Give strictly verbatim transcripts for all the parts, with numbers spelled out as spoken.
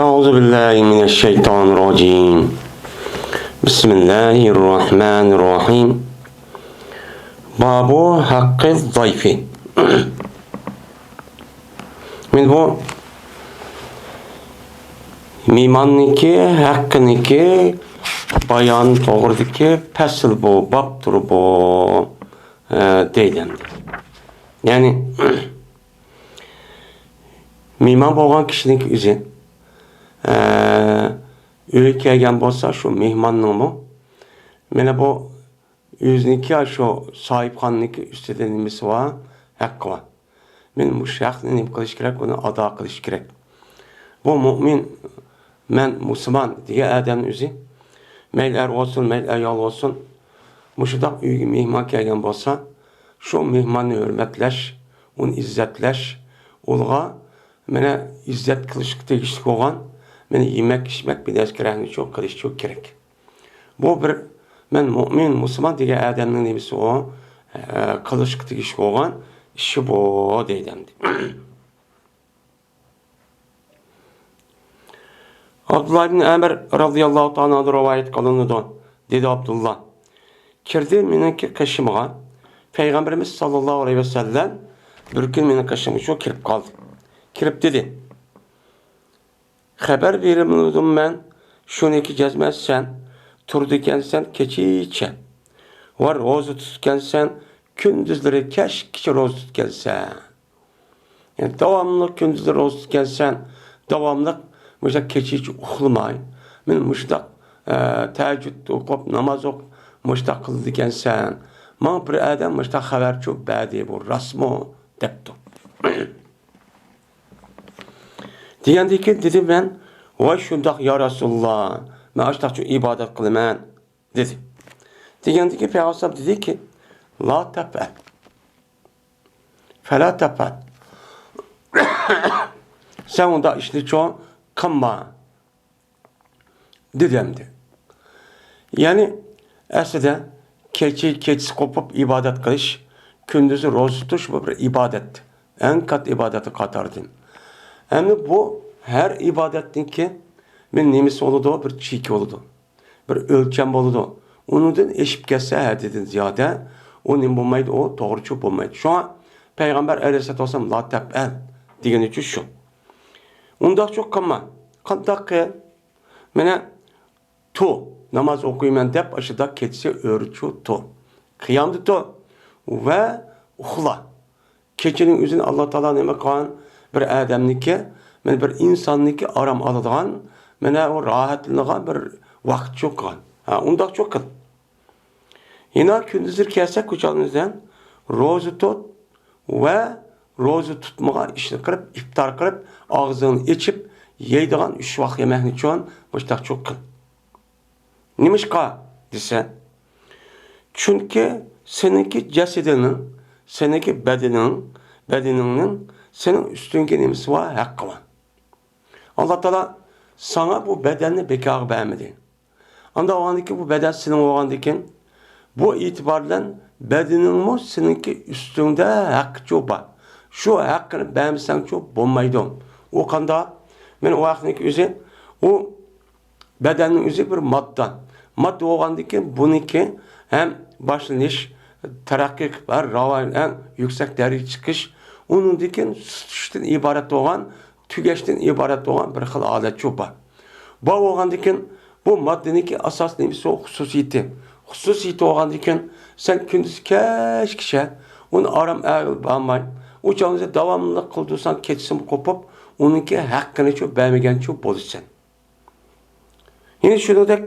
أعوذ بالله من الشيطان الرجيم. بسم الله الرحمن الرحيم. باب حق الضيف. مانا بۇ مېھماننىڭكى ھەققىنىڭكى بايان توغرىدىكى پەسىل بۇ، بابتۇر بۇ، ئە، دەيدۇ ئەمدى. يەنى، مېھمان بولغان كىشىنىڭكى ئۆزى، ئە، ئۆيگە كەلگەن بولسا، شۇ مېھماننىڭمۇ، مانا بۇ ئۆزىنىڭكى، شۇ ساھىبخانىنىڭكى ئۈستىدە نېمىسى بار؟ ھەققى بار. مانا مۇشۇ ھەقنى نېمە قىلىش كېرەك؟ ئۇنى ئادا قىلىش كېرەك. بۇ مۇئمىن، مەن مۇسۇلمان دېگەن ئادەمنىڭ ئۆزى، مەيلى ئەر بولسۇن، مەيلى ئايال بولسۇن، مۇشۇنداق ئۆيگە مېھمان كەلگەن بولسا، شۇ مېھماننى ھۆرمەتلەش، ئۇنى ئىززەتلەش، ئۇنىڭغا مانا ئىززەت قىلىشقا تېگىشلىك بولغان، مانا يېمەك-ئىچمەك بىر نەرسە كېرەكنى شۇ قىلىشچۇ كېرەك. بۇ بىر، مەن مۇئمىن، مۇسۇلمان دېگەن ئادەمنىڭ نېمىسى ئۇ، ئە، قىلىشقا تېگىشلىك بولغان ئىشى بۇ، دەيدۇ ئەمدى. ئابدۇللا ئىبن ئەمر رازىياللاھۇ تائالا ئەنھۇدىن رىۋايەت قىلىنىدۇ. دېدى ئابدۇللا، كىردى مېنىڭكى قېشىمغا، پەيغەمبىرىمىز ساللاللاھۇ ئەلەيھى ۋەسەللەم بىر كۈن مېنىڭ قېشىمغا شۇ كىرىپ قالدى. كىرىپ دېدى، خەۋەر بېرىمىدىم مەن، شۇنىكى جەزمەن سەن تۇرىدىكەنسەن كېچىچە ۋە روزا تۇتىدىكەنسەن، كۈندۈزلىرى كەچكىچە روزا تۇتىدىكەنسەن. يەنى داۋاملىق كۈندۈزلىرى روزا تۇتىدىكەنسەن، داۋاملىق مۇشۇنداق كېچىچە ئۇخلىماي، مانا مۇشۇنداق، ئە، تەھەججۇد ئوقۇپ، ناماز ئوقۇپ، مۇشۇنداق قىلىدىكەنسەن. ماڭا بىر ئادەم مۇشۇنداق خەۋەرچۇ بەردى، بۇ راستمۇ؟ دەپتۇ. دېگەندىن كېيىن دېدىم مەن، ۋاي شۇنداق يا رەسۇلاللا، مەن ئاشۇنداقچۇ ئىبادەت قىلىمەن، دېدى. دېگەندىن كېيىن پەيغەمبەر دېدىكى، لا تەپئەل. فەلا تەپئەل. سەن ئۇنداق ئىشنىچۇ قىلما. دېدى ئەمدى. يەنى، ئەسلىدە، كېچە، كېچىسى قوپۇپ ئىبادەت قىلىش، كۈندۈزى روزا تۇتۇش، بۇ بىر ئىبادەت. ئەڭ كاتتا ئىبادەت قاتارىدىن. ئەمدى بۇ ھەر ئىبادەتنىڭكى مانا نېمىسى بولىدۇ؟ بىر چېكى بولىدۇ. بىر ئۆلچەم بولىدۇ. ئۇنىڭدىن ئېشىپ كەتسە، ھەددىدىن زىيادە، ئۇ نېمە بولمايدۇ؟ ئۇ توغرىچۇ بولمايدۇ. شۇڭا پەيغەمبەر ئەلەيھىسسالاتۇ ۋەسسالام، لا تەپئەل، دېگىنىچۇ شۇ. ئۇنداقچۇ قىلما. قانداق قىل؟ مانا، تۇ، ناماز ئوقۇيمەن دەپ، ئاشۇنداق كېچىسى ئۆرچۇ تۇ. قىيامدا تۇ ۋە ئۇخلا. كېچىنىڭ ئۆزىنى ئاللا تائالا نېمە قىلغان؟ بىر ئادەمنىكى، مانا بىر ئىنساننىكى ئارام ئالىدىغان، مانا ئۇ راھەتلىنىدىغان بىر ۋاقىتچۇ قىلغان. ھە، ئۇنداقچۇ قىل. يەنە كۈندۈزلىرى كەلسەك، كوچاڭىزدىن روزا تۇت ۋە روزا تۇتمىغان ئىشنى قىلىپ، ئىپتار قىلىپ، ئاغزىڭنى ئېچىپ يەيدىغان ئۈچ ۋاق يېمەكنىچۇ مۇشتاقچۇ قىل. نېمىشقا دېسە، چۈنكى سېنىڭكى جەسىتىڭنىڭ، سېنىڭكى بەدىنىڭ، بەدىنىڭنىڭ سېنىڭ ئۈستۈڭگە نېمىسى بار؟ ھەققى بار. ئاللا تائالا ساڭا بۇ بەدەننى بىكارغا بەرمىدى. ئانداق بولغاندىكىن، بۇ بەدەن سېنىڭ بولغاندىكىن، بۇ ئېتىبار بىلەن بەدىنىڭمۇ سېنىڭكى ئۈستۈڭدە ھەققىچۇ بار. شۇ ھەققىنى بەرمىسەڭچۇ بولمايدۇ. ئۇ قانداق؟ مانا ئۇ ھەقنىڭكى ئۆزى، ئۇ بەدەننىڭ ئۆزى بىر ماددا. ماددا بولغاندىكىن، بۇنىڭكى ھەم باشلىنىش، تەرەققىي قىلىپ، ھەر راۋان، ئەڭ يۈكسەك دەرىجىگە چىقىش، ئۇنىڭدىن كېيىن سۈت ئىچىشتىن ئىبارەت بولغان، تۈگەشتىن ئىبارەت بولغان بىر خىل ھالەتچۇ بار. بار بولغاندىكىن، بۇ ماددىنىڭكى ئاساسىي نېمىسى؟ خۇسۇسىيىتى. خۇسۇسىيىتى بولغاندىكىن، سەن كۈندۈز كەچكىچە ئۇنى ئارام ئەگىلى بارماي، ئۇ چاغدا داۋاملىق قىلدۇرساڭ، كېچىسىمۇ قوپۇپ، ئۇنىڭكى ھەققىنىچۇ بەرمىگەنچۇ بولىسەن. يەنە شۇنىڭدەك،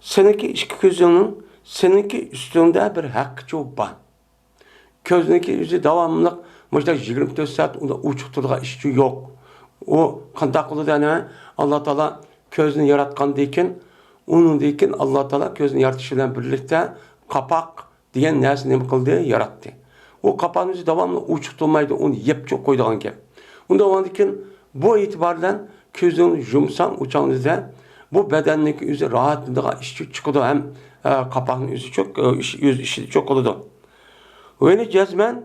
سېنىڭكى ئىككى كۆزۈڭنىڭ، سېنىڭكى ئۈستۈڭدە بىر ھەققىچۇ بار. كۆزنىڭكى ئۆزى داۋاملىق مۇشۇنداق يىگىرمە تۆت سائەت ئۇنداق ئوچۇق تۇرىدىغان ئىشچۇ يوق. ئۇ قانداق قىلىدۇ ئەنە؟ ئاللا تائالا كۆزنى ياراتقاندىن كېيىن، ئۇنىڭدىن كېيىن ئاللا تائالا كۆزنى يارىتىش بىلەن بىرلىكتە قاپاق دېگەن نەرسىنى نېمە قىلدى؟ ياراتتى. ئۇ قاپاقنىڭ ئۆزى داۋاملىق ئوچۇق تۇرمايدۇ، ئۇنى يېپىچۇ قويىدىغان گەپ. ئۇنداق بولغاندىن كېيىن، بۇ ئېتىبار بىلەن كۆزۈڭنى يۇمساڭ، ئۇ چاغدا بۇ بەدەننىڭكى ئۆزى راھەتلىنىدىغان ئىشچۇ چىقىدۇ ھەم، ئە، قاپاقنىڭ ئۆزىچۇ، ئە، ئىش-، ئۆز ئىشىدىچۇ قىلىدۇ. ۋە يەنە جەزمەن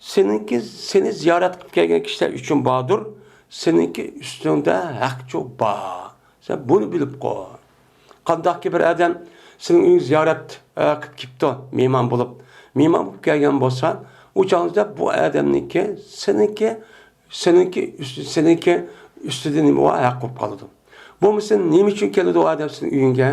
سېنىڭكى، سېنى زىيارەت قىلىپ كەلگەن كىشىلەر ئۈچۈن باردۇر، سېنىڭكى ئۈستۈڭدە ھەقچۇ بار. سەن بۇنى بىلىپ قوي. قانداقكى بىر ئادەم سېنىڭ ئۆيۈڭگە زىيارەت، ئە، قىلىپ كېلىپتۇ، مېھمان بولۇپ. مېھمان بولۇپ كەلگەن بولسا، ئۇ چاغدا بۇ ئادەمنىڭكى، سېنىڭكى، سېنىڭكى ئۈستى-، سېنىڭكى ئۈستىدە نېمە بار؟ ھەق بولۇپ قالىدۇ. بولمىسا، نېمە ئۈچۈن كېلىدۇ ئۇ ئادەم سېنىڭ ئۆيۈڭگە؟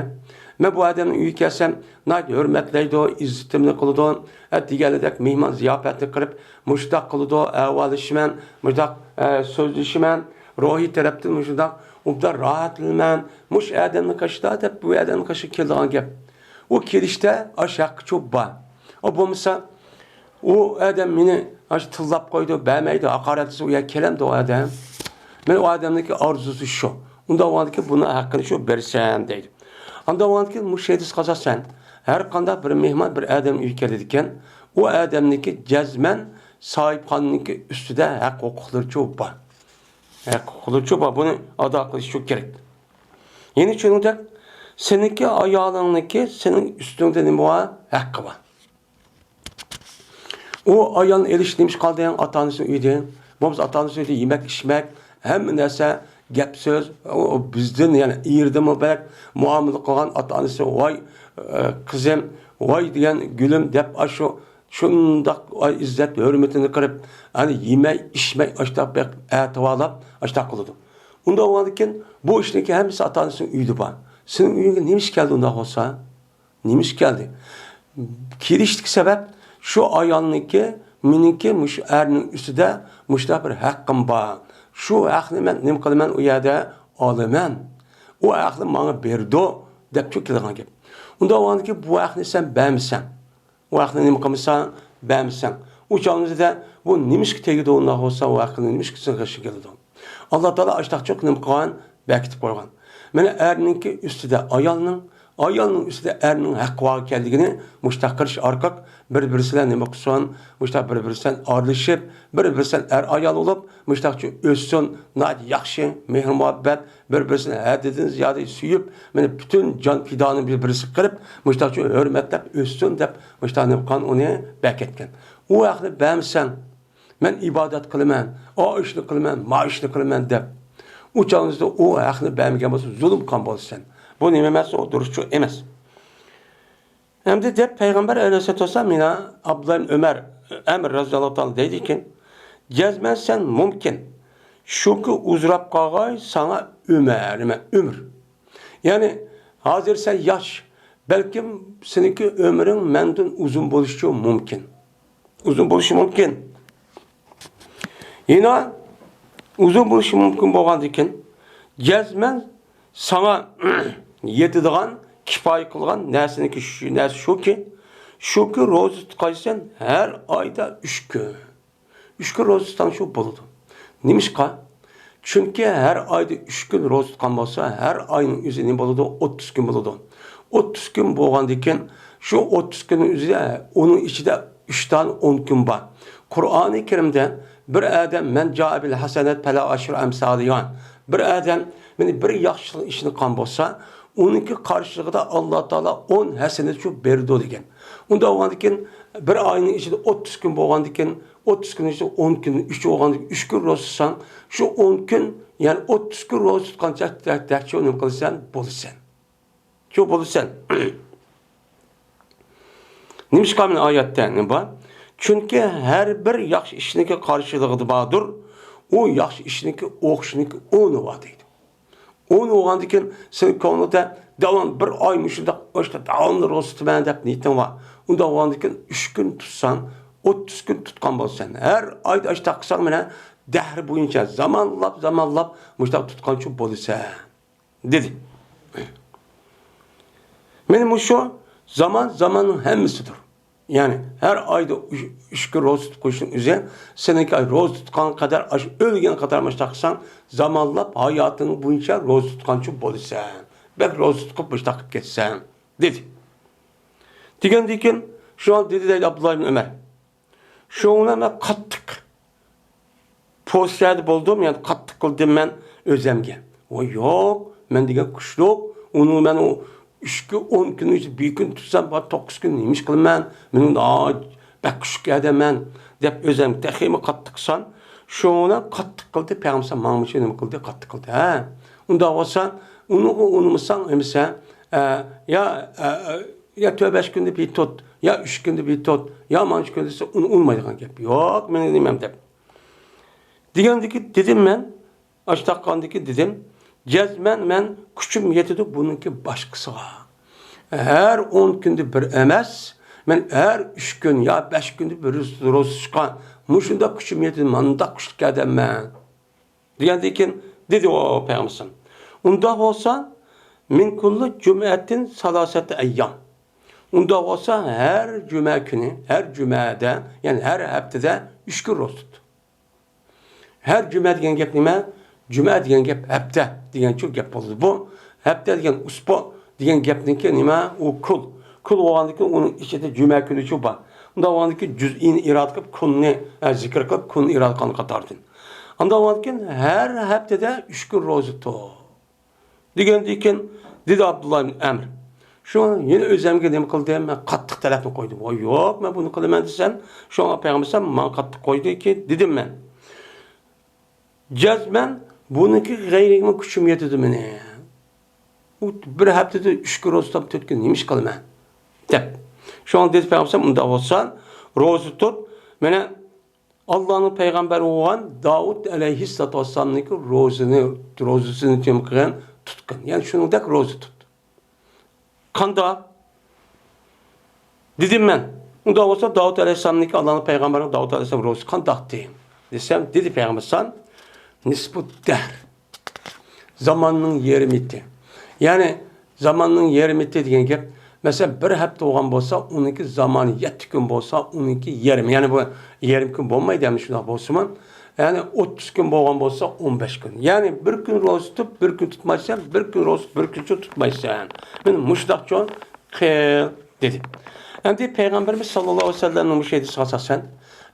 مەن بۇ ئادەمنىڭ ئۆيىگە كەلسەم، ناھايىتى ھۆرمەتلەيدۇ، ئىززىتىمنى قىلىدۇ، ئە، دېگەنلىدەك مېھمان زىياپەتنى قىلىپ، مۇشۇنداق قىلىدۇ، ئەھۋاللىشىمەن، مۇشۇنداق، ئە، سۆزلىشىمەن، روھىي تەرەپتىن مۇشۇنداق ئوبدان راھەتلىنىمەن، مۇشۇ ئادەمنىڭ قېشىدا دەپ، بۇ ئادەمنىڭ قېشىغا كېلىدىغان گەپ. ئۇ كېلىشتە ئاشۇ ھەققى چوپ بار. ئۇ بولمىسا، ئۇ ئادەم مېنى ئاشۇ تىللاپ قويدى، بەرمەيدۇ، ھاقارەتلىسە، ئۇ يەرگە كېلەمدۇ ئۇ ئادەم؟ مەن ئۇ ئادەمنىڭكى ئارزۇسى شۇ. ئۇنداق بولغاندىكىن بۇنىڭ ھەققىنى شۇ بېرىسەن دەيدۇ. ئانداق بولغاندىكىن مۇشۇ ھەدىس قازانسەن. ھەر قانداق بىر مېھمان بىر ئادەم ئۆيگە كېلىدىكەن، ئۇ ئادەمنىڭكى جەزمەن ساھىبخانىنىڭكى ئۈستىدە ھەق ھوقۇقلىرىچۇ بار. ھەق ھوقۇقلىرىچۇ بار. بۇنى ئادا قىلىشچۇ كېرەك. يەنە شۇنىڭدەك سېنىڭكى ئايالىڭنىڭكى سېنىڭ ئۈستۈڭدە نېمە بار؟ ھەققى بار. ئۇ ئايالنى ئېلىش نېمە ئىش قالدى؟ ئاتا-ئانىسىنىڭ ئۆيىدە. بولمىسا ئاتا-ئانىسىنىڭ ئۆيىدە يېمەك، ئىچمەك، ھەممە نەرسە، گەپ-سۆز. ئۇ بىزدىن، يەنى ئېرىدىنمۇ بەك مۇئامىلە قىلغان ئاتا-ئانىسى، ۋاي، ئە، قىزىم، ۋاي دېگەن گۈلۈم دەپ، ئاشۇ شۇنداق، ئاي، ئىززەت ھۆرمىتىنى قىلىپ، ئەنە يېمەي، ئىچمەي، ئاشتاق بەك ئەتىۋارلاپ، ئاشتاق قىلىدۇ. ئۇنداق بولغاندىكىن بۇ ئىشنىڭكى ھەممىسى ئاتا-ئانىسىنىڭ ئۆيىدە بار. سېنىڭ ئۆيۈڭگە نېمە ئىش كەلدى ئۇنداق بولسا؟ نېمە ئىش كەلدى؟ كېلىشتىكى سەۋەب شۇ ئايالنىڭكى، مېنىڭكى مۇشۇ ئەرنىڭ ئۈستىدە مۇشۇنداق بىر ھەققىم بار. شۇ ھەقنى مەن نېمە قىلىمەن، ئۇ يەردە ئالىمەن. ئۇ ھەقنى ماڭا بېرىدۇ، دەپچۇ كېلىدىغان گەپ. ئۇنداق بولغاندىكىن بۇ ھەقنى سەن بەرمىسەڭ، ئۇ ھەقنى نېمە قىلمىساڭ، بەرمىسەڭ، ئۇ چاغنىڭدا بۇ نېمىشقا تېگىدۇ ئۇنداق بولسا، ئۇ ھەقنى نېمىشقا سېنىڭ قېشىڭغا كېلىدۇ؟ ئاللا تائالا ئاشتاقچۇ نېمە قىلغان؟ بەكىتىپ قويغان. مانا ئەرنىڭكى ئۈستىدە ئايالنىڭ، ئايالنىڭ ئۈستىدە ئەرنىڭ ھەققى بار ئىكەنلىكىنى مۇشۇنداق قىلىش ئارقىلىق بىر-بىرسى بىلەن نېمە قىلسۇن، مۇشۇنداق بىر-بىرسى بىلەن ئارىلىشىپ، بىر-بىرسى بىلەن ئەر-ئايال بولۇپ، مۇشۇنداقچۇ ئۆتسۇن، ناھايىتى ياخشى مېھىر-مۇھەببەت، بىر-بىرسىنى ھەددىدىن زىيادە سۆيۈپ، مانا پۈتۈن جان پىدانى بىر-بىرسىگە قىلىپ، مۇشۇنداقچۇ ھۆرمەتلەپ ئۆتسۇن دەپ، مۇشۇنداق نېمە قىلغان، ئۇنى بەكەتكەن. ئۇ ھەقنى بەرمىسەڭ، مەن ئىبادەت قىلىمەن، ئا ئىشنى قىلىمەن، ما ئىشنى قىلىمەن دەپ، ئۇ چاغنىڭدا ئۇ ھەقنى بەرمىگەن بولسا، زۇلۇم قىلغان بولىسەن. بۇ نېمە ئەمەس، ئۇ دۇرۇسچۇ ئەمەس. ئەمدى دەپ پەيغەمبەر ئەلەيھىسسالاتۇ ۋەسسالام مانا ئابدۇللا ئىبن ئۆمەر، ئەمىر رەزىياللاھۇ تائالا دەيدىكەن، جەزمەن سەن مۇمكىن، شۇكى ئۇزراپ قالغاي ساڭا ئۆمەر، نېمە، ئۆمۈر. يەنى ھازىر سەن ياش، بەلكىم سېنىڭكى ئۆمرۈڭ مەندىن ئۇزۇن بولۇشى مۇمكىن. ئۇزۇن بولۇشى مۇمكىن. يەنە ئۇزۇن بولۇشى مۇمكىن بولغاندىكىن، جەزمەن ساڭا يېتىدىغان، كىپايە قىلغان نەرسىنىڭكى شۇ، نەرسە شۇكى، شۇكى روزا تۇتقايسەن ھەر ئايدا ئۈچ كۈن. ئۈچ كۈن روزا تۇتساڭ شۇ بولىدۇ. نېمىشقا؟ چۈنكى ھەر ئايدا ئۈچ كۈن روزا تۇتقان بولسا، ھەر ئاينىڭ ئۆزى نېمە بولىدۇ؟ ئوتتۇز كۈن بولىدۇ. ئوتتۇز كۈن بولغاندىكىن، شۇ ئوتتۇز كۈننىڭ ئۆزىدە، ئۇنىڭ ئىچىدە ئۈچ دانە ئون كۈن بار. قۇرئانى كەرىمدە بىر ئادەم، مەن جائە بىل ھەسەنەت پەلەھۇ ئەشرۇ ئەمسالىھا، بىر ئادەم، مانا، بىر ياخشىلىق ئىشنى قىلغان بولسا، ئۇنىڭكى قارشىلىقىدا ئاللا تائالا ئون ھەسەنەت شۇ بېرىدۇ دېگەن. ئۇنداق بولغاندىكىن، بىر ئاينىڭ ئىچىدە ئوتتۇز كۈن بولغاندىكىن، ئوتتۇز كۈننىڭ ئىچىدە ئون كۈن، ئۈچ بولغاندىكىن، ئۈچ كۈن روزا تۇتساڭ، شۇ ئون كۈن، يەنى ئوتتۇز كۈن روزا تۇتقان تەكچە نېمە قىلىسەن؟ بولىسەن. شۇ بولىسەن. نېمىشقا مانا ئايەتتە نېمە بار؟ چۈنكى ھەر بىر ياخشى ئىشنىڭكى قارشىلىقىدا باردۇر، ئۇ ياخشى ئىشنىڭكى ئوخشىشىنىڭكى ئونى بار دەيدۇ. ئون بولغاندىكىن سېنىڭ كۆڭلۈڭدە داۋام بىر ئاي مۇشۇنداق، مۇشۇنداق داۋاملىق روزا تۇتىمەن دەپ نىيىتىڭ بار. ئۇنداق بولغاندىكىن ئۈچ كۈن تۇتساڭ، ئوتتۇز كۈن تۇتقان بولىسەن. ھەر ئايدا ئاشتاق قىلساڭ، مانا دەھر بويىچە زامانلاپ، زامانلاپ مۇشۇنداق تۇتقانچۇ بولىسەن، دېدى. مانا مۇشۇ زامان زاماننىڭ ھەممىسىدۇر. يەنى ھەر ئايدا ئۈچ، ئۈچ كۈن روزا تۇتۇپ قويۇشنىڭ ئۆزى، سېنىڭكى روزا تۇتقان قەدەر، ئاشۇ ئۆلگەن قەدەر مۇشۇنداق قىلساڭ، زامانلاپ ھاياتىڭ بويىچە روزا تۇتقانچۇ بولىسەن. بەك روزا تۇتۇپ مۇشۇنداق قىلىپ كەتسەڭ، دېدى. دېگەندىن كېيىن شۇ دېدى دەيدۇ ئابدۇللا ئىبن ئۆمەر. شۇڭا مەن قاتتىق پوزىتسىيەدە بولدۇم، يەنى قاتتىق قىلدىم مەن ئۆزەمگە. ۋاي ياق، مەن دېگەن كۈچلۈك، ئۇنى مەن ئۇ ئۈچ كۈن، ئون كۈن ئىچىدە بىر كۈن تۇتسام، بار توققۇز كۈن نېمە ئىش قىلىمەن؟ مېنىڭ ناھايىتى بەك كۈچلۈك ئادەممەن، دەپ ئۆزەمگە تېخىمۇ قاتتىق قىلسام، شۇنىڭ بىلەن قاتتىق قىلدى، پەيغەمبەر ماڭا مۇشۇ نېمە قىلدى، قاتتىق قىلدى. ھە، ئۇنداق بولسا، ئۇنىڭغا ئۇنىمىساڭ، ئەمىسە، ئە، يا، ئە، ئە، يا تۆت بەش كۈندە بىر تۇت، يا ئۈچ كۈندە بىر تۇت، يا مانا شۇ كۈندە دېسە، ئۇنى ئۇنىمايدىغان گەپ. يوق، مېنىڭ نېمەم دەپ. دېگەندىكى دېدىم مەن، ئاشتاققاندىكى دېدىم، جەزمەن مەن كۈچۈم يېتىدۇ بۇنىڭكى باشقىسىغا. ھەر ئون كۈندە بىر ئەمەس، مەن ھەر ئۈچ كۈن يا بەش كۈندە بىر روزا تۇتقان، مۇشۇنداق كۈچۈم يېتىدۇ، مانداق كۈچلۈك ئادەممەن. دېگەندىن كېيىن دېدى ئۇ پەيغەمبىرىم، ئۇنداق بولسا، مىن كۇللى جۇمئەتىن سالاسەتە ئەييام. ئۇنداق بولسا، ھەر جۈمە كۈنى، ھەر جۈمەدە، يەنى ھەر ھەپتىدە ئۈچ كۈن روزا تۇت. ھەر جۈمە دېگەن گەپ نېمە؟ جۈمە دېگەن گەپ ھەپتە دېگەنچۇ گەپ بولىدۇ. بۇ ھەپتە دېگەن ئۇسبۇ دېگەن گەپنىڭكى نېمە؟ ئۇ كۈل. كۈل بولغاندىكىن ئۇنىڭ ئىچىدە جۈمە كۈنىچۇ بار. ئۇنداق بولغاندىكىن جۈزئىنى ئىرادە قىلىپ، كۈننى، ئە، زىكىر قىلىپ، كۈننى ئىرادە قىلغان قاتارىدىن. ئۇنداق بولغاندىكىن ھەر ھەپتىدە ئۈچ كۈن روزا تۇت. دېگەندىن كېيىن دېدى ئابدۇللا ئىبن ئەمر، شۇ يەنە ئۆزۈمگە نېمە قىلدىم؟ مەن قاتتىق تەلەپنى قويدۇم. ۋاي يوق، مەن بۇنى قىلىمەن دېسەم، شۇڭا پەيغەمبەر ماڭا قاتتىق قويدىكى، دېدىم مەن. جەزمەن بۇنىڭكى غەيرىگىمۇ كۈچۈم يېتىدۇ مېنى. ئۇ بىر ھەپتىدە ئۈچ كۈن روزا تۇتۇپ تۆت كۈن نېمە ئىش قىلىمەن؟ دەپ. شۇڭا دېدى پەيغەمبەر، ئۇنداق بولسا روزا تۇت، مانا ئاللانىڭ پەيغەمبەرى بولغان داۋۇت ئەلەيھىسسالاتۇ ۋەسسالامنىڭكى روزىنى، روزىسىنى نېمە قىلغان؟ تۇتقىن. يەنى شۇنىڭدەك روزا تۇت. قانداق؟ دېدىم مەن. ئۇنداق بولسا داۋۇت ئەلەيھىسسالامنىڭكى، ئاللانىڭ پەيغەمبىرىنىڭ داۋۇت ئەلەيھىسسالام روزىسى قانداقتى؟ دېسەم، دېدى پەيغەمبەر ئەلەيھىسسالام، نىسپۇ دەھر. زاماننىڭ يېرىمىتى. يەنى زاماننىڭ يېرىمىتى دېگەن گەپ، مەسىلەن، بىر ھەپتە بولغان بولسا، ئۇنىڭكى زامانى، يەتتە كۈن بولسا، ئۇنىڭكى يېرىمى. يەنى بۇ يېرىم كۈن بولمايدۇ، ئەمدى شۇنداق بولسىمۇ. يەنى ئوتتۇز كۈن بولغان بولسا، ئون بەش كۈن. يەنى بىر كۈن روزا تۇتۇپ، بىر كۈن تۇتمايسەن، بىر كۈن روزا تۇتۇپ، بىر كۈنچە تۇتمايسەن. مانا مۇشۇنداقچۇ قىل، دېدى. ئەمدى پەيغەمبىرىمىز ساللاللاھۇ ئەلەيھى ۋەسەللەمنىڭ مۇشۇ ھەدىسىگە ئاساسەن،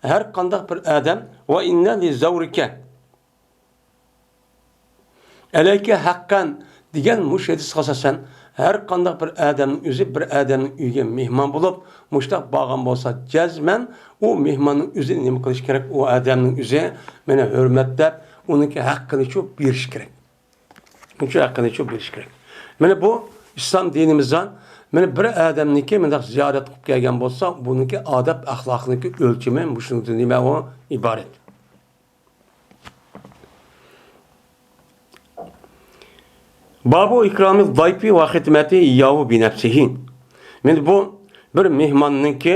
ھەر قانداق بىر ئادەم، ۋە ئىننە لىزەۋرىكە ئەلەيكە ھەققەن دېگەن مۇشۇ ھەدىسكە ئاساسەن، ھەر قانداق بىر ئادەمنىڭ ئۆزى بىر ئادەمنىڭ ئۆيىگە مېھمان بولۇپ، مۇشۇنداق بارغان بولسا، جەزمەن ئۇ مېھماننىڭ ئۆزى نېمە قىلىشى كېرەك؟ ئۇ ئادەمنىڭ ئۆزى مانا ھۆرمەتلەپ، ئۇنىڭكى ھەققىنىچۇ بېرىشى كېرەك. ئۇنىڭكى ھەققىنىچۇ بېرىشى كېرەك. مانا بۇ ئىسلام دىنىمىزدا، مانا بىر ئادەمنىڭكى مۇنداق زىيارەت قىلىپ كەلگەن بولسا، بۇنىڭكى ئادەپ ئەخلاقنىڭكى ئۆلچىمى مۇشۇنىڭدىن نېمە ئۇ ئىبارەت. بابۇ ئىكرامى زايپى ۋە خىدمەتى ياۋۇ بىنەپسىھى. مانا بۇ بىر مېھماننىڭكى،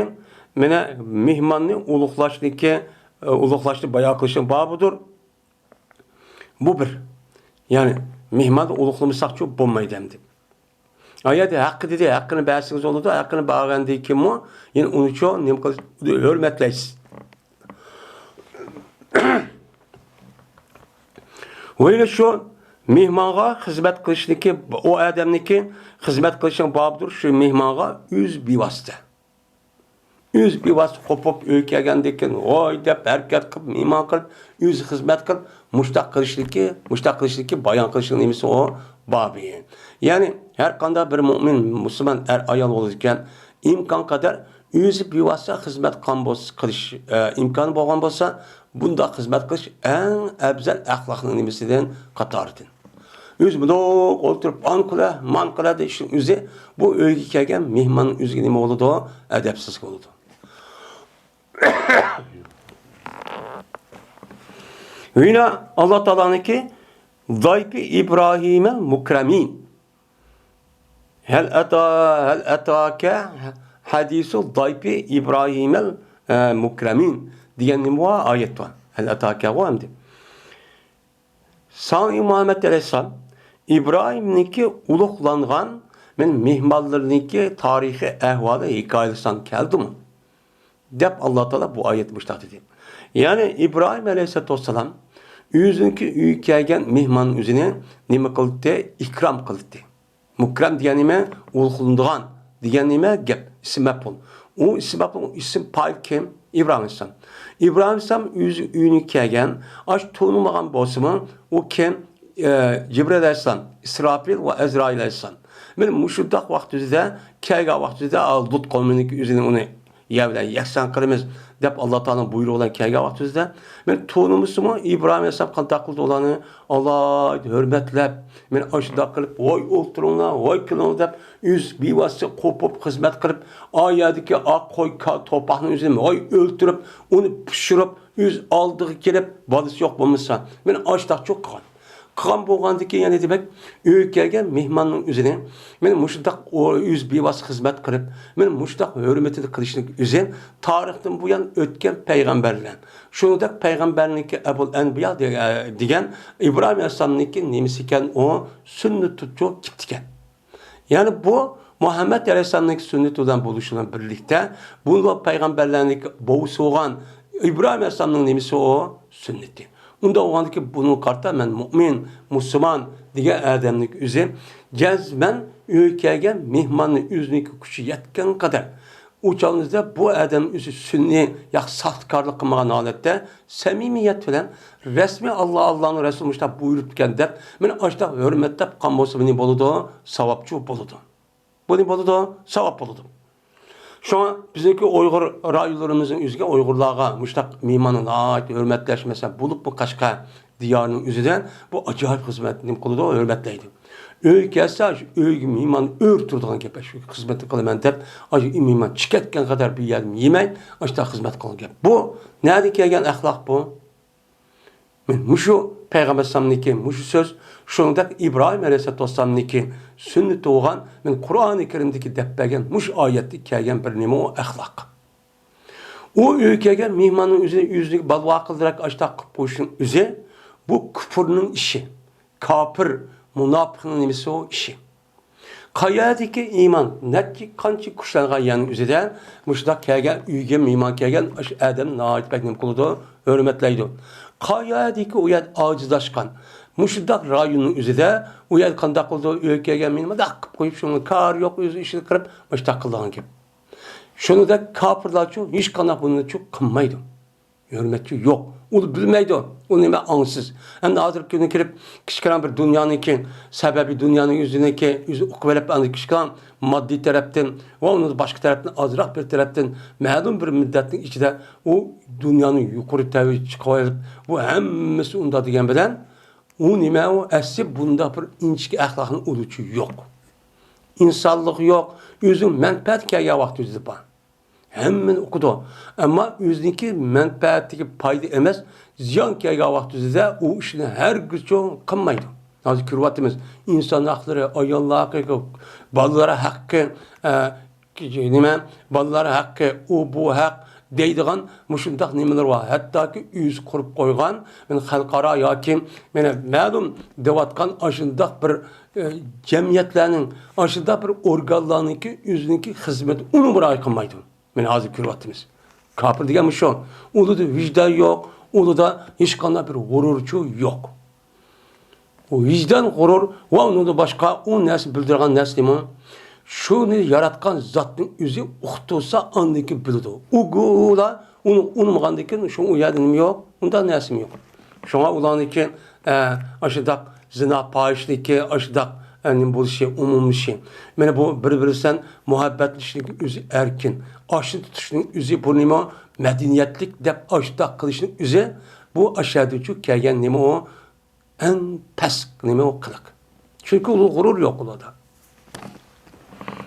مانا مېھماننى ئۇلۇغلاشنىكى، ئۇلۇغلاشنى بايان قىلىشنىڭ بابىدۇر. بۇ بىر. يەنى مېھماننى ئۇلۇغلىمىساقچۇ بولمايدۇ ئەمدى. ئايەتتە ھەققى دېدى، ھەققىنى بەرسىڭىز بولىدۇ، ھەققىنى بەرگەندىن كېيىنمۇ يەنە ئۇنىچۇ نېمە قىلىش، ھۆرمەتلەيسىز. ۋە يەنە شۇ مېھمانغا خىزمەت قىلىشنىكى، ئۇ ئادەمنىڭكى خىزمەت قىلىشنىڭ بابىدۇر، شۇ مېھمانغا ئۆزى بىۋاسىتە. ئۆزى بىۋاسىتە قوپۇپ، ئۆيگە كەلگەندىن كېيىن، ھوي دەپ، ھەرىكەت قىلىپ، مېھمان قىلىپ، ئۆزى خىزمەت قىلىپ، مۇشتاق قىلىشلىكى، مۇشتاق قىلىشلىكى، بايان قىلىشلىق نېمىسى ئۇ بابى. يەنى، ھەر قانداق بىر مۆمىن، مۇسۇلمان ئەر ئايال بولىدىكەن، ئىمكان قەدەر ئۆزى بىۋاسىتە خىزمەت قىلغان بولسا، قىلىش، ئە، ئىمكانى بولغان بولسا، بۇنداق خىزمەت قىلىش ئەڭ ئەۋزەل ئەخلاقنىڭ نېمىسىدىن، قاتارىدىن. ئۆزى مۇنداق ئولتۇرۇپ، ئان قىلە، مان قىلە دېيىشنىڭ ئۆزى، بۇ ئۆيگە كەلگەن مېھماننىڭ ئۆزىگە نېمە بولىدۇ؟ ئەدەپسىزلىك بولىدۇ. ۋە يەنە ئاللا تائالانىڭكى زايپى ئىبراھىمەل مۇكرەمىن. ھەل ئەتا، ھەل ئەتاكە ھەدىسۇ زايپى ئىبراھىمەل، ئە، مۇكرەمىن دېگەن نېمە بار؟ ئايەت بار. ھەل ئەتاكەغۇ ئەمدى. ساڭا ئى مۇھەممەد ئەلەيھىسسالام، ئىبراھىمنىڭكى ئۇلۇغلانغان مېھمانلىرىنىڭكى تارىخىي ئەھۋالى ھېكايىلىساڭ كەلدىمۇ؟ دەپ ئاللا تائالا بۇ ئايەتتە مۇشۇنداق دېدى. يەنى ئىبراھىم ئەلەيھىسسالاتۇ ۋەسسالام ئۆزىنىڭكى ئۆيىگە كەلگەن مېھماننىڭ ئۆزىنى نېمە قىلدى؟ ئىكرام قىلدى. مۇكرەم دېگەن نېمە؟ ئۇلۇغلىنىدىغان دېگەن نېمە؟ گەپ، ئىسىم مەپئۇل. ئۇ ئىسىم مەپئۇل، ئىسىم پائىل كىم؟ ئىبراھىم ئەلەيھىسسالام. ئىبراھىم ئەلەيھىسسالام ئۆزى ئۆيىنى كەلگەن، ئاش تونۇمىغان بولسىمۇ، ئۇ كىم؟ ئە، جىبرىئىل ئەلەيھىسسالام، ئىسراپىل ۋە ئەزرائىل ئەلەيھىسسالام. مانا مۇشۇنداق ۋاقتىدا، كەلگەن ۋاقتىدا، ئا، لۇت قومىنىڭكى ئۆزىنى ئۇنى يەر بىلەن يەكسان قىلىمىز، دەپ، ئاللا تائالانىڭ بۇيرۇقى بىلەن كەلگەن ۋاقتىمىزدا، مەن تونۇمىسىمۇ ئىبراھىم ئەلەيھىسسالام قانداق قىلدى ئۇلارنى ئالاھىدە ھۆرمەتلەپ، مەن ئاشۇنداق قىلىپ، ۋاي ئولتۇرۇڭلار، ۋاي كېلىڭلار دەپ، ئۆز بىۋاسىتە قوپۇپ خىزمەت قىلىپ، ئا يەردىكى ئاق قوي، كا-، توپاقنىڭ ئۆزىنى ۋاي ئۆلتۈرۈپ، ئۇنى پىشۇرۇپ، ئۆز ئالدىغا كېلىپ، بالىسى يوق بولمىسا، مەن ئاشۇنداق چوق قىلغان. قىلغان بولغاندىكىن، يەنە دېمەك، ئۆيگە كەلگەن مېھماننىڭ ئۆزىنى، مەن مۇشۇنداق ئۆز بىۋاسىتە خىزمەت قىلىپ، مەن مۇشۇنداق ھۆرمىتىنى قىلىشنىڭ ئۆزى تارىختىن بۇيان ئۆتكەن پەيغەمبەرلەر. شۇنىڭدەك پەيغەمبەرنىڭكى ئەبۇل ئەنبىيا دېگەن ئىبراھىم ئەلەيھىسسالامنىڭكى نېمىسى ئىكەن، ئۇ سۈننىتىچۇ كېپتىكەن. يەنى بۇ مۇھەممەد ئەلەيھىسسالامنىڭكى سۈننىتى بىلەن بولۇشى بىلەن بىرلىكتە، بۇ پەيغەمبەرلەرنىڭكى بوۋىسى بولغان ئىبراھىم ئەلەيھىسسالامنىڭ نېمىسى ئۇ؟ سۈننىتى. ئۇنداق بولغاندىكىن بۇنىڭغا قارىتا مەن مۇئمىن، مۇسۇلمان دېگەن ئادەمنىڭ ئۆزى جەزمەن ئۆيگە كەلگەن مېھماننى ئۆزىنىڭكى كۈچى يەتكەن قەدەر ئۇ چاغنىڭدا بۇ ئادەم ئۆزى سۈننىي ياكى ساختىكارلىق قىلمىغان ھالەتتە سەمىمىيەت بىلەن رەسمىي ئاللا، ئاللانىڭ رەسۇلى مۇشۇنداق بۇيرۇپتىكەن دەپ، مەن ئاشۇنداق ھۆرمەتلەپ قىلغان بولسا، مېنى بولىدۇ، ساۋابچۇ بولىدۇ. بۇنى بولىدۇ، ساۋاب بولىدۇ. شۇڭا بىزنىڭكى ئۇيغۇر رايونلىرىمىزنىڭ ئۆزىگە ئۇيغۇرلارغا مۇشۇنداق مېھماننى ناھايىتى ھۆرمەتلەش، مەسىلەن، بولۇپمۇ قەشقەر دىيارىنىڭ ئۆزىدە بۇ ئاجايىپ خىزمەتنى نېمە قىلىدۇ، ھۆرمەتلەيدۇ. ئۆيگە كەلسە، شۇ ئۆيگە مېھمان ئۆرە تۇرىدىغان گەپ، شۇ خىزمەتنى قىلىمەن دەپ، ئاشۇ مېھمان چىقىۋەتكەن قەدەر بىر يەردىن يېمەي، ئاشۇنداق خىزمەت قىلغان گەپ. بۇ نەدىن كەلگەن ئەخلاق بۇ؟ مەن مۇشۇ پەيغەمبەر ئەلەيھىسسالامنىڭكى مۇشۇ سۆز، شۇنىڭدەك ئىبراھىم ئەلەيھىسسالاتۇ ۋەسسالامنىڭكى سۈننىتى بولغان، مەن قۇرئانى كەرىمدىكى دەپ بەرگەن مۇشۇ ئايەتتە كەلگەن بىر نېمە ئۇ ئەخلاق. ئۇ ئۆيگە كەلگەن مېھماننىڭ ئۆزىنى ئۆزىنىڭكى بالىۋاقىلىرەك ئاشۇنداق قىلىپ قويۇشنىڭ ئۆزى، بۇ كۇپۇرنىڭ ئىشى. كاپىر، مۇناپىقنىڭ نېمىسى ئۇ ئىشى. قايەردىكى ئىمان، نەچچە قانچە كۈچلەنگەن يەرنىڭ ئۆزىدە مۇشۇنداق كەلگەن، ئۆيگە مېھمان كەلگەن ئاشۇ ئادەمنى ناھايىتى بەك نېمە قىلىدۇ، ھۆرمەتلەيدۇ. قايەردىكى ئۇ يەر ئاجىزلاشقان، مۇشۇنداق رايوننىڭ ئۆزىدە ئۇ يەر قانداق قىلىدۇ، ئۆيگە كەلگەن مېھمان مۇنداق قىلىپ قويۇپ، شۇنىڭ كارى يوق، ئۆز ئىشىنى قىلىپ مۇشۇنداق قىلىدىغان گەپ. شۇنىڭدەك كاپىرلارچۇ ھېچقانداق بۇنىچۇ قىلمايدۇ. ھۆرمەتچۇ يوق. ئۇ بىلمەيدۇ. ئۇ نېمە ئاڭسىز. ئەمدى ھازىرقى كۈنى كىرىپ، كىچىككىنە بىر دۇنيانىڭكى سەۋەبى، دۇنيانىڭ ئۆزىنىڭكى ئۆزى ئۇقۇپ ئېلىپ، ئەمدى كىچىككىنە ماددىي تەرەپتىن ۋە ئۇنىڭ باشقا تەرەپتىن، ئازراق بىر تەرەپتىن مەلۇم بىر مۇددەتنىڭ ئىچىدە ئۇ دۇنيانىڭ يۇقىرى تەۋىگە چىقىۋېلىپ، بۇ ھەممىسى ئۇنداق دېگەن بىلەن، ئۇ نېمە ئۇ؟ ئەسلى بۇنداق بىر ئىنچىكە ئەخلاقنىڭ ئۇلىچۇ يوق. ئىنسانلىق يوق. ئۆزىنىڭ مەنپەئەتى كەلگەن ۋاقتى ئۆزىدە بار. ھەممىنى ئوقۇدۇ. ئەمما ئۆزىنىڭكى مەنپەئەتىگە پايدا ئەمەس، زىيان كەلگەن ۋاقتىدا ئۇ ئىشنى ھەرگىزچۇ قىلمايدۇ. ھازىر كۆرۈۋاتىمىز، ئىنسان ھەقلىرى، ئاياللار ھەققى، بالىلار ھەققى، ئە، نېمە، بالىلار ھەققى، ئۇ بۇ ھەق دەيدىغان مۇشۇنداق نېمىلەر بار. ھەتتاكى ئۆزى قۇرۇپ قويغان، مانا خەلقئارا ياكى مانا مەلۇم دەۋاتقان ئاشۇنداق بىر، ئە، جەمئىيەتلەرنىڭ، ئاشۇنداق بىر ئورگانلارنىڭكى ئۆزىنىڭكى خىزمىتى ئۇنىڭغا رىئايە قىلمايدۇ. مانا ھازىر كۆرۈۋاتىمىز. كاپىر دېگەن مۇشۇ. ئۇلىدا ۋىجدان يوق، ئۇلىدا ھېچقانداق بىر غۇرۇرچۇ يوق. ئۇ ۋىجدان، غۇرۇر ۋە ئۇنىڭدىن باشقا ئۇ نەرسە بىلدۈرىدىغان نەرسە نېمە؟ شۇنى ياراتقان زاتنىڭ ئۆزى ئۇقتۇرسا، ئاندىن كېيىن بىلىدۇ. ئۇگۇلا ئۇنى ئۇنىمىغاندىن كېيىن شۇ ئۇ يەردە نېمە يوق؟ ئۇنداق نەرسىمۇ يوق. شۇڭا ئۇلارنىڭكى، ئە، ئاشۇنداق زىنا، پاھىشىلىكى، ئاشۇنداق، ئە، نېمە بولۇشى، ئومۇملىشى. مانا بۇ بىر-بىرى بىلەن مۇھەببەتلىشىشنىڭ ئۆزى ئەركىن. ئاشۇنى تۇتۇشنىڭ ئۆزى بۇ نېمە؟ مەدەنىيەتلىك دەپ ئاشۇنداق قىلىشنىڭ ئۆزى بۇ ئەشەددىچۇ كەلگەن نېمە ئۇ؟ ئەڭ پەس نېمە ئۇ قىلىق. چۈنكى ئۇ غۇرۇر يوق ئۇلاردا.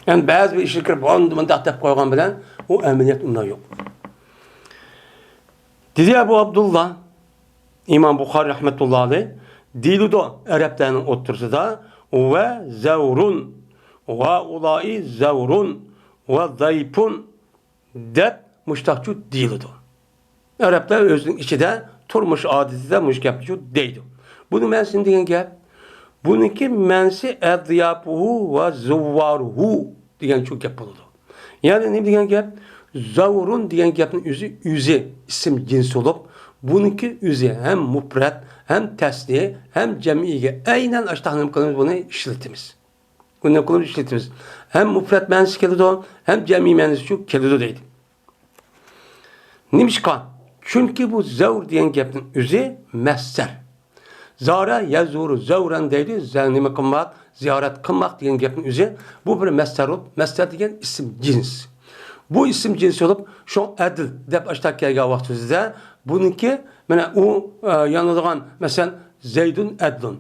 يەنى بەزى بىر ئىشقا كىرىپ، ئاندىن مۇنداق دەپ قويغان بىلەن ئۇ ئەمەلىيەت ئۇنداق يوق. دېدى ئەبۇ ئابدۇللا، ئىمام بۇخارى رەھمەتۇللا ئەلەيھ، دېيىلىدۇ ئەرەبلەرنىڭ ئوتتۇرىسىدا، ۋە زەۋرۇن، ۋە ئۇلائى زەۋرۇن، ۋە زەيپۇن، دەپ مۇشتاقچۇ دېيىلىدۇ. ئەرەبلەر ئۆزىنىڭ ئىچىدە تۇرمۇش ئادىتىدە مۇشۇ گەپنىچۇ دەيدۇ. بۇنىڭ مەنىسى نېمە دېگەن گەپ؟ بۇنىڭكى مەنىسى ئەزياپۇھۇ ۋە زۇۋۋارۇھۇ دېگەنچۇ گەپ بولىدۇ. يەنى نېمە دېگەن گەپ؟ زەۋرۇن دېگەن گەپنىڭ ئۆزى، ئۆزى ئىسىم جىنس بولۇپ، بۇنىڭكى ئۆزى ھەم مۇپرەت، ھەم تەسنىيە، ھەم جەمئىيگە ئەينەن ئاشتاق نېمە قىلىمىز، بۇنى ئىشلىتىمىز. بۇنى قىلىپ ئىشلىتىمىز. ھەم مۇپرەت مەنىسى كېلىدۇ، ھەم جەمئىي مەنىسىچۇ كېلىدۇ دەيدۇ. نېمىشقا؟ چۈنكى بۇ زەۋر دېگەن گەپنىڭ ئۆزى مەسدەر. زارە يەزۇرۇ زەۋرەن دەيدۇ، زە-، نېمە قىلماق، زىيارەت قىلماق دېگەن گەپنىڭ ئۆزى. بۇ بىر مەسدەر بولۇپ، مەسدەر دېگەن ئىسىم جىنس. بۇ ئىسىم جىنس بولۇپ، شۇڭا ئەدىل دەپ ئاشتاق كەلگەن ۋاقتىمىزدا، بۇنىڭكى، مانا، ئۇ، ئە، يانىدىغان، مەسىلەن، زەيدۇن ئەدلۇن،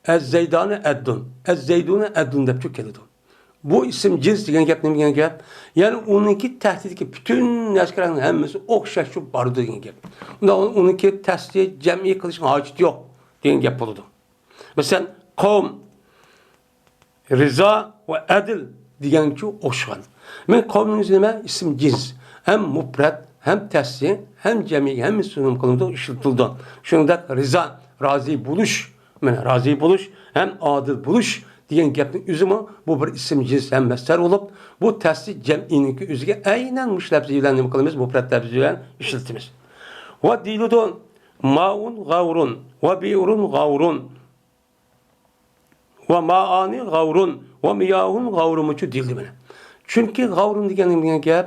ئەز زەيدانى ئەدلۇن، ئەز زەيدۇنى ئەدلۇن دەپچۇ كېلىدۇ. بۇ ئىسىم جىنس دېگەن گەپ نېمە دېگەن گەپ؟ يەنى ئۇنىڭكى تەھتىدىكى پۈتۈن نەرسىلەرنىڭ ھەممىسى ئوخشاشچۇ بارىدۇ دېگەن گەپ. ئۇندا ئۇنىڭكى تەسلىي جەمئىي قىلىشنىڭ ھاجىتى يوق دېگەن گەپ بولىدۇ. مەسىلەن، قوم، رىزا ۋە ئەدىل دېگەنگىچۇ ئوخشىغان. مەن قومنىڭ ئۆزى نېمە؟ ئىسىم جىنس. ھەم مۇپرەت، ھەم تەسلىي، ھەم جەمئىي، ھەممىسى نېمە قىلىنىدۇ؟ ئىشلىتىلىدۇ. شۇنداق رىزا، رازى بولۇش، مانا، رازى بولۇش ھەم ئادىل بولۇش دېگەن گەپنىڭ ئۆزىمۇ بۇ بىر ئىسىم جىنس ھەم مەسدەر بولۇپ، بۇ تەسلىي جەمئىينىڭكى ئۆزىگە ئەينەن مۇشۇ لەپزى بىلەن نېمە قىلىمىز؟ مۇپرەت لەپزى بىلەن ئىشلىتىمىز. ۋە دېيىلىدۇ، مائۇن غەۋرۇن ۋە بىئرۇن غەۋرۇن. ۋە مائانى غەۋرۇن ۋە مىياھۇن غەۋرۇمۇچۇ دېيىلدى مانا. چۈنكى غەۋرۇن دېگەن نېمە دېگەن گەپ؟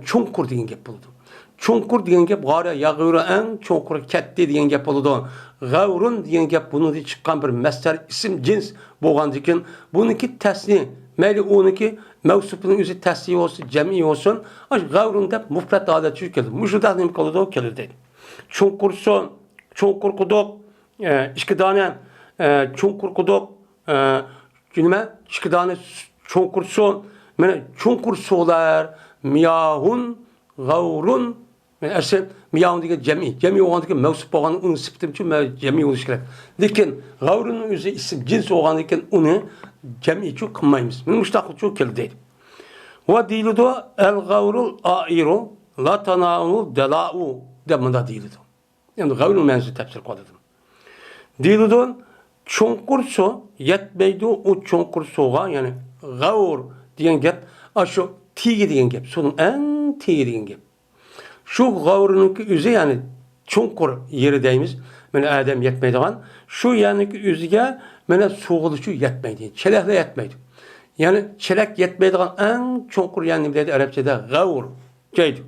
چوڭقۇر دېگەن گەپ بولىدۇ. چوڭقۇر دېگەن گەپ غارە يەغرۇ، ئەڭ چوڭقۇرغا كەتتى دېگەن گەپ بولىدۇ. غەۋرۇن دېگەن گەپ بۇنىڭدىن چىققان بىر مەسدەر ئىسىم جىنس بولغاندىكىن، بۇنىڭكى تەسنى، مەيلى ئۇنىڭكى مەۋسۇپىنىڭ ئۆزى تەسنى بولسۇن، جەمئىي بولسۇن، ئاشۇ غەۋرۇن دەپ مۇپرەت ھالەتتە كېلىدۇ. مۇشۇنداق نېمە قىلىدۇ؟ كېلىدۇ دەيدۇ. چوڭقۇر سۇ، چوڭقۇر قۇدۇق، ئە، ئىككى دانە، ئە، چوڭقۇر قۇدۇق، ئە، نېمە؟ ئىككى دانە سۇ-، چوڭقۇر سۇ. مانا چوڭقۇر سۇلار، مىياھۇن، غەۋرۇن. مانا ئەسلى مىياھۇن دېگەن جەمئىي. جەمئىي بولغاندىكىن مەۋسۇپ بولغان ئۇنىڭ سۈپىتىمۇ مەۋ-، جەمئىي بولۇشى كېرەك. لېكىن غەۋرۇننىڭ ئۆزى ئىسىم جىنس بولغاندىكىن ئۇنى جەمئىيچۇ قىلمايمىز. مانا مۇشۇنداقچۇ كېلىدۇ دەيدۇ. ۋە دېيىلىدۇ، ئەل غەۋرۇل ئائىرۇ، لا تاناۋۇل دەلائۇ دەپ مۇنداق دېيىلىدۇ. ئەمدى غەۋرنىڭ مەنىسىنى تەپسىر قىلىۋاتىدۇ. دېيىلىدۇ، چوڭقۇر سۇ يەتمەيدۇ ئۇ چوڭقۇر سۇغا، يەنى غەۋر دېگەن گەپ، ئاشۇ تېگى دېگەن گەپ، سۇنىڭ ئەڭ تېگى دېگەن گەپ. شۇ غەۋرنىڭكى ئۆزى، يەنى چوڭقۇر يېرى دەيمىز، مانا ئادەم يەتمەيدىغان، شۇ يەرنىڭكى ئۆزىگە مانا سۇغىلىچۇ يەتمەيدۇ، چېلەكلا يەتمەيدۇ. يەنى چېلەك يەتمەيدىغان ئەڭ چوڭقۇر يەرنى نېمە دەيدۇ ئەرەبچىدە؟ غەۋر دەيدۇ.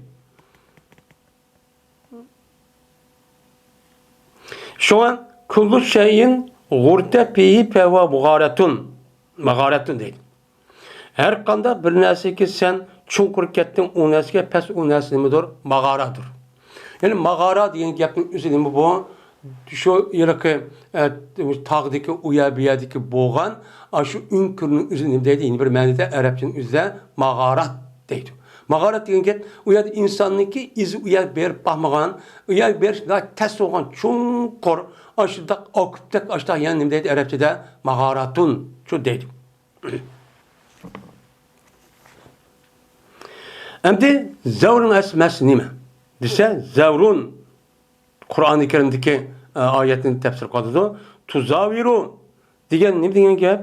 شۇڭا كۇللۇ شەيئىن غۇرتە فىھى فەھۇۋە مۇغارەتۇن، ماغارەتۇن دەيدۇ. ھەر قانداق بىر نەرسىگە سەن چوڭقۇر كەتتىڭ، ئۇ نەرسىگە پەس، ئۇ نەرسە نېمىدۇر؟ ماغارادۇر. يەنى ماغارا دېگەن گەپنىڭ ئۆزى نېمە بۇ؟ شۇ ھېلىقى، ئە، تاغدىكى ئۇ يەر، بۇ يەردىكى بولغان، ئاشۇ ئۆڭكۈرنىڭ ئۆزى نېمە دەيدۇ؟ يەنە بىر مەنىدە ئەرەبچىنىڭ ئۆزىدە ماغارات دەيدۇ. ماغارات دېگەن گەپ، ئۇ يەردە ئىنساننىڭكى ئىزى ئۇ يەرگە بېرىپ باقمىغان، ئۇ يەرگە بېرىش ناھايىتى تەس بولغان چوڭقۇر، ئاشۇنداق ئاكۇپتەك، ئاشۇنداق يەنى نېمە دەيدۇ ئەرەبچىدە؟ ماغاراتۇن، شۇ دەيدۇ. ئەمدى زەۋرنىڭ ئەسلى مەنىسى نېمە دېسە، زەۋرۇن قۇرئانى كەرىمدىكى، ئە، ئايەتنى تەپسىر قىلىدۇ. تۇزاۋىرۇ دېگەن نېمە دېگەن گەپ؟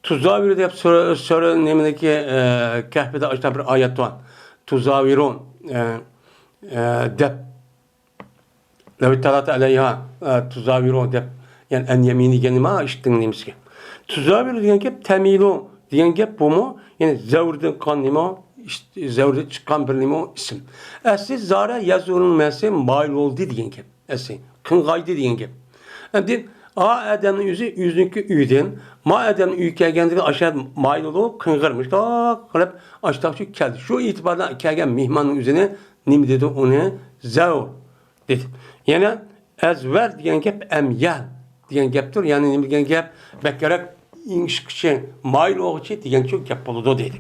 تۇزاۋىرۇ دەپ سۈرە، سۈرە نېمىدىكى، ئە، كەھپىدە ئاشۇنداق بىر ئايەت بار. تۇزاۋىرۇ، ئە، ئە، دەپ. لەۋ ئىتتەلەئتە ئەلەيھا، ئە، تۇزاۋىرۇ دەپ، يەنى ئەن يەمىنى دېگەن نېمە؟ ئىشتىنىڭ نېمىسىگە. تۇزاۋىرۇ دېگەن گەپ تەمىلۇ دېگەن گەپ بۇمۇ، يەنى زەۋردىن قىلغان نېمە؟ ئىشت-، زەۋردىن چىققان بىر نېمە ئىسىم. ئەسلى زارە يەزۇرۇنىڭ مەنىسى مايىل بولدى دېگەن گەپ. ئەسلى قىينىغايدى دېگەن گەپ. ئەمدى ئا ئادەمنىڭ ئۆزى ئۆزىنىڭكى ئۆيىدىن، ما ئادەمنىڭ ئۆيىگە كەلگەندىكىن ئاشۇ مايىل بولۇپ، قىينىغىر، مۇشتاق قىلىپ، ئاشتاقچۇ كەلدى. شۇ ئېتىبار بىلەن كەلگەن مېھماننىڭ ئۆزىنى نېمە دېدى؟ ئۇنى زەۋر دېدى. يەنە ئەزۋەر دېگەن گەپ ئەميەل دېگەن گەپتۇر. يەنى نېمە دېگەن گەپ؟ بەكرەك ئېڭىشقۇچى، مايىل بولغۇچى دېگەنچۇ گەپ بولىدۇ دېدى.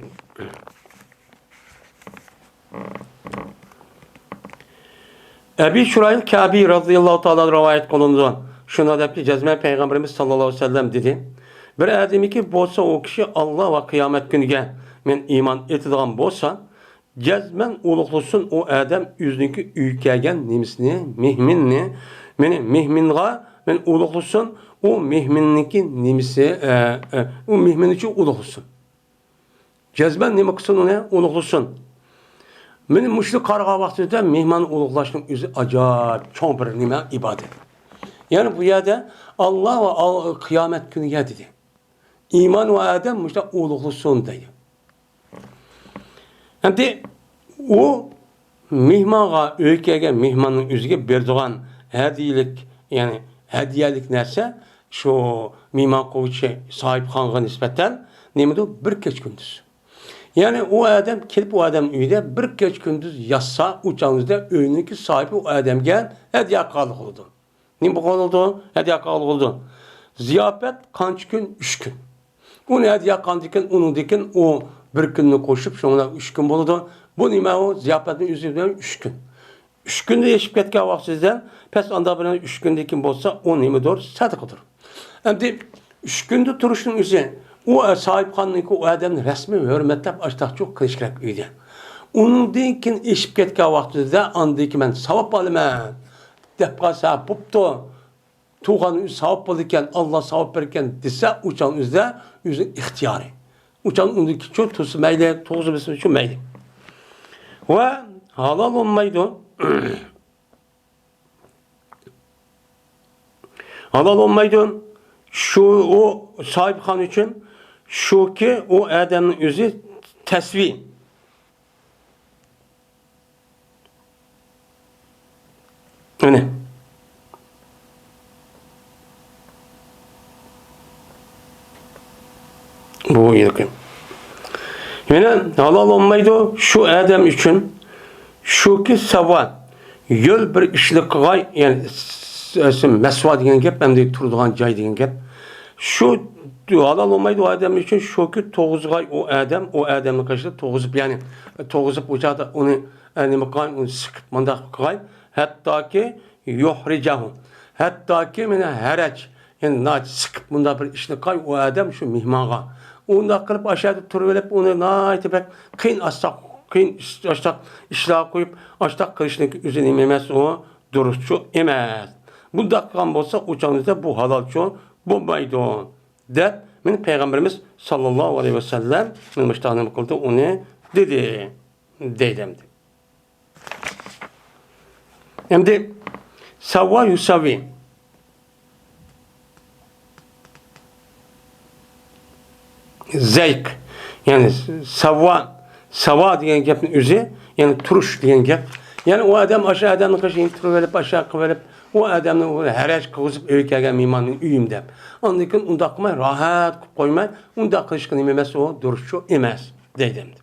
ئەبى شۇرايل كەبى رەزىيەللاھۇ تائالا رىۋايەت قىلىنىدۇ. شۇنداق دەپتۇ، جەزمەن پەيغەمبىرىمىز ساللاللاھۇ ئەلەيھى ۋەسەللەم دېدى، بىر ئادەمكى بولسا ئۇ كىشى ئاللا ۋە قىيامەت كۈنىگە مەن ئىمان ئېيتىدىغان بولسا، جەزمەن ئۇلۇغلىسۇن ئۇ ئادەم ئۆزىنىڭكى ئۆيگە كەلگەن نېمىسىنى، مېھمىنىنى، مېنى مېھمىنغا مەن ئۇلۇغلىسۇن، ئۇ مېھمىننىڭكى نېمىسى، ئە، ئە، ئۇ مېھمىننى ئۇلۇغلىسۇن. جەزمەن نېمە قىلسۇن ئۇنى؟ ئۇلۇغلىسۇن. مېنى مۇشۇ قارىغان ۋاقتىدا مېھمان ئۇلۇغلاشنىڭ ئۆزى ئاجايىپ چوڭ بىر نېمە، ئىبادەت. يەنى بۇ يەردە ئاللا ۋە ئال-، قىيامەت كۈنىگە دېدى. ئىمان ۋە ئادەم مۇشۇنداق ئۇلۇغلىسۇن دەيدۇ. ئەمدى ئۇ مېھمانغا، ئۆيگە كەلگەن مېھماننىڭ ئۆزىگە بېرىدىغان ھەدىيىلىك، يەنى ھەدىيەلىك نەرسە شۇ مېھمان قىلغۇچى ساھىبخانغا نىسبەتەن نېمىدۇ؟ بىر كېچە كۈندۈز. يەنى ئۇ ئادەم كېلىپ، ئۇ ئادەم ئۆيدە بىر كېچە كۈندۈز ياتسا، ئۇ چاغنىڭدا ئۆينىڭكى ساھىبى ئۇ ئادەمگە ھەدىيە قىلغىلى بولىدۇ. نېمە قىلغىلى بولىدۇ؟ ھەدىيە قىلغىلى بولىدۇ. زىياپەت قانچە كۈن؟ ئۈچ كۈن. ئۇنى ھەدىيە قىلغاندىن كېيىن، ئۇنىڭدىن كېيىن ئۇ بىر كۈننى قوشۇپ، شۇنىڭ بىلەن ئۈچ كۈن بولىدۇ. بۇ نېمە ئۇ؟ زىياپەتنىڭ ئۆزى بىلەن ئۈچ كۈن. ئۈچ كۈندە ئېشىپ كەتكەن ۋاقتىدا، پەس ئاندا بىلەن ئۈچ كۈندىن كېيىن بولسا، ئۇ نېمىدۇر؟ سەدىقىدۇر. ئەمدى ئۈچ كۈندە تۇرۇشنىڭ ئۆزى، ئۇ ساھىبخانىنىڭكى ئۇ ئادەمنى رەسمىي ھۆرمەتلەپ، ئاشتاقچۇ قىلىش كېرەك ئۆيدە. ئۇنىڭدىن كېيىن ئېشىپ كەتكەن ۋاقتىدا، ئاندىن كېيىن مەن ساۋاب ئالىمەن دەپ قالسا، بوپتۇ. تۇغقان ئۆزى ساۋاب بولىدىكەن، ئاللا ساۋاب بېرىدىكەن دېسە، ئۇ چاغنىڭ ئۆزىدە ئۆزىنىڭ ئىختىيارى. ئۇ چاغنىڭ ئۇنىڭدىكى چۇ تۇرسا مەيلى، تۇغۇزمىسىچۇ مەيلى. ۋە ھالال بولمايدۇ. ھالال بولمايدۇ. شۇ، ئۇ ساھىبخان ئۈچۈن شۇكى، ئۇ ئادەمنىڭ ئۆزى تەسۋى. مانا. بۇ يىلقى. يەنە ھالال بولمايدۇ شۇ ئادەم ئۈچۈن، شۇكى ساۋا، يول بىر ئىشلىق قىلغاي، يەنى س-، س-، مەسۋا دېگەن گەپ، ئەمدى تۇرىدىغان جاي دېگەن گەپ. شۇ ھالال بولمايدۇ ئۇ ئادەم ئۈچۈن، شۇكى توغۇزغاي ئۇ ئادەم، ئۇ ئادەمنى قېشىدا توغۇزۇپ، يەنى توغۇزۇپ ئۇ چاغدا ئۇنى، ئە، نېمە قىلغان، ئۇنى سىقىپ مۇنداق قىلغاي. ھەتتاكى يۇھرىجەھۇ. ھەتتاكى مانا ھەرەج، يەنى ناھايىتى سىقىپ مۇنداق بىر ئىشنى قىلغاي ئۇ ئادەم شۇ مېھمانغا. ئۇنداق قىلىپ ئاشۇ يەردە تۇرۇۋېلىپ ئۇنى ناھايىتى بەك قىيىن ئاشتاق، قىيىن ئىش-، ئاشتاق ئىشلارغا قويۇپ، ئاشتاق قىلىشنىڭ ئۆزى نېمە ئەمەس ئۇ؟ دۇرۇسچۇ ئەمەس. بۇنداق قىلغان بولسا، ئۇ چاغدا بۇ ھالالچۇ بولمايدۇ، دەپ، مانا پەيغەمبىرىمىز ساللاللاھۇ ئەلەيھى ۋەسەللەم مانا مۇشۇنداق نېمە قىلدى، ئۇنى دېدى، دەيدۇ ئەمدى. ئەمدى ساۋۋا يۇساۋۋى. زەيق. يەنى ساۋا، ساۋا دېگەن گەپنىڭ ئۆزى، يەنى تۇرۇش دېگەن گەپ. يەنى ئۇ ئادەم ئاشۇ ئادەمنىڭ قېشىغا تۇرۇۋېلىپ، ئاشۇ قىلىۋېلىپ، ئۇ ئادەمنى ھەرەج قىلغۇزۇپ، ئۆيگە كەلگەن مېھماننىڭ ئۆيۈم دەپ. ئاندىن كېيىن ئۇنداق قىلماي، راھەت قىلىپ قويماي، ئۇنداق قىلىشقا نېمە ئەمەس ئۇ؟ دۇرۇسچۇ ئەمەس، دەيدۇ ئەمدى.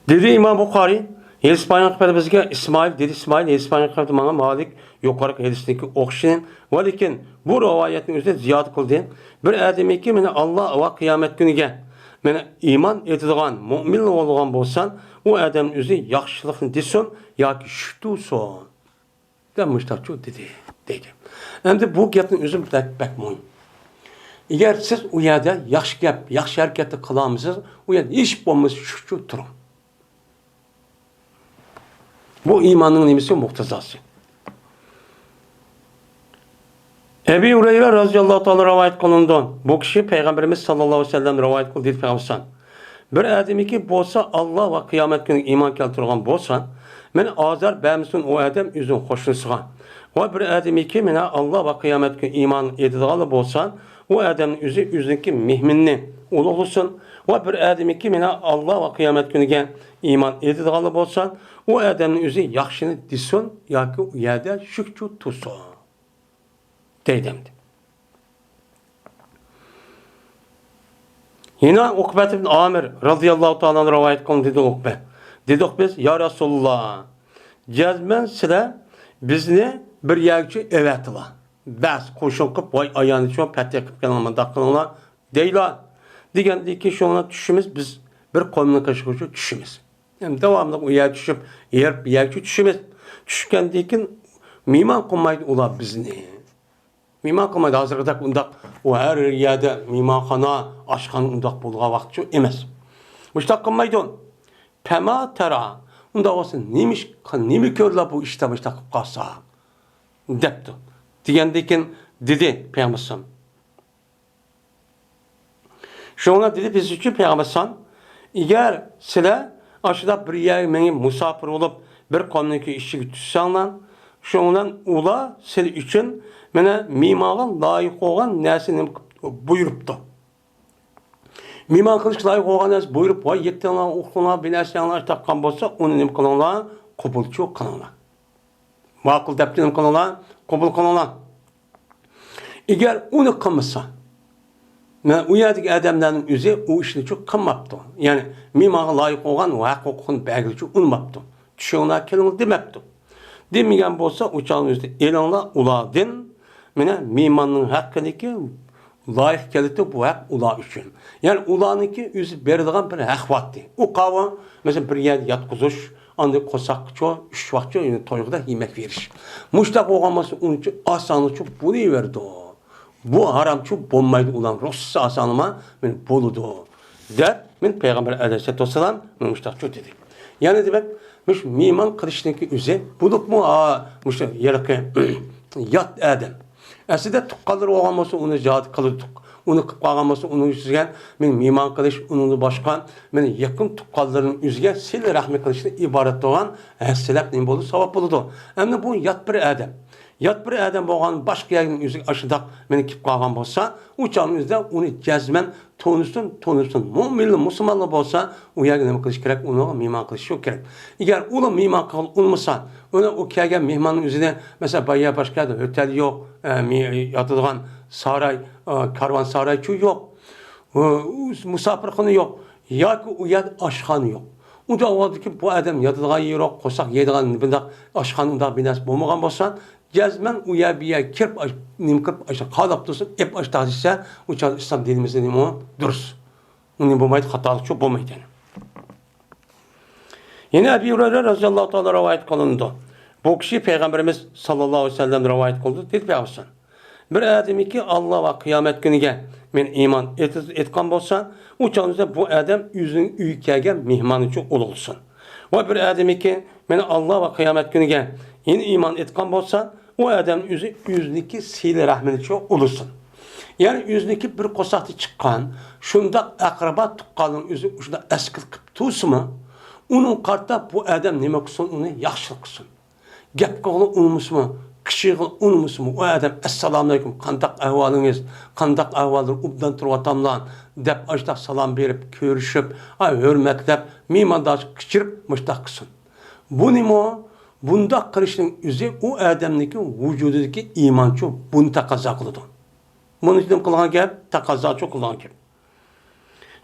دېدى ئىمام بۇخارىي، ھېدىس بايان قىلىپ بىزگە ئىسمائىل، دېدى ئىسمائىل، ھېدىس بايان قىلىپ ماڭا مالىك يۇقىرىقى ھېدىستىكى ئوخشىشىنى، ۋە لېكىن بۇ رىۋايەتنى ئۆزى زىيادە قىلدى. بىر ئادەمكى مانا ئاللا ۋە قىيامەت كۈنىگە مانا ئىمان ئېيتىدىغان مۆمىن بولغان بولسا، ئۇ ئادەم ئۆزى ياخشىلىقنى دېسۇن ياكى شۈك تۇتسۇن. دەپ مۇشتاقچۇ دېدى، دەيدۇ. ئەمدى بۇ گەپنىڭ ئۆزى بەك، بەك مۇھىم. ئەگەر سىز ئۇ يەردە ياخشى گەپ، ياخشى ھەرىكەتنى قىلالمىسىڭىز، ئۇ يەردە ھېچ بولمىسا شۈكچۇ تۇرۇڭ. بۇ ئىماننىڭ نېمىسى؟ مۇقتەزاسى. ئەبى ھۇرەيرە رازىياللاھۇ تائالا رىۋايەت قىلىنىدۇ. بۇ كىشى پەيغەمبىرىمىز ساللاللاھۇ ئەلەيھى ۋەسەللەم رىۋايەت قىلدى، دېدى پەيغەمبەر. بىر ئادىمىكى بولسا ئاللا ۋە قىيامەت كۈنىگە ئىمان كەلتۈرگەن بولسا، مانا ئازار بەرمىسۇن ئۇ ئادەم ئۆزىنىڭ قوشنىسىغا. ۋە بىر ئادىمىكى مانا ئاللا ۋە قىيامەت كۈنى ئىمان ئېيتىدىغانلا بولسا، ئۇ ئادەمنىڭ ئۆزى ئۆزىنىڭكى مېھمىنىنى ئۇلۇغلىسۇن. ۋە بىر ئادىمىكى مانا ئاللا ۋە قىيامەت كۈنىگە ئىمان ئېيتىدىغانلا بولسا، ئۇ ئادەمنىڭ ئۆزى ياخشىنى دېسۇن ياكى ئۇ يەردە شۈكچۇ تۇرسۇن. دەيدۇ ئەمدى. يەنە ئۇقبەت ئىبن ئامىر رازىياللاھۇ تائالا ئەنھۇ رىۋايەت قىلىدۇ، دېدى ئۇقبە. دېدۇق بىز، يا رەسۇلاللا، جەزمەن سىلەر بىزنى بىر يەرگىچە ئەۋەتىلا. بەس قوشۇن قىلىپ، ۋاي ئايانىچۇ پەتھىيە قىلىپ كېلىڭلار، مۇنداق قىلىڭلار، دەيلا. دېگەندىن كېيىن شۇڭا چۈشىمىز، بىز بىر قومنىڭ قېشىغىچە چۈشىمىز. يەنى داۋاملىق ئۇ يەرگە چۈشۈپ، ھېرىپ يەرگە چۈشىمىز. چۈشكەندىن كېيىن مېھمان قىلمايدۇ ئۇلار بىزنى. مېھمان قىلمايدۇ. ھازىرقىدەك ئۇنداق ئۇ ھەر يەردە مېھمانخانا، ئاشخانا ئۇنداق بولغان ۋاقىتچۇ ئەمەس. مۇشتاق قىلمايدۇ. پەما تەرا. ئۇنداق بولسا نېمە ئىش، نېمە كۆرىلا بۇ ئىشتا مۇشتاق قىلىپ قالسا؟ دەپتۇ. دېگەندىن كېيىن دېدى پەيغەمبەر. شۇڭا دېدى بىز ئۈچۈن پەيغەمبەر ئەلەيھىسسالام، ئەگەر سىلەر ئاشۇنداق بىر يەرگە مېڭىپ مۇساپىر بولۇپ، بىر قومنىڭكى ئىچىگە چۈشسەڭلار، شۇنىڭ بىلەن ئۇلار سىلەر ئۈچۈن مانا مېھمانغا لايىق بولغان نەرسىنى بۇيرۇپتۇ. مېھمان قىلىشقا لايىق بولغان نەرسە بۇيرۇپ، ۋاي يېتىڭلار، ئۇخلىڭلار، بىر نەرسە يەڭلار، تاققان بولسا، ئۇنى نېمە قىلىڭلار؟ قوبۇلچۇ قىلىڭلار. ماقۇل دەپتۇ، نېمە قىلىڭلار؟ قوبۇل قىلىڭلار. ئەگەر ئۇنى قىلمىسا، مەن ئۇ يەردىكى ئادەملەرنىڭ ئۆزى ئۇ ئىشنىچۇ قىلماپتۇ. يەنى مېھمانغا لايىق بولغان ھەق ھوقۇقىنى بەرگىلىچۇ ئۇنىماپتۇ. چۈشۈڭلار كېلىڭلار دېمەپتۇ. دېمىگەن بولسا، ئۇ چاغنىڭ ئۆزىدە ئېلىڭلار ئۇلاردىن، مانا مېھماننىڭ ھەققىدىكى لايىق كېلىدۇ بۇ ھەق ئۇلار ئۈچۈن. يەنى ئۇلارنىڭكى ئۆزى بېرىدىغان بىر ھەق ۋاتتى. ئۇ قاۋا، مەسىلەن، بىر يەردە ياتقۇزۇش، ئاندىن قورساققىچۇ، ئۈچ ۋاقچۇ، يەنى تويغۇدا يېمەك بېرىش. مۇشتاق بولغان بولسا، ئۇنچە ئاسانلىقچۇ بولۇۋېرىدۇ. بۇ ھارامچۇ بولمايدۇ، ئۇلار رۇخسىتى ئاسانلىما، مانا بولىدۇ، دەپ، مانا پەيغەمبەر ئەلەيھىسسالاتۇ ۋەسسالام مانا مۇشتاقچۇ دېدى. يەنى دېمەك، مۇشۇ مېھمان قىلىشنىڭكى ئۆزى، بولۇپمۇ، ھا، مۇشۇ ھېلىقى يات ئادەم. ئەسلىدە تۇغقانلىرى بولغان بولسا، ئۇنى زىيارەت قىلىدۇق. ئۇنى قىلىپ قالغان بولسا، ئۇنىڭ يۈزىگە مېنى مېھمان قىلىش، ئۇنىڭدىن باشقا مېنى يېقىن تۇغقانلىرىنىڭ يۈزىگە سىلە رەھمى قىلىشتىن ئىبارەت بولغان ھەسسىلەپ نېمە بولىدۇ؟ ساۋاب بولىدۇ. ئەمدى بۇ يات بىر ئادەم. يات بىر ئادەم بولغان باشقا يەرنىڭ يۈزىگە ئاشۇنداق مېنى كېلىپ قالغان بولسا، ئۇ چاغنىڭ ئۆزىدە ئۇنى جەزمەن تونۇسۇن، تونۇسۇن. مۆمىنلا، مۇسۇلمانلا بولسا، ئۇ يەرگە نېمە قىلىش كېرەك؟ ئۇنىڭغا مېھمان قىلىشى كېرەك. ئەگەر ئۇلا مېھمان قىلغىلى ئۇنىمىسا، ئۇنى ئۇ كەلگەن مېھماننىڭ ئۆزىنى، مەسىلەن، بايا باشقا يەردە ئوتېل يوق، ئە، مې-، ياتىدىغان ساراي، ئە، كارۋانسارايچۇ يوق، ئۇ، مۇساپىرخانا يوق ياكى ئۇ يەردە ئاشخانا يوق. ئۇنداق ۋاقىتتىكى بۇ ئادەم ياتىدىغان يېرى يوق، قورساق يەيدىغان بۇنداق ئاشخانا، ئۇنداق بىر نەرسە بولمىغان بولسا، جەزمەن ئۇ يەر بۇ يەر كىرىپ، ئاش-، نېمە قىلىپ، ئاشۇ خالاپ تۇرسۇن، ئېپ ئاشتاق دېسە، ئۇ چاغدا ئىسلام دىنىمىزدا نېمە دۇرۇس. ئۇ نېمە بولمايدۇ، خاتالىقچۇ بولمايدۇ يەنى. يەنە ئەبى ھۇرەيرە رەزىياللاھۇ تائالا رىۋايەت قىلىنىدۇ. بۇ كىشى پەيغەمبىرىمىز ساللاللاھۇ ئەلەيھى ۋەسەللەمدىن رىۋايەت قىلدى، دېدى پەيغەمبەر: بىر ئادەمكى ئاللا ۋە قىيامەت كۈنىگە مەن ئىمان ئېيتقان بولسا، ئۇ چاغدا بۇ ئادەم ئۆزىنىڭ ئۆيىگە كەلگەن مېھماننىچۇ ئۇلۇغلىسۇن. ۋە بىر ئادەمكى مەن ئاللا ۋە قىيامەت كۈنىگە يەنە ئىمان ئېيتقان بولسا، ئۇ ئادەم ئۆزى ئۆزىنىڭكى سىلە رەھمىنىچۇ ئۇلىسۇن. يەنى ئۆزىنىڭكى بىر قورساقتا چىققان شۇنداق ئەقرىبا تۇغقاننىڭ ئۆزى شۇنداق ئەسكىل قىلىپ تۇرسىمۇ، ئۇنىڭغا قارىتا بۇ ئادەم نېمە قىلسۇن، ئۇنى ياخشىلىق قىلسۇن. گەپ قىلغىلى ئۇنىمىسىمۇ، قىچىرغىلى ئۇنىمىسىمۇ، ئۇ ئادەم: ئەسسالامۇئەلەيكۇم، قانداق ئەھۋالىڭىز، قانداق ئەھۋاللار، ئوبدان تۇرۇۋاتاملا؟ دەپ ئاشۇنداق سالام بېرىپ، كۆرۈشۈپ، ئاي، ھۆرمەتلەپ، مېھماندارچىلىق قىچىرىپ مۇشۇنداق قىلسۇن. بۇنىمۇ، بۇنداق قىلىشنىڭ ئۆزى ئۇ ئادەمنىڭكى ۋۇجۇدىدىكى ئىمانچۇ بۇنى تەقەززا قىلىدۇ. بۇنى نېمە قىلغان گەپ؟ تەقەززاچۇ قىلغان گەپ.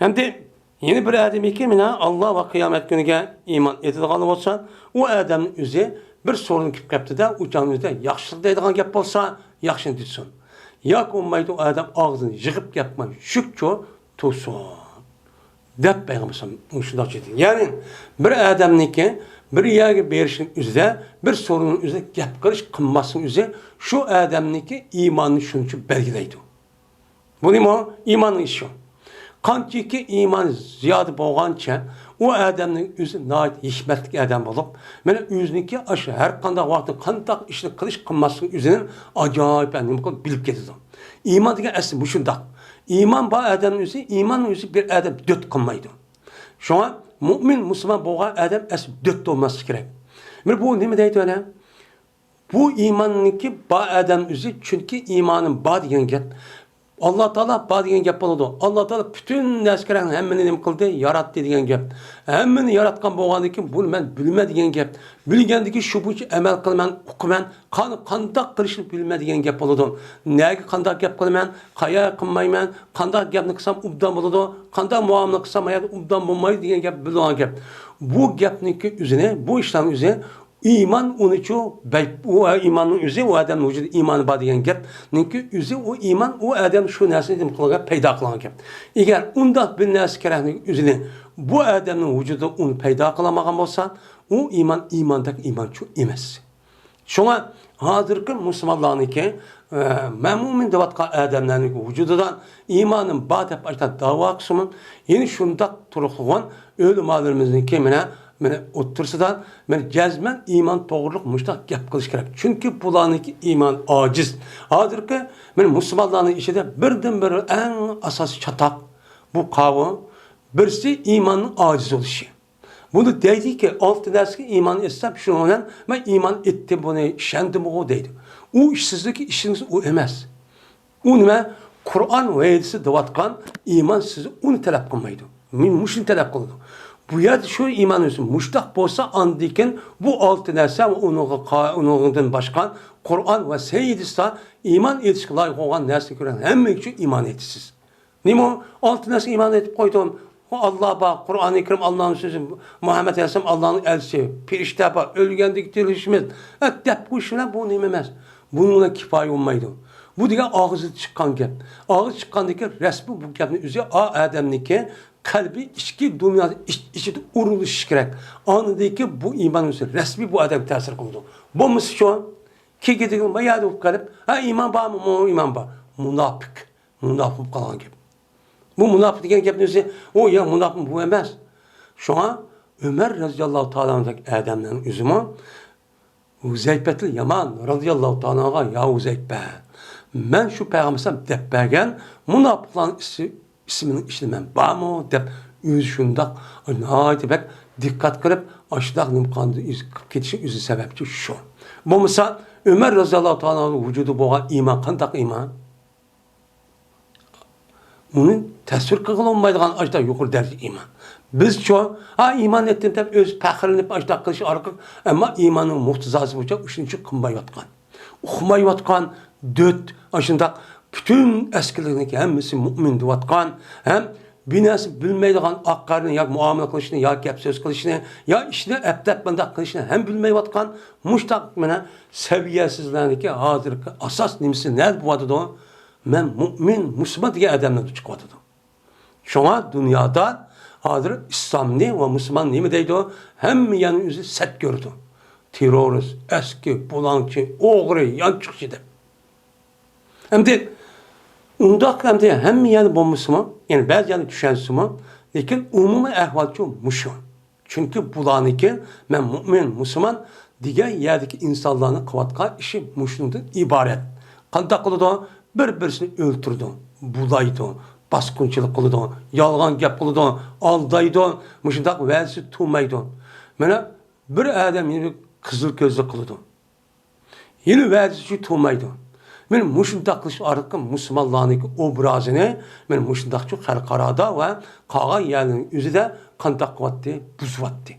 ئەمدى يەنە بىر ئادەمكى مانا ئاللا ۋە قىيامەت كۈنىگە ئىمان ئېيتىدىغان بولسا، ئۇ ئادەمنىڭ ئۆزى بىر سورۇن كېلىپ قاپتۇ-دە، ئۇ چاغنىڭ ئۆزىدە ياخشىلىق دەيدىغان گەپ بولسا، ياخشىنى دېسۇن. ياكى بولمايدۇ، ئۇ ئادەم ئاغزىنى يىغىپ گەپ قىلماي، شۈكچۇ تۇرسۇن، دەپ پەيغەمبەر ئەلەيھىسسالام شۇنداق دېدى. يەنى بىر ئادەمنىڭكى بىر يەرگە بېرىشنىڭ ئۆزىدە، بىر سورۇننىڭ ئۆزىدە گەپ قىلىش، قىلماسلىقنىڭ ئۆزى شۇ ئادەمنىڭكى ئىمانىنى شۇنچە بەلگىلەيدۇ. بۇنىمۇ ئىماننىڭ ئىشى شۇ. قانچىكى ئىمان زىيادە بولغانچە، ئۇ ئادەمنىڭ ئۆزى ناھايىتى ھېكمەتلىك ئادەم بولۇپ، مانا ئۆزىنىڭكى ئاشۇ ھەر قانداق ۋاقىتتا قانداق ئىشنى قىلىش، قىلماسلىقى ئۆزىنىڭ ئاجايىپ نېمە قىلىپ بىلىپ كېتىدۇ. ئىمان دېگەن ئەسلى مۇشۇنداق. ئىمان بار ئادەمنىڭ ئۆزى، ئىماننىڭ ئۆزى بىر ئادەم دۆت قىلمايدۇ. شۇڭا مۇئمىن، مۇسۇلمان بولغان ئادەم ئەسلى دۆت بولماسلىقى كېرەك. مانا بۇ نېمە دەيدۇ ئەنە؟ بۇ ئىماننىڭكى بار ئادەم ئۆزى، چۈنكى ئىمانىم بار دېگەن گەپ. ئاللا تائالا بار دېگەن گەپ بولىدۇ. ئاللا تائالا پۈتۈن نەرسىگە ھەممىنى نېمە قىلدى؟ ياراتتى دېگەن گەپ. ھەممىنى ياراتقان بولغاندىن كېيىن، بۇنى مەن بىلىمەن دېگەن گەپ. بىلگەندىن كېيىن شۇ بويىچە ئەمەل قىلىمەن، ئۇقىمەن، قان-، قانداق قىلىشنى بىلىمەن دېگەن گەپ بولىدۇ. نەگە قانداق گەپ قىلىمەن، قايا قىلمايمەن، قانداق گەپنى قىلسام ئوبدان بولىدۇ، قانداق مۇئامىلە قىلسام ئۇ يەردە ئوبدان بولمايدۇ دېگەن گەپ، بىلىدىغان گەپ. بۇ گەپنىڭكى ئۆزىنى، بۇ ئىشلارنىڭ ئۆزى ئىمان ئۇنىچۇ بەي-، ئۇ ئىماننىڭ ئۆزى، ئۇ ئادەمنىڭ ۋۇجۇدىدا ئىمانى بار دېگەن گەپنىڭكى ئۆزى، ئۇ ئىمان ئۇ ئادەم شۇ نەرسىنى نېمە قىلغان، پەيدا قىلغان گەپ. ئەگەر ئۇنداق بىر نەرسە كېرەكنىڭ ئۆزىنى بۇ ئادەمنىڭ ۋۇجۇدىدا ئۇنى پەيدا قىلالمىغان بولسا، ئۇ ئىمان ئىماندەك ئىمانچۇ ئەمەس. شۇڭا ھازىرقى مۇسۇلمانلارنىڭكى، ئە، مەن مۇئمىن دەۋاتقان ئادەملەرنىڭكى ۋۇجۇدىدا ئىمانىم بار دەپ ئاشۇنداق داۋا قىلسىمۇ، يەنە شۇنداق تۇرۇقلىغان ئۆلىمالىرىمىزنىڭكى مانا، مانا ئوتتۇرىسىدا مانا جەزمەن ئىمان توغرۇلۇق مۇشۇنداق گەپ قىلىش كېرەك. چۈنكى بۇلارنىڭكى ئىمان ئاجىز. ھازىرقى مانا مۇسۇلمانلارنىڭ ئىچىدە بىردىنبىر ئەڭ ئاساسىي چاتاق بۇ قاۋۇ، بىرسى ئىماننىڭ ئاجىز بولۇشى. بۇنى دەيدىكى، ئالتە نەرسىگە ئىمان ئېيتسام، شۇنىڭ بىلەن مەن ئىمان ئېيتتىم، بۇنى ئىشەندىمغۇ دەيدۇ. ئۇ ئىش سىزدىكى ئىشىڭىز ئۇ ئەمەس. ئۇ نېمە؟ قۇرئان ۋە ھەدىستە دەۋاتقان ئىمان سىز ئۇنى تەلەپ قىلمايدۇ. مۇ-، مۇشۇنى تەلەپ قىلىدۇ. بۇ يەردە شۇ ئىمان ئۆسۈم. مۇشتاق بولسا، ئاندىن كېيىن بۇ ئالتە نەرسە ۋە ئۇنىڭغا قا-، ئۇنىڭدىن باشقا قۇرئان ۋە سەھىھ ھەدىستە ئىمان ئېيتىشقا لايىق بولغان نەرسىنى كۆرگەن ھەممە كىشى ئىمان ئېيتىسىز. نېمە ئۇ؟ ئالتە نەرسە ئىمان ئېيتىپ قويدۇم. ئۇ ئاللا بار، قۇرئانى كەرىم ئاللانىڭ سۆزى، مۇھەممەد ئەلەيھىسسالام ئاللانىڭ ئەلچىسى، پېرىشتە بار، ئۆلگەندىن كېيىن تىرىلىشىمىز، ھە، دەپ قويۇش بىلەن بۇ نېمە ئەمەس. بۇنىڭ بىلەن كىپايە بولمايدۇ. بۇ دېگەن ئاغزىدا چىققان گەپ. ئاغزى چىققاندىن كېيىن رەسمىي بۇ گەپنى ئۆزى ئا ئادەمنىڭكى قەلبى ئىچكى دۇنياسى ئىچ-، ئىچىدە ئۇرۇلۇشى كېرەك. ئاندىن كېيىن بۇ ئىمان ئۆزى رەسمىي بۇ ئادەمگە تەسىر قىلىدۇ. بولمىسىچۇ؟ كېگىدىگە ما يەردە بولۇپ قېلىپ، ھە، ئىمان بارمۇ؟ مو ئىمان بار. مۇناپىق. مۇناپىق بولۇپ قالغان گەپ. بۇ مۇناپىق دېگەن گەپنى ئۆزى، ئۇ يا مۇناپىق بۇ ئەمەس. شۇڭا ئۆمەر رەزىياللاھۇ تائالا ئەنھۇدەك ئادەمنىڭ ئۆزىمۇ ھۇزەيپەتىل يامان رەزىياللاھۇ تائالا ئەنھۇغا، يا ھۇزەيپە، مەن شۇ پەيغەمبەر ئەلەيھىسسالام دەپ بەرگەن مۇناپىقلارنىڭ ئىسى-، ئىسمىنىڭ ئىچىدە مەن بارمۇ؟ دەپ ئۆزى شۇنداق ناھايىتى بەك دىققەت قىلىپ، ئاشۇنداق نېمە قىلغان ئۆزى قىلىپ كېتىشى ئۆزى سەۋەبچى شۇ. بولمىسا ئۆمەر رەزىياللاھۇ تائالا ئەنھۇنىڭ ۋۇجۇدىدا بولغان ئىمان قانداق ئىمان؟ ئۇنى تەسۋىر قىلغىلى بولمايدىغان ئاشۇنداق يۇقىرى دەرىجىدە ئىمان. بىزچۇ، ھا، ئىمان ئېيتتىم دەپ ئۆزى پەخىرلىنىپ ئاشۇنداق قىلىش ئارقىلىق، ئەمما ئىماننىڭ مۇقتىزاسى بويىچە ئۇشۇنچە قىلمايۋاتقان. ئۇقمايۋاتقان، دۆت، ئاشۇنداق پۈتۈن ئەسكىرىنىڭ ھەممىسى مۇئمىن دەۋاتقان، ھەم بىر نەرسە بىلمەيدىغان، ئاق قارىنى ياكى مۇئامىلە قىلىشنى، ياكى گەپ سۆز قىلىشنى، يا ئىشنى ئەپتەپ مۇنداق قىلىشنى ھەم بىلمەيۋاتقان مۇشۇنداق مانا سەۋىيەسىزلەرنىڭكى ھازىرقى ئاساس نېمىسى نەدە بولۇۋاتىدۇ؟ مەن مۇئمىن، مۇسۇلمان دېگەن ئادەملەردە چىقىۋاتىدۇ. شۇڭا دۇنيادا ھازىر ئىسلامنى ۋە مۇسۇلمان نېمە دەيدۇ؟ ھەممە يەرنى ئۆزى سەت كۆرىدۇ. تېررورىست، ئەسكى، بۇلاڭچى، ئوغرى، يانچۇقچى دەپ. ئەمدى ئۇنداق ئەمدى ھەممە يەردە بولمىسىمۇ، يەنى بەزى يەردە چۈشەنسىمۇ، لېكىن ئومۇمىي ئەھۋالچۇ مۇشۇ. چۈنكى بۇلارنىڭكى مەن مۇئمىن، مۇسۇلمان دېگەن يەردىكى ئىنسانلارنىڭ قىلىۋاتقان ئىشى مۇشۇنىڭدىن ئىبارەت. قانداق قىلىدۇ؟ بىر-بىرسىنى ئۆلتۈرىدۇ، بۇلايدۇ، باسقۇنچىلىق قىلىدۇ، يالغان گەپ قىلىدۇ، ئالدايدۇ، مۇشۇنداق ۋەدىسى تۇرمايدۇ. مانا بىر ئادەم يەنە قىزىل كۆزلۈك قىلىدۇ. يەنە ۋەدىسى تۇرمايدۇ. مانا مۇشۇنداق قىلىش ئارقىلىق مۇسۇلمانلارنىڭكى ئوبرازىنى مانا مۇشۇنداقچۇ خەلقئارادا ۋە قالغان يەرلەرنىڭ ئۆزىدە قانداق قىلىۋاتتى؟ بۇزۇۋاتتى.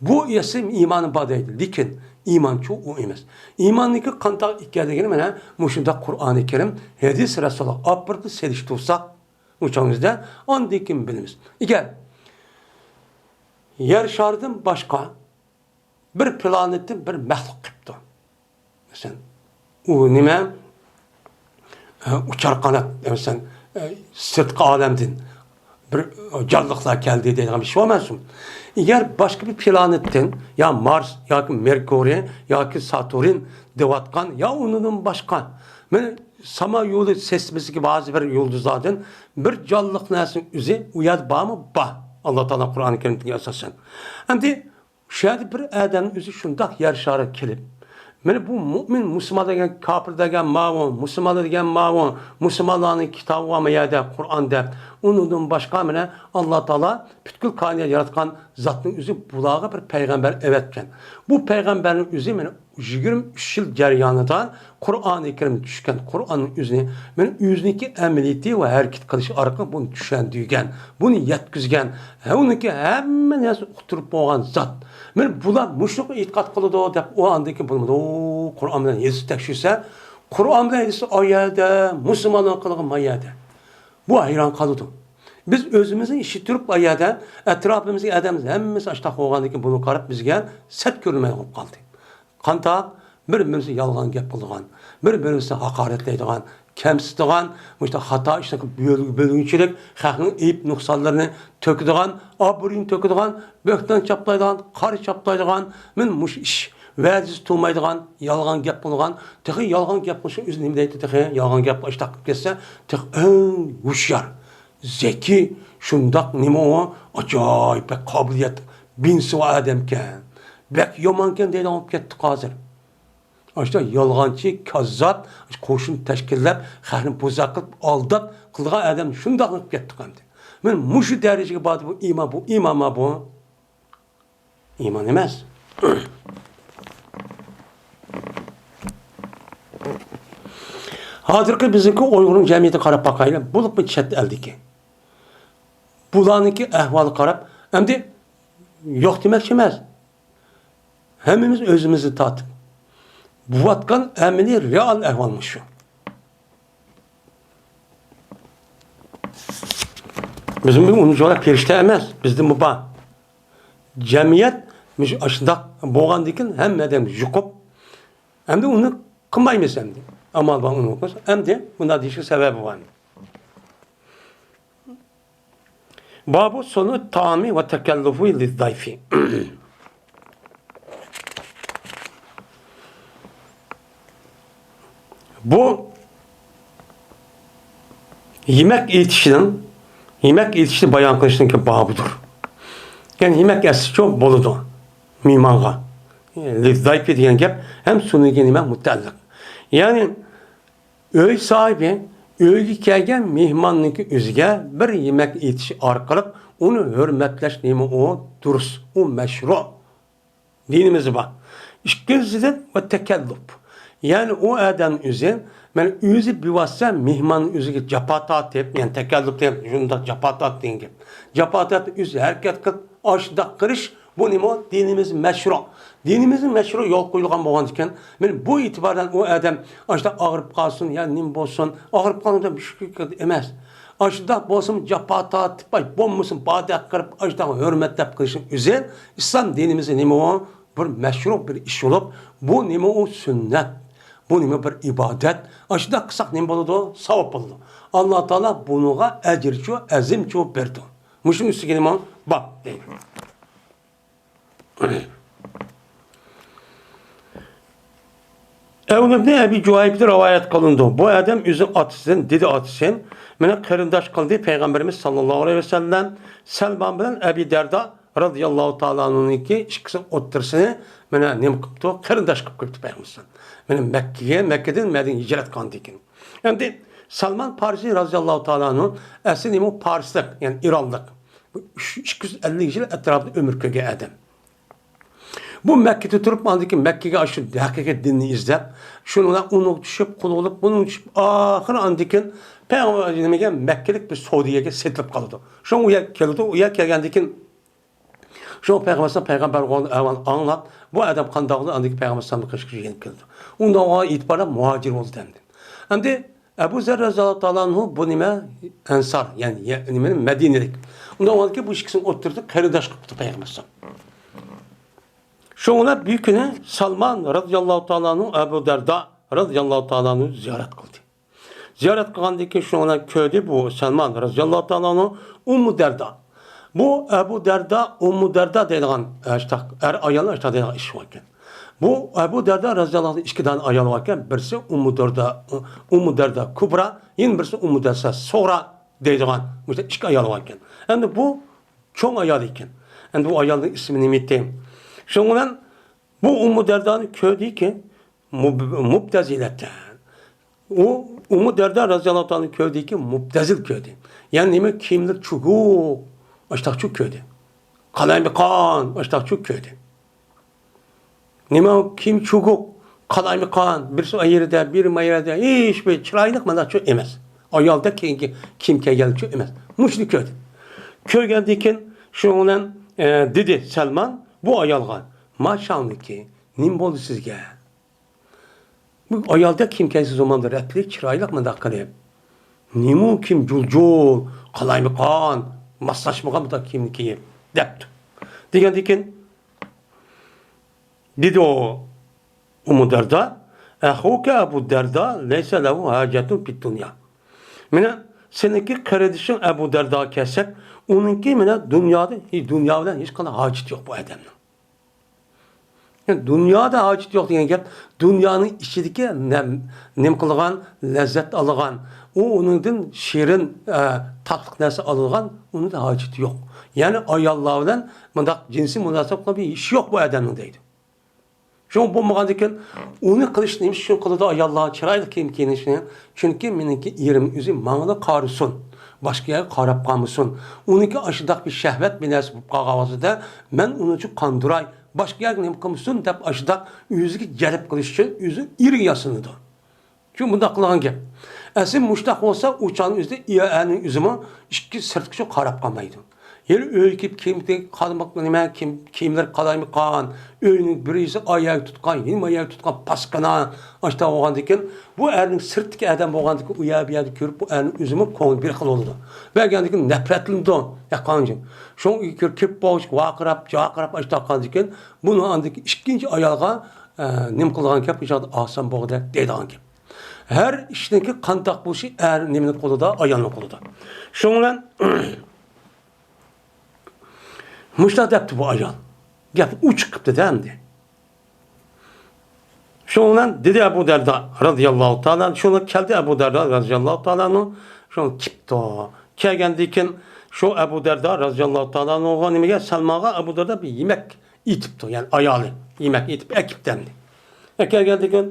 بۇ ئەسلى ئىمانى بار دەيدۇ، لېكىن ئىمانچۇ ئۇ ئەمەس. ئىماننىڭكى قانداق ئىكەنلىكىنى مانا مۇشۇنداق قۇرئانى كەرىم، ھەدىس رەسۇلىغا ئاپىرىپ سېلىشتۇرساق، ئۇ چاغىمىزدا ئاندىن كېيىن بىلىمىز. ئەگەر يەر شارىدىن باشقا بىر پلانېتتىن بىر مەخلۇق قېپتۇ. مەسىلەن، ئۇ نېمە؟ ئە، ئۇچار قانات، مەسىلەن، ئە، سىرتقى ئالەمدىن بىر جانلىقلار كەلدى دەيدىغان بىر شۇ ئەمەسمۇ؟ ئەگەر باشقا بىر پلانېتتىن يا مارس ياكى مېركۇرىي ياكى ساتۇرن دەۋاتقان يا ئۇنىڭدىن باشقا، مانا ساما يولى سىستېمىسىدىكى بەزى بىر يۇلدۇزلاردىن بىر جانلىق نەرسىنىڭ ئۆزى ئۇ يەردە بارمۇ؟ بار. ئاللا تائالا قۇرئانى كەرىمدىكى ئاساسەن. ئەمدى شۇ يەردە بىر ئادەمنىڭ ئۆزى شۇنداق يەر شارىغا كېلىپ، مانا بۇ مۇئمىن، مۇسۇلمان دېگەن، كاپىر دېگەن ماۋۇ، مۇسۇلمانلار دېگەن ماۋۇ، مۇسۇلمانلارنىڭ كىتابى بار ما يەردە، قۇرئان دەپ، ئۇنىڭدىن باشقا مانا ئاللا تائالا پۈتكۈل كائىنات ياراتقان زاتنىڭ ئۆزى بۇلارغا بىر پەيغەمبەر ئەۋەتكەن. بۇ پەيغەمبەرنىڭ ئۆزى مانا يىگىرمە ئۈچ يىل جەريانىدا قۇرئانى كەرىم چۈشكەن، قۇرئاننىڭ ئۆزىنى، مانا ئۆزىنىڭكى ئەمەلىيىتى ۋە ھەرىكەت قىلىشى ئارقىلىق بۇنى چۈشەندۈرگەن، بۇنى يەتكۈزگەن، ھە، ئۇنىڭكى ھەممە نەرسىنى ئۇقتۇرۇپ بولغان زات. مانا بۇلار مۇشۇنىڭغا ئېتىقاد قىلىدۇ دەپ، ئۇ ئاندىن كېيىن بولمىدى. ئۇ قۇرئان بىلەن ھەدىسنى تەكشۈرسە، قۇرئان بىلەن ھەدىس ئايەدە، مۇسۇلمانلار قىلغان مايەدە. بۇ ھەيران قالىدۇ. بىز ئۆزىمىزنىڭ ئىشى تۇرۇپ ئايەدە، ئەتراپىمىزدىكى ئادەملەر ھەممىسى ئاشتاق بولغاندىن كېيىن بۇنى قاراپ بىزگە سەت كۆرۈنمەيدىغان بولۇپ قالدى. قانداق؟ بىر-بىرىمىزگە يالغان گەپ قىلىدىغان، بىر-بىرىمىزنى ھاقارەتلەيدىغان، كەمسىتىدىغان، مۇشۇنداق خاتا ئىشلارغا بۆل-، بۆلگۈنچىلىك، خەقنىڭ ئەيىب نۇقسانلىرىنى تۆكىدىغان، ئابرۇيىنى تۆكىدىغان، بۆھتان چاپلايدىغان، قارا چاپلايدىغان، مانا مۇشۇ ئىش، ۋەدىسى تۇرمايدىغان، يالغان گەپ قىلىدىغان، تېخى يالغان گەپ قىلىشنىڭ ئۆزى نېمە دەيدۇ تېخى؟ يالغان گەپ ئاشتاق قىلىپ كەتسە، تېخى ئەڭ ھوشيار، زېكىي، شۇنداق نېمە ئۇ، ئاجايىپ بەك قابىلىيەت، بىنسىۋا ئادەمكەن، بەك يامانكەن دەيدىغان بولۇپ كەتتۇق ھازىر. ئاشۇنداق يالغانچى، كاززاپ، قوشۇن تەشكىللەپ، خەقنى بوزەك قىلىپ، ئالداپ قىلىدىغان ئادەم شۇنداق بولۇپ كەتتۇق ئەمدى. مانا مۇشۇ دەرىجىگە باردى بۇ ئىمان، بۇ ئىمانما بۇ؟ ئىمان ئەمەس. ھازىرقى بىزنىڭكى ئۇيغۇرنىڭ جەمئىيىتىگە قاراپ باقايلى، بولۇپمۇ چەت ئەلدىكى. بۇلارنىڭكى ئەھۋالىغا قاراپ، ئەمدى يوق دېمەكچى ئەمەس. ھەممىمىز ئۆزىمىزنى تارتىپ بوۋاتقان ئەمەلىي رېئال ئەھۋال مۇشۇ. بىزمۇ ئۇنى جوراپ پېرىشتە ئەمەس، بىزدىمۇ بار. جەمئىيەت مۇشۇ ئاشۇنداق بولغاندىكىن ھەممە ئادەم يۇقۇپ، ئەمدى ئۇنى قىلمايمىز ئەمدى. ئامال بار ئۇنى قىلىش. ئەمدى بۇنداق دېيىشكە سەۋەبى بار. بابۇ سۇنۇ تائامى ۋە تەكەللۇفۇ لىززايفى. بۇ يېمەك ئېتىشنىڭ، يېمەك ئېتىشنى بايان قىلىشنىڭكى بابىدۇر. يەنى يېمەك ئەتسىچۇ بولىدۇ مېھمانغا. لىززايفى دېگەن گەپ ھەم سۇنۇ دېگەن نېمە مۇتەئەللىق. يەنى ئۆي ساھىبى ئۆيگە كەلگەن مېھماننىڭكى ئۆزىگە بىر يېمەك ئېتىش ئارقىلىق ئۇنى ھۆرمەتلەش نېمە ئۇ دۇرۇس، ئۇ مەشرۇ. دىنىمىزدا بار. ئىككىنچىدىن، ۋە تەكەللۇپ. يەنى ئۇ ئادەم ئۆزى، مانا ئۆزى بىۋاسىتە مېھماننىڭ ئۆزىگە جاپا تارتىپ، يەنى تەكەللۇپ دېگەن شۇنداق جاپا تارت دېگەن گەپ. جاپا تارتىپ ئۆزى ھەرىكەت قىلىپ، ئاشۇنداق قىلىش، بۇ نېمە؟ دىنىمىز مەشرۇ. دىنىمىز مەشرۇ يول قويۇلغان بولغاندىكىن، مانا بۇ ئېتىبار بىلەن ئۇ ئادەم ئاشۇنداق ئاغرىپ قالسۇن يا نېمە بولسۇن، ئاغرىپ قالغان ئادەم مۇشۇ ئەمەس. ئاشۇنداق بولسىمۇ جاپا تارتىپ، ئاي، بولمىسۇن بادەك قىلىپ، ئاشۇنداق ھۆرمەتلەپ قىلىشنىڭ ئۆزى ئىسلام دىنىمىزدا نېمە ئۇ؟ بىر مەشرۇ بىر ئىش بولۇپ، بۇ نېمە ئۇ؟ سۈننەت. بۇ نېمە؟ بىر ئىبادەت. ئاشۇنداق قىلساق نېمە بولىدۇ؟ ساۋاب بولىدۇ. ئاللا تائالا بۇنىڭغا ئەجىرچۇ، ئەزىمچۇ بېرىدۇ. مۇشۇنىڭ ئۈستىگە نېمە بار دەيدۇ. ئەۋن ئىبنى ئەبى جۇھەيبدىن رىۋايەت قىلىنىدۇ. بۇ ئادەم ئۆزىنىڭ ئاتىسىدىن، دېدى ئاتىسى، مېنى قېرىنداش قىلدى پەيغەمبىرىمىز ساللاللاھۇ ئەلەيھى ۋەسەللەم سەلمان بىلەن ئەبى دەردا رازىياللاھۇ تائالا ئەنھۇنىڭكى ئىككىسىنىڭ ئوتتۇرىسىنى مانا نېمە قىپتۇ؟ قېرىنداش قىلىپ قويۇپتۇ پەيغەمبەر. مانا مەككىگە، مەككىدىن مەدىنىگە ھىجرەت قىلغاندىن كېيىن. ئەمدى سەلمان پارسى رازىياللاھۇ تائالا ئەنھۇ ئەسلى نېمە؟ پارسلىق، يەنى ئىرانلىق. بۇ ئۈچ، ئىككى يۈز ئەللىك يىل ئەتراپىدا ئۆمۈر كۆرگەن ئادەم. بۇ مەككىدە تۇرۇپ، ئاندىن كېيىن مەككىگە ئاشۇ ھەقىقىي دىننى ئىزدەپ، شۇنىڭ بىلەن ئۇنىڭغا چۈشۈپ، قۇل بولۇپ، بۇنىڭغا چۈشۈپ، ئاخىرى ئاندىن كېيىن پەيغەمبەر نېمىگە؟ مەككىلىك بىر سودىگەرگە سېتىلىپ قالىدۇ. شۇڭا ئۇ يەرگە كېلىدۇ، ئۇ يەرگە كەلگەندىن كېيىن، شۇڭا پەيغەمبەر پەيغەمبەر بولغان ئەھۋالنى ئاڭلاپ، بۇ ئادەم قانداق بولدى؟ ئاندىن كېيىن پەيغەمبەر ئەلەيھىسسالامنىڭ قېشىغا يېنىپ كېلىدۇ. ئۇندىن ئېتىبارەن مۇھاجىر بولدى ئەمدى. ئەمدى ئەبۇ زەر رازىياللاھۇ تائالا ئەنھۇ بۇ نېمە؟ ئەنسار، يەنى يە-، نېمە؟ مەدىنىلىك. ئۇنداق بولغاندىكىن بۇ ئىككىسىنىڭ ئوتتۇرىسىدا قېرىنداش قىپتۇ پەيغەمبەر. شۇڭا بىر كۈنى سالمان رازىياللاھۇ تائالا ئەنھۇ ئەبۇ دەردا رازىياللاھۇ تائالا ئەنھۇ زىيارەت قىلدى. زىيارەت قىلغاندىن كېيىن شۇنىڭ بىلەن كۆردى بۇ سالمان رازىياللاھۇ تائالا ئەنھۇ ئۇممۇ دەردا. بۇ ئەبۇ دەردا، ئۇممۇ دەردا دەيدىغان، ئاشتاق، ئەر ئايال ئاشتاق دەيدىغان ئىش باركەن. بۇ ئەبۇ دەردا رازىياللاھۇ ئەنھۇ ئىككى دانە ئايال باركەن. بىرسى ئۇممۇ دەردا، ئۇممۇ دەردا كۇبرا، يەنە بىرسى ئۇممۇ دەردا سۇغرا دەيدىغان مۇشۇ ئىككى ئايال باركەن. ئەمدى بۇ چوڭ ئايال ئىكەن. ئەمدى بۇ ئايالنىڭ ئىسمى نېمە ئىدى؟ شۇنىڭ بىلەن بۇ ئۇممۇ دەردانى كۆردىكى، مۇب-، مۇبتەزىلەتەن. ئۇ ئۇممۇ دەردا رازىياللاھۇ تائالا كۆردىكى، مۇبتەزىل كۆردى. يەنى نېمە؟ كىيىملىرى چۈگۈك، ئاشتاقچۇ كۆردى. قالايمىقان، ئاشتاقچۇ كۆردى. نېمە؟ كىيىم چۈگۈك، قالايمىقان، بىرسى ئايرىدا، بىرى مايرىدا، ھېچبىر چىرايلىق مانداقچۇ ئەمەس. ئايالدا كىيىنگە كىيىم كىيگەنچۇ ئەمەس. مۇشۇنى كۆردى. كۆرگەندىن كېيىن شۇنىڭ بىلەن، ئە، دېدى سەلمان بۇ ئايالغا، ماشاڭلىكى، نېمە بولدى سىزگە؟ بۇ ئايالدا كىيىم كىيسە زاماندا رەتلىك، چىرايلىق مۇنداق قىلىپ. نېمە كىيىم جۇل-جۇل، قالايمىقان، ماسلاشمىغان مۇنداق كىيىمنى كىيىپ، دەپتۇ. دېگەندىن كېيىن دېدى ئۇ ئۇممۇ دەردا، «ئەخۇكە ئەبۇ دەردا لەيسە لەھۇ ھاجەتۇن فىددۇنيا.» مانا سېنىڭكى قېرىندىشىڭ ئەبۇ دەرداغا كەلسەك، ئۇنىڭكى مانا دۇنيادا، دۇنيا بىلەن ھېچقانداق ھاجىتى يوق بۇ ئادەمنىڭ. يەنى دۇنيادا ھاجىتى يوق دېگەن گەپ، دۇنيانىڭ ئىچىدىكى نەم-، نېمە قىلغان، لەززەت ئالغان، ئۇ ئۇنىڭدىن شېرىن، ئە، تاتلىق نەرسە ئالغان، ئۇنىڭدا ھاجىتى يوق. يەنى ئاياللار بىلەن مۇنداق جىنسىي مۇناسىۋەت قىلىپ ئىشى يوق بۇ ئادەمنىڭ دەيدۇ. شۇڭا بولمىغاندىكىن، ئۇنى قىلىش نېمە ئۈچۈن قىلىدۇ ئاياللار چىرايلىق كىيىم كىيىنىشنى؟ چۈنكى مېنىڭكى ئېرىم ئۆزى ماڭىلا قارىسۇن، باشقا يەرگە قاراپ قالمىسۇن. ئۇنىڭكى ئاشۇنداق بىر شەھۋەت بىر نەرسە بولۇپ قالغان ۋاقتىدا، مەن ئۇنى قاندۇراي، باشقا يەرگە نېمە قىلمىسۇن دەپ ئاشۇنداق ئۆزىگە جەلپ قىلىش ئۈچۈن ئۆزى ئېرىگە ياسىنىدۇ. چۈنكى مۇنداق قىلغان گەپ. ئەسلى مۇشۇنداق بولسا، ئۇ چاغنىڭ ئۆزىدە ئەرنىڭ ئۆزىمۇ ئىككى سىرتقىچە قاراپ قالمايدۇ. ھېلى ئۆيگە كېلىپ كىيىم قالماق نېمە، كىيىم، كىيىملىرى قالايمىقان، ئۆينىڭ بىر يېرىسى ئاياغ تۇتقان، يېنىم ئاياغ تۇتقان پاسكىنا، ئاشتا بولغاندىكىن، بۇ ئەرنىڭ سىرتتىكى ئادەم بولغاندىكىن، ئۇ يەر بۇ يەردە كۆرۈپ، بۇ ئەرنىڭ ئۆزىمۇ كۆڭلى بىر خىل بولىدۇ. بەرگەندىكىن نەپرەتلىنىدۇ. ياقانجىم. شۇڭا ئۆيگە كىرىپ، كىرىپ بولغۇچە ۋارقىراپ، جارقىراپ ئاشتا قالغاندىكىن، بۇنىڭ ئاندىكى ئىككىنچى ئايالغا، ئە، نېمە قىلىدىغان گەپ، بۇ چاغدا ئالسام بولغۇدەك دەيدىغان گەپ. ھەر ئىشنىڭكى قانداق بولۇشى ئەر نېمىنىڭ قولىدا، ئايالنىڭ قولىدا. شۇنىڭ بىلەن مۇشۇنداق دەپتۇ بۇ ئايال. گەپنى ئوچۇق قىپتۇ-دە ئەمدى. شۇنىڭ بىلەن دېدى ئەبۇ دەردا رازىياللاھۇ تائالا، شۇنىڭ كەلدى ئەبۇ دەردا رازىياللاھۇ تائالا ئەنھۇ، شۇ كېپتۇ. كەلگەندىن كېيىن شۇ ئەبۇ دەردا رازىياللاھۇ تائالا ئەنھۇغا نېمىگە، سەلمانغا ئەبۇ دەردا بىر يېمەك ئېتىپتۇ، يەنى ئايالى يېمەك ئېتىپ ئەكېپتۇ ئەمدى. ئەكەلگەندىن كېيىن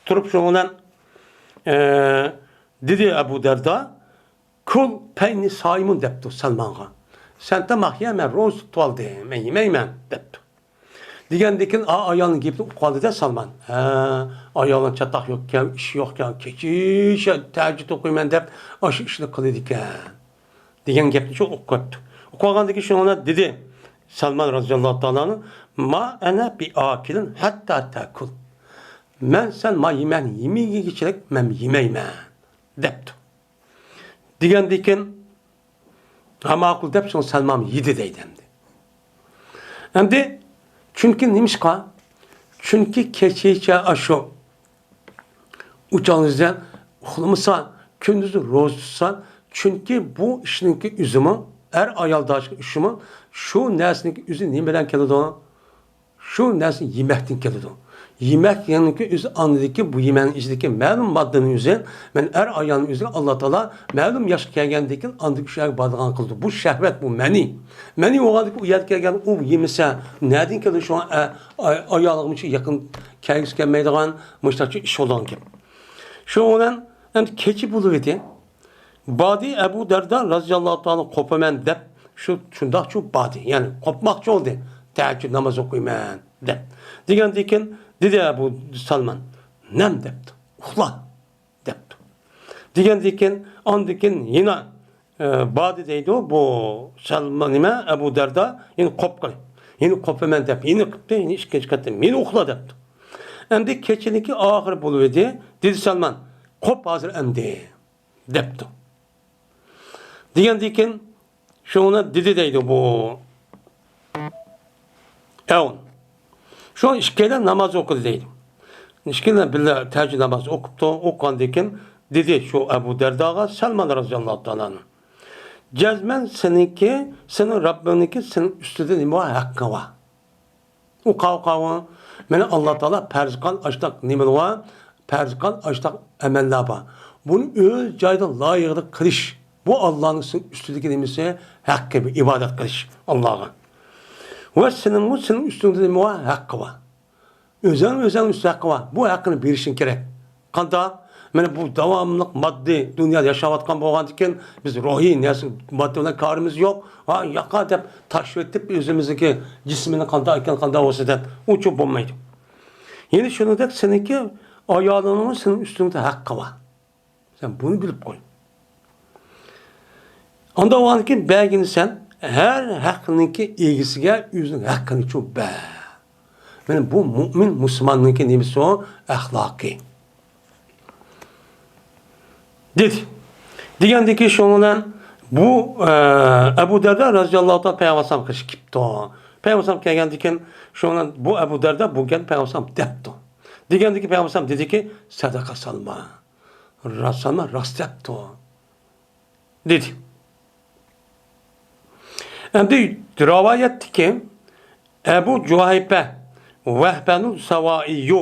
تۇرۇپ شۇنىڭ بىلەن، ئە، دېدى ئەبۇ دەردا، كۇل فەئىننى سائىمۇن دەپتۇ سەلمانغا. سەن تاماق يە، مەن روزا تۇتۇۋالدىم، مەن يېمەيمەن دەپتۇ. دېگەندىكىن ئا-، ئايالنىڭ گېپىنى ئۇقۇپ قالدى-دە سەلمان. ھە، ئايالنىڭ چاتاق يوقكەن، ئىشى يوقكەن، كېچىچە تەھەججۇد ئوقۇيمەن دەپ ئاشۇ ئىشنى قىلىدىكەن. دېگەن گەپنى شۇ ئۇقۇپ قاپتۇ. ئۇقۇپ قالغاندىن كېيىن شۇنىڭ بىلەن دېدى سەلمان رازىياللاھۇ تائالا ئەنھۇ، ما ئەنە بىئاكىلىن ھەتتا تەكۇل. مەن سەن ما يېمەكنى يېمىگىچىلىك مەن يېمەيمەن دەپتۇ. دېگەندىكىن، ھە، ماقۇل دەپ، شۇڭا سەلمان يېدى دەيدۇ ئەمدى. ئەمدى، چۈنكى نېمىشقا؟ چۈنكى كېچىچە ئاشۇ ئۇچالىزە ئۇخلىمىسا، كۈندۈزى روزا تۇتسا، چۈنكى بۇ ئىشنىڭكى ئۆزىمۇ، ئەر ئايالداش ئىشىمۇ، شۇ نەرسىنىڭكى ئۆزى نېمە بىلەن كېلىدۇ؟ شۇ نەرسە يېمەكتىن كېلىدۇ. يېمەك يەنىكى ئۆزى ئاندىكى بۇ يېمەكنىڭ ئىچىدىكى مەلۇم ماددىنىڭ ئۆزى، مەن ئەر ئايالنىڭ ئۆزىگە ئاللا تائالا مەلۇم ياشقا كەلگەندىن كېيىن ئاندىن ئۇ يەرگە بارىدىغان قىلىدۇ. بۇ شەھۋەت، بۇ مەنى. مەنى بولغاندىكىن ئۇ يەرگە كەلگەن ئۇ يېمىسە، نەدىن كېلىدۇ؟ شۇڭا ئە-، ئاي-، ئايالىغا مۇشۇ يېقىن كەلگۈسى كەلمەيدىغان مۇشۇنداق ئىش بولىدىغان گەپ. شۇنىڭ بىلەن ئەمدى كېچە بولۇۋىدى. باردى ئەبۇ دەردا رازىياللاھۇ تائالا قوپىمەن دەپ، شۇ، شۇنداقچۇ باردى. يەنى قوپماقچى بولدى. تەھەججۇد ناماز ئوقۇيمەن دەپ. دېگەندىن كېيىن دېدى ئەبۇ سەلمان، نەم دەپتۇ. ئۇخلا دەپتۇ. دېگەندىن كېيىن، ئاندىن كېيىن يەنە، ئە، باردى دەيدۇ. بۇ سەلمان نېمە؟ ئەبۇ دەردا يەنە قوپقىلى. يەنە قوپىمەن دەپ، يەنە قىپتۇ، يەنە ئىككىنچى قېتىم، يەنە ئۇخلا دەپتۇ. ئەمدى كېچىنىڭكى ئاخىرى بولۇۋىدى. دېدى سەلمان، قوپ ھازىر ئەمدى. دەپتۇ. دېگەندىن كېيىن شۇنى دېدى دەيدۇ بۇ ئەۋن. شۇ ئىككىيلەن ناماز ئوقۇدى دەيدۇ. ئىككىيلەن بىللە تەھەججۇد نامازى ئوقۇپتۇ. ئوقۇغاندىن كېيىن دېدى شۇ ئەبۇ دەرداغا سەلمان رازىياللاھۇ تائالا ئەنھۇ، جەزمەن سېنىڭكى، سېنىڭ رەببىڭنىڭكى سېنىڭ ئۈستىدە نېمە بار؟ ھەققى بار. ئۇ قاۋۇ قاۋۇ، مانا ئاللا تائالا پەرز قىلغان ئاشتاق نېمىلەر بار؟ پەرز قىلغان ئاشتاق ئەمەللەر بار. بۇنى ئۆز جايىدا لايىقىدا قىلىش. بۇ ئاللانىڭ سېنىڭ ئۈستىدىكى نېمىسى؟ ھەققى، بۇ ئىبادەت قىلىش ئاللاغا. ۋە سېنىڭمۇ سېنىڭ ئۈستۈڭدە نېمە بار؟ ھەققى بار. ئۆزۈڭ، ئۆزۈڭ ئۈستىدە ھەققى بار. بۇ ھەققىنى بېرىشىڭ كېرەك. قانداق؟ مانا بۇ داۋاملىق ماددىي دۇنيادا ياشاۋاتقان بولغاندىكىن، بىز روھىي نەرسە، ماددا بىلەن كارىمىز يوق. ھا، ياقا دەپ تاشلىۋېتىپ، ئۆزىمىزنىڭكى جىسمىنى قانداق ئىكەن، قانداق بولسا دەپ، ئۇچۇ بولمايدۇ. يەنە شۇنىڭدەك سېنىڭكى ئايالىڭنىڭمۇ سېنىڭ ئۈستۈڭدە ھەققى بار. سەن بۇنى بىلىپ قوي. ئانداق بولغاندىكىن بەرگىنى سەن ھەر ھەقنىڭكى ئىگىسىگە ئۆزىنىڭ ھەققىنىچۇ بەر. مانا بۇ مۇئمىن مۇسۇلماننىڭكى نېمىسى ئۇ؟ ئەخلاقى. دېدى. دېگەندىكى شۇنىڭ بىلەن بۇ، ئە، ئەبۇ دەردە رازىياللاھۇ تائالا پەيغەمبەر ئەلەيھىسسالام قېشىغا كېپتۇ. پەيغەمبەر ئەلەيھىسسالام كەلگەندىكىن شۇنىڭ بىلەن بۇ ئەبۇ دەردە بۇ گەپنى پەيغەمبەر ئەلەيھىسسالام دەپتۇ. دېگەندىكى پەيغەمبەر ئەلەيھىسسالام دېدىكى، سەدەقە سەلمان. راست سەلمان راست دەپتۇ. دېدى. ئەمدى رىۋايەتتىكى ئەبۇ جۇھەيپە ۋەھبەنۇ سەۋائىيۇ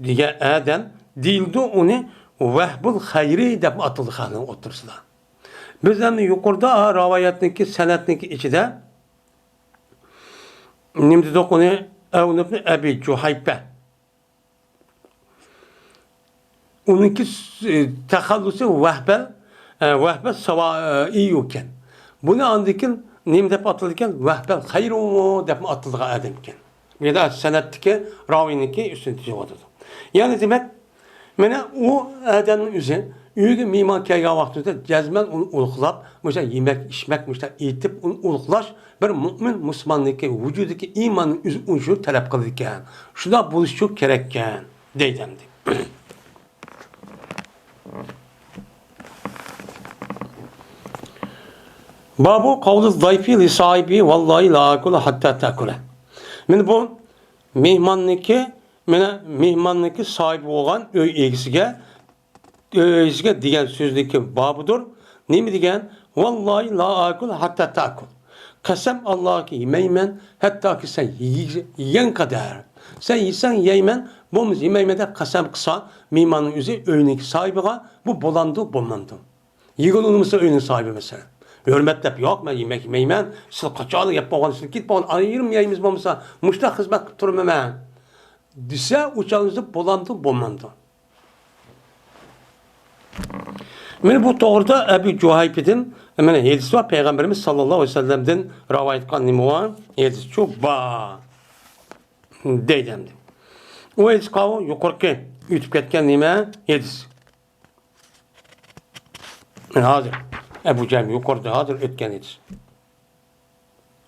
دېگەن ئادەم دېيىلىدۇ، ئۇنى ۋەھبۇل خەيرى دەپ ئاتىلىدۇ خەلقنىڭ ئوتتۇرىسىدا. بىز ئەمدى يۇقىرىدا رىۋايەتنىڭكى سەنەدنىڭكى ئىچىدە نېمە دېدۇق ئۇنى؟ ئەۋن ئىبن ئەبى جۇھەيپە. ئۇنىڭكى س-، تەخەللۇسى ۋەھبەل، ئە، ۋەھبەل سەۋائىيۇ ئىكەن. بۇنى ئاندىن كېيىن نېمە دەپ ئاتىلىدىكەن؟ ۋەھبەل خەيرۇ دەپمۇ ئاتىلىدىغان ئادەم ئىكەن. بۇ يەردە سەنەدتىكى راۋىنىڭكى ئۈستىنى تۈزۈۋاتىدۇ. يەنى دېمەك، مانا ئۇ ئادەمنىڭ ئۆزى ئۆيگە مېھمان كەلگەن ۋاقتىدا جەزمەن ئۇنى ئۇلۇغلاپ، مۇشۇ يېمەك، ئىچمەك، مۇشۇ ئېيتىپ ئۇنى ئۇلۇغلاش بىر مۆمىن مۇسۇلماننىڭكى ۋۇجۇدىدىكى ئىماننىڭ ئۆزى ئۇنچىلىك تەلەپ قىلىدىكەن. شۇنداق بولۇشى كېرەككەن، دەيدۇ ئەمدى. بابۇ قەۋلى زايفى لىساھىبى ۋاللاھى لا ئاكۇلۇ ھەتتا تەكۇلە. مانا بۇ مېھماننىڭكى، مانا مېھماننىڭكى ساھىبى بولغان ئۆي ئىگىسىگە، ئۆي ئىگىسىگە دېگەن سۆزنىڭكى بابىدۇر. نېمە دېگەن؟ ۋاللاھى لا ئاكۇلۇ ھەتتا تەكۇل. قەسەم ئاللاغا يېمەيمەن، ھەتتاكى سەن يېگە-، يېگەن قەدەر. سەن يېسەڭ يەيمەن، بولمىسا يېمەيمەن دەپ قەسەم قىلسا، مېھماننىڭ ئۆزى ئۆينىڭكى ساھىبىغا بۇ بولامدۇ، بولمامدۇ؟ يېگىلى ئۇنىمىسا ئۆينىڭ ساھىبى مەسىلەن. ھۆرمەتلەپ، ياق، مەن يېمەك يېمەيمەن، سىز قاچانلا يەپ بولغان، سىز كېتىپ بولغان، ئايرىم يەيمىز بولمىسا، مۇشۇنداق خىزمەت قىلىپ تۇرىمەن مەن، دېسە، ئۇ چاغدا بولامدۇ، بولمامدۇ؟ مانا بۇ توغرىدا ئەبۇ جۇھەيپىدىن، مانا، ھەدىس بار، پەيغەمبىرىمىز ساللاللاھۇ ئەلەيھى ۋەسەللەمدىن رىۋايەت قىلغان نېمە بار؟ ھەدىسچۇ بار. دەيدۇ ئەمدى. ئۇ ھەدىسقا يۇقىرىقى ئۆتۈپ كەتكەن نېمە؟ ھەدىس. مانا ھازىر ئەبۇ جەھەم يۇقىرىدا ھازىر ئۆتكەن ھەدىس.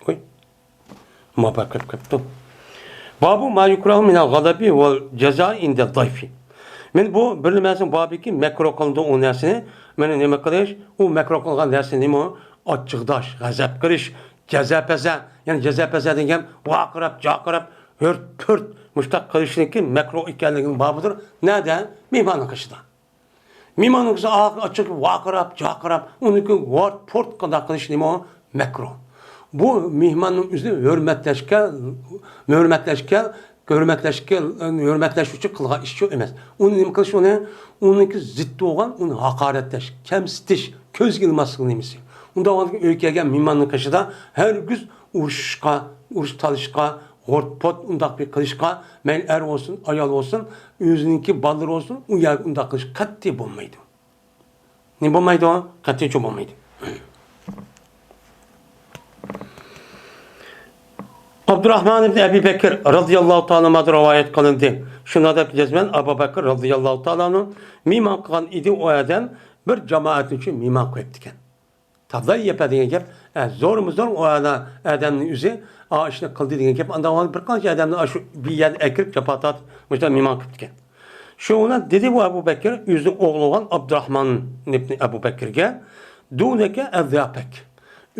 ۋوي. مۇبارەك كىرىپ كەپتۇ. بابۇ ما يۇكرەھۇ مىنەل غەزەبى ۋەل جەزائى ئىندە زايفى. مانا بۇ بىر نېمىسىنىڭ بابىكى مەكرۇھ قىلىنىدۇ ئۇ نەرسىنى. مانا نېمە قىلىش؟ ئۇ مەكرۇھ قىلغان نەرسە نېمە؟ ئاچچىقداش، غەزەپ قىلىش، جەزا-پەزا. يەنى جەزا-پەزا دېگەن گەپ ۋارقىراپ، جارقىراپ، ھۆرت-پۆرت مۇشۇنداق قىلىشنىڭكى مەكرۇھ ئىكەنلىكىنىڭ بابىدۇر. نەدە؟ مېھماننىڭ قېشىدا. مېھماننىڭ كۆزى ئاخىرى ئاچچىق ۋارقىراپ، جارقىراپ، ئۇنىڭكى ۋارت-پورت قانداق قىلىش نېمە ئۇ؟ مەكرۇھ. بۇ مېھماننىڭ ئۆزىنى ھۆرمەتلەشكە، ھۆرمەتلەشكە، ھۆرمەتلەشكە، ھۆرمەتلەش ئۈچۈن قىلغان ئىش ئۇ ئەمەس. ئۇنى نېمە قىلىش ئۇنى؟ ئۇنىڭكى زىتى بولغان، ئۇنى ھاقارەتلەش، كەمسىتىش، كۆزگە ئىلماسلىق نېمىسى. ئۇنداق بولغاندىكىن ئۆيگە كەلگەن مېھماننىڭ قېشىدا ھەرگىز ئۇرۇشۇشقا، ئۇرۇش تالىشىشقا، ھورت-پوت ئۇنداق بىر قىلىشقا، مەيلى ئەر بولسۇن، ئايال بولسۇن، ئۆزىنىڭكى بالىلىرى بولسۇن، ئۇ يەرگە ئۇنداق قىلىش قەتئىي بولمايدۇ. نېمە بولمايدۇ؟ قەتئىيچە بولمايدۇ. ئابدۇراخمان ئىبنى ئەبى بەكىر رازىياللاھۇ تائالا ئەنھۇدىن رىۋايەت قىلىندى. شۇنداق دەپ جەزمەن ئەبۇ بەكىر رازىياللاھۇ تائالا ئەنھۇ مېھمان قىلغان ئىدى، ئۇ ئادەم بىر جامائەت ئۈچۈن مېھمان قويۇپتىكەن. تازا يەپە دېگەن گەپ، ئە، زورمۇ زور ئۇ ئانا-، ئادەمنىڭ ئۆزى ئا ئىشنى قىلدى دېگەن گەپ. ئاندىن بىر قانچە ئادەمنى ئاشۇ بىر يەردە ئەكىرىپ جاپا تارتىپ، مۇشۇنداق مېھمان قىپتىكەن. شۇ بىلەن دېدى بۇ ئەبۇ بەكىر ئۆزىنىڭ ئوغلى بولغان ئابدۇراخمان ئىبنى ئەبۇ بەكىرگە، دۇنەكە ئەزياپەك.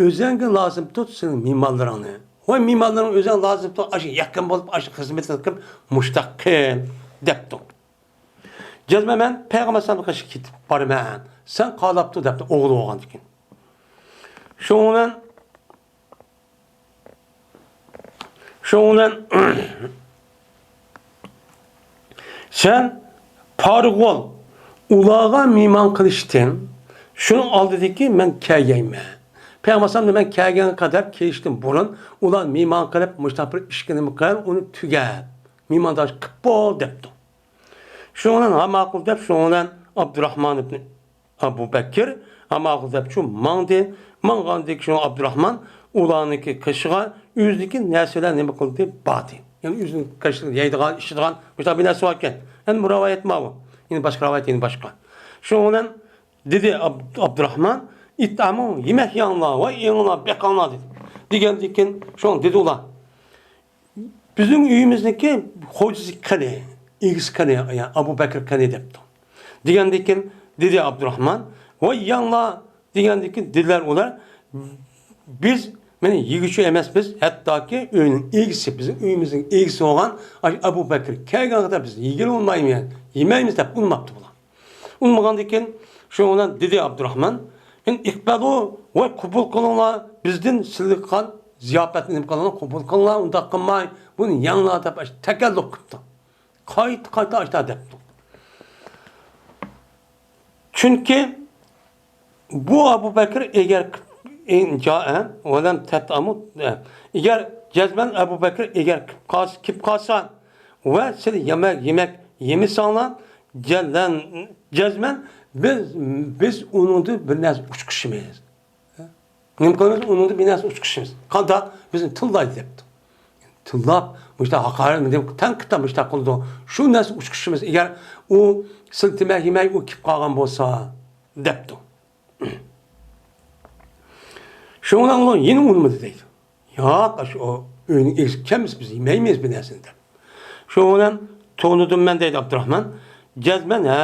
ئۆزۈڭگە لازىم تۇت سېنىڭ مېھمانلىرىڭنى. ۋاي مېھمانلىرىڭ ئۆزۈڭ لازىم تۇت، ئاشۇ يېقىن بولۇپ، ئاشۇ خىزمىتىنى قىلىپ، مۇشۇنداق قىل، دەپتۇ. جەزمەن مەن پەيغەمبەر ئەلەيھىسسالامغا قېشىپ كېتىپ بارىمەن. سەن قالاپتۇ دەپتۇ ئوغلى بولغاندىكىن. شۇنىڭ بىلەن، شۇنىڭ بىلەن سەن پارىغ بول ئۇلارغا مېھمان قىلىشتىن، شۇنىڭ ئالدىدىكى مەن كەلگەيمەن. پەيغەمبەر ئەلەيھىسسالام مەن كەلگەن قەدەر كېلىشتىن بۇرۇن ئۇلار مېھمان قىلىپ، مۇشۇنداق بىر ئىشكە نېمە قىل، ئۇنى تۈگەت. مېھمانداش قىپ بول دەپتۇ. شۇنىڭ بىلەن ھە ماقۇل دەپ، شۇنىڭ بىلەن ئابدۇراخمان ئىبنى ئەبۇ بەكىر ھە ماقۇل دەپ شۇ ماڭدى. ماڭغاندىن كېيىن شۇ ئابدۇراخمان ئۇلارنىڭكى قېشىغا ئۆزىنىڭكى نەرسىلەر نېمە قىلدى؟ باردى. يەنى ئۆزىنىڭ قېشىدا يەيدىغان، ئىچىدىغان مۇشۇنداق بىر نەرسە باركەن. يەنى بۇ رىۋايەت ماۋۇ. يەنى باشقا رىۋايەت، يەنى باشقا. شۇنىڭ بىلەن دېدى ئاب-، ئابدۇراخمان، ئىتئامۇ، يېمەك يەڭلار، ۋاي ئېڭىڭلار، بېقىڭلار دېدى. دېگەندىن كېيىن شۇنىڭ دېدى ئۇلار. بىزنىڭ ئۆيىمىزنىڭكى خوجىسى قېنى، ئىگىسى قېنى، يا ئەبۇ بەكرى قېنى دەپتۇ. دېگەندىن كېيىن دېدى ئابدۇراخمان، ۋاي يەڭلار دېگەندىن كېيىن دېدىلەر ئۇلار، بىز مانا يېگۈچى ئەمەسمىز، ھەتتاكى ئۆينىڭ ئىگىسى، بىزنىڭ ئۆيىمىزنىڭ ئىگىسى بولغان ئاشۇ ئەبۇ بەكرى كەلگەن قەدەر بىز يېگىلى بولمايمىز، يېمەيمىز دەپ ئۇنىماپتۇ بۇلار. ئۇنىمىغاندىن كېيىن شۇنىڭ بىلەن دېدى ئابدۇراخمان، ئىن ئىقبەلۇ، ۋاي قوبۇل قىلىڭلار، بىزدىن سىلىققان زىياپەتنى نېمە قىلىڭلار، قوبۇل قىلىڭلار، ئۇنداق قىلماي، بۇنى يەڭلار دەپ تەكەللۇپ قىپتۇ. قايتا قايتا ئاشتا دەپتۇ. چۈنكى بۇ ئەبۇ بەكرى ئەگەر ئىن جائە ۋەلەم تەتئەمۇ، ئەگەر جەزمەن ئەبۇ بەكرى ئەگەر كىپ قالسا، كىپ قالسا ۋە سىز يېمەك، يېمەك يېمىسەڭلار، جەزمەن، جەزمەن بىز، بىز ئۇنىڭدىن بىر نەرسە ئۇچقۇشىمىز. نېمە قىلىمىز؟ ئۇنىڭدىن بىر نەرسە ئۇچقۇشىمىز. قانداق؟ بىزنى تىللايدۇ دەپتۇ. تىللاپ، مۇشۇنداق ھاقارەت، تەنقىدلەپ مۇشۇنداق قىلىدۇ. شۇ نەرسە ئۇچقۇچىمىز، ئەگەر ئۇ سىلتىمە يېمەي ئۇ كېلىپ قالغان بولسا، دەپتۇ. شۇنىڭ بىلەن ئۇلار يەنە ئۇنىمىدى دەيدۇ. ياق، ئاشۇ ئۆينىڭ ئىگىسى كەلمىسە بىز يېمەيمىز بۇ نەرسىنى دەپ. شۇنىڭ بىلەن تونۇدۇم مەن دەيدۇ ئابدۇراخمان. جەزمەن، ھە،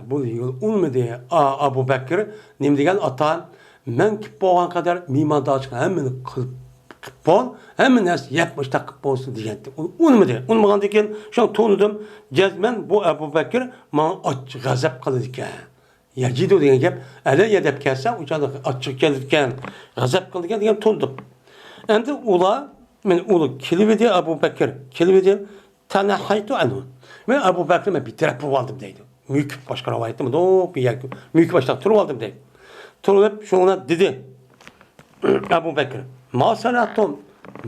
بۇ يىل ئۇنىمىدى. ئا، ئابۇ بەكرى نېمە دېگەن ئاتا؟ مەن كېلىپ بولغان قەدەر مېھماندارچىلىق ھەممىنى قىلىپ، قىلىپ بول، ھەممە نەرسە يەپ مۇشتاق قىلىپ بولسۇن دېگەنتى. ئۇ ئۇنىمىدى. ئۇنىمىغاندىن كېيىن شۇڭا تونۇدۇم. جەزمەن بۇ ئەبۇ بەكرى ماڭا ئاچچىق غەزەپ قىلىدىكەن. يەجىدۇ دېگەن گەپ، ئەلە يە دەپ كەلسە، ئۇ چاغدا ئاچچىقى كېلىدىكەن، غەزەپ قىلىدىكەن دېگەن تونۇدۇم. ئەمدى ئۇلار، مەن ئۇلار كېلىۋىدى، ئەبۇ بەكرى كېلىۋىدى، تەنەھەيتۇ ئەنھۇ. مەن ئەبۇ بەكرى مەن بىتەرەپ بولۇۋالدىم دەيدۇ. مۆكۈپ باشقا رىۋايەتتە مۇنداق بىر يەر، مۆكۈپ باشلاپ تۇرۇۋالدىم دەيدۇ. تۇرۇپ شۇڭا دېدى ئەبۇ بەكرى، ما سەنەتۇم،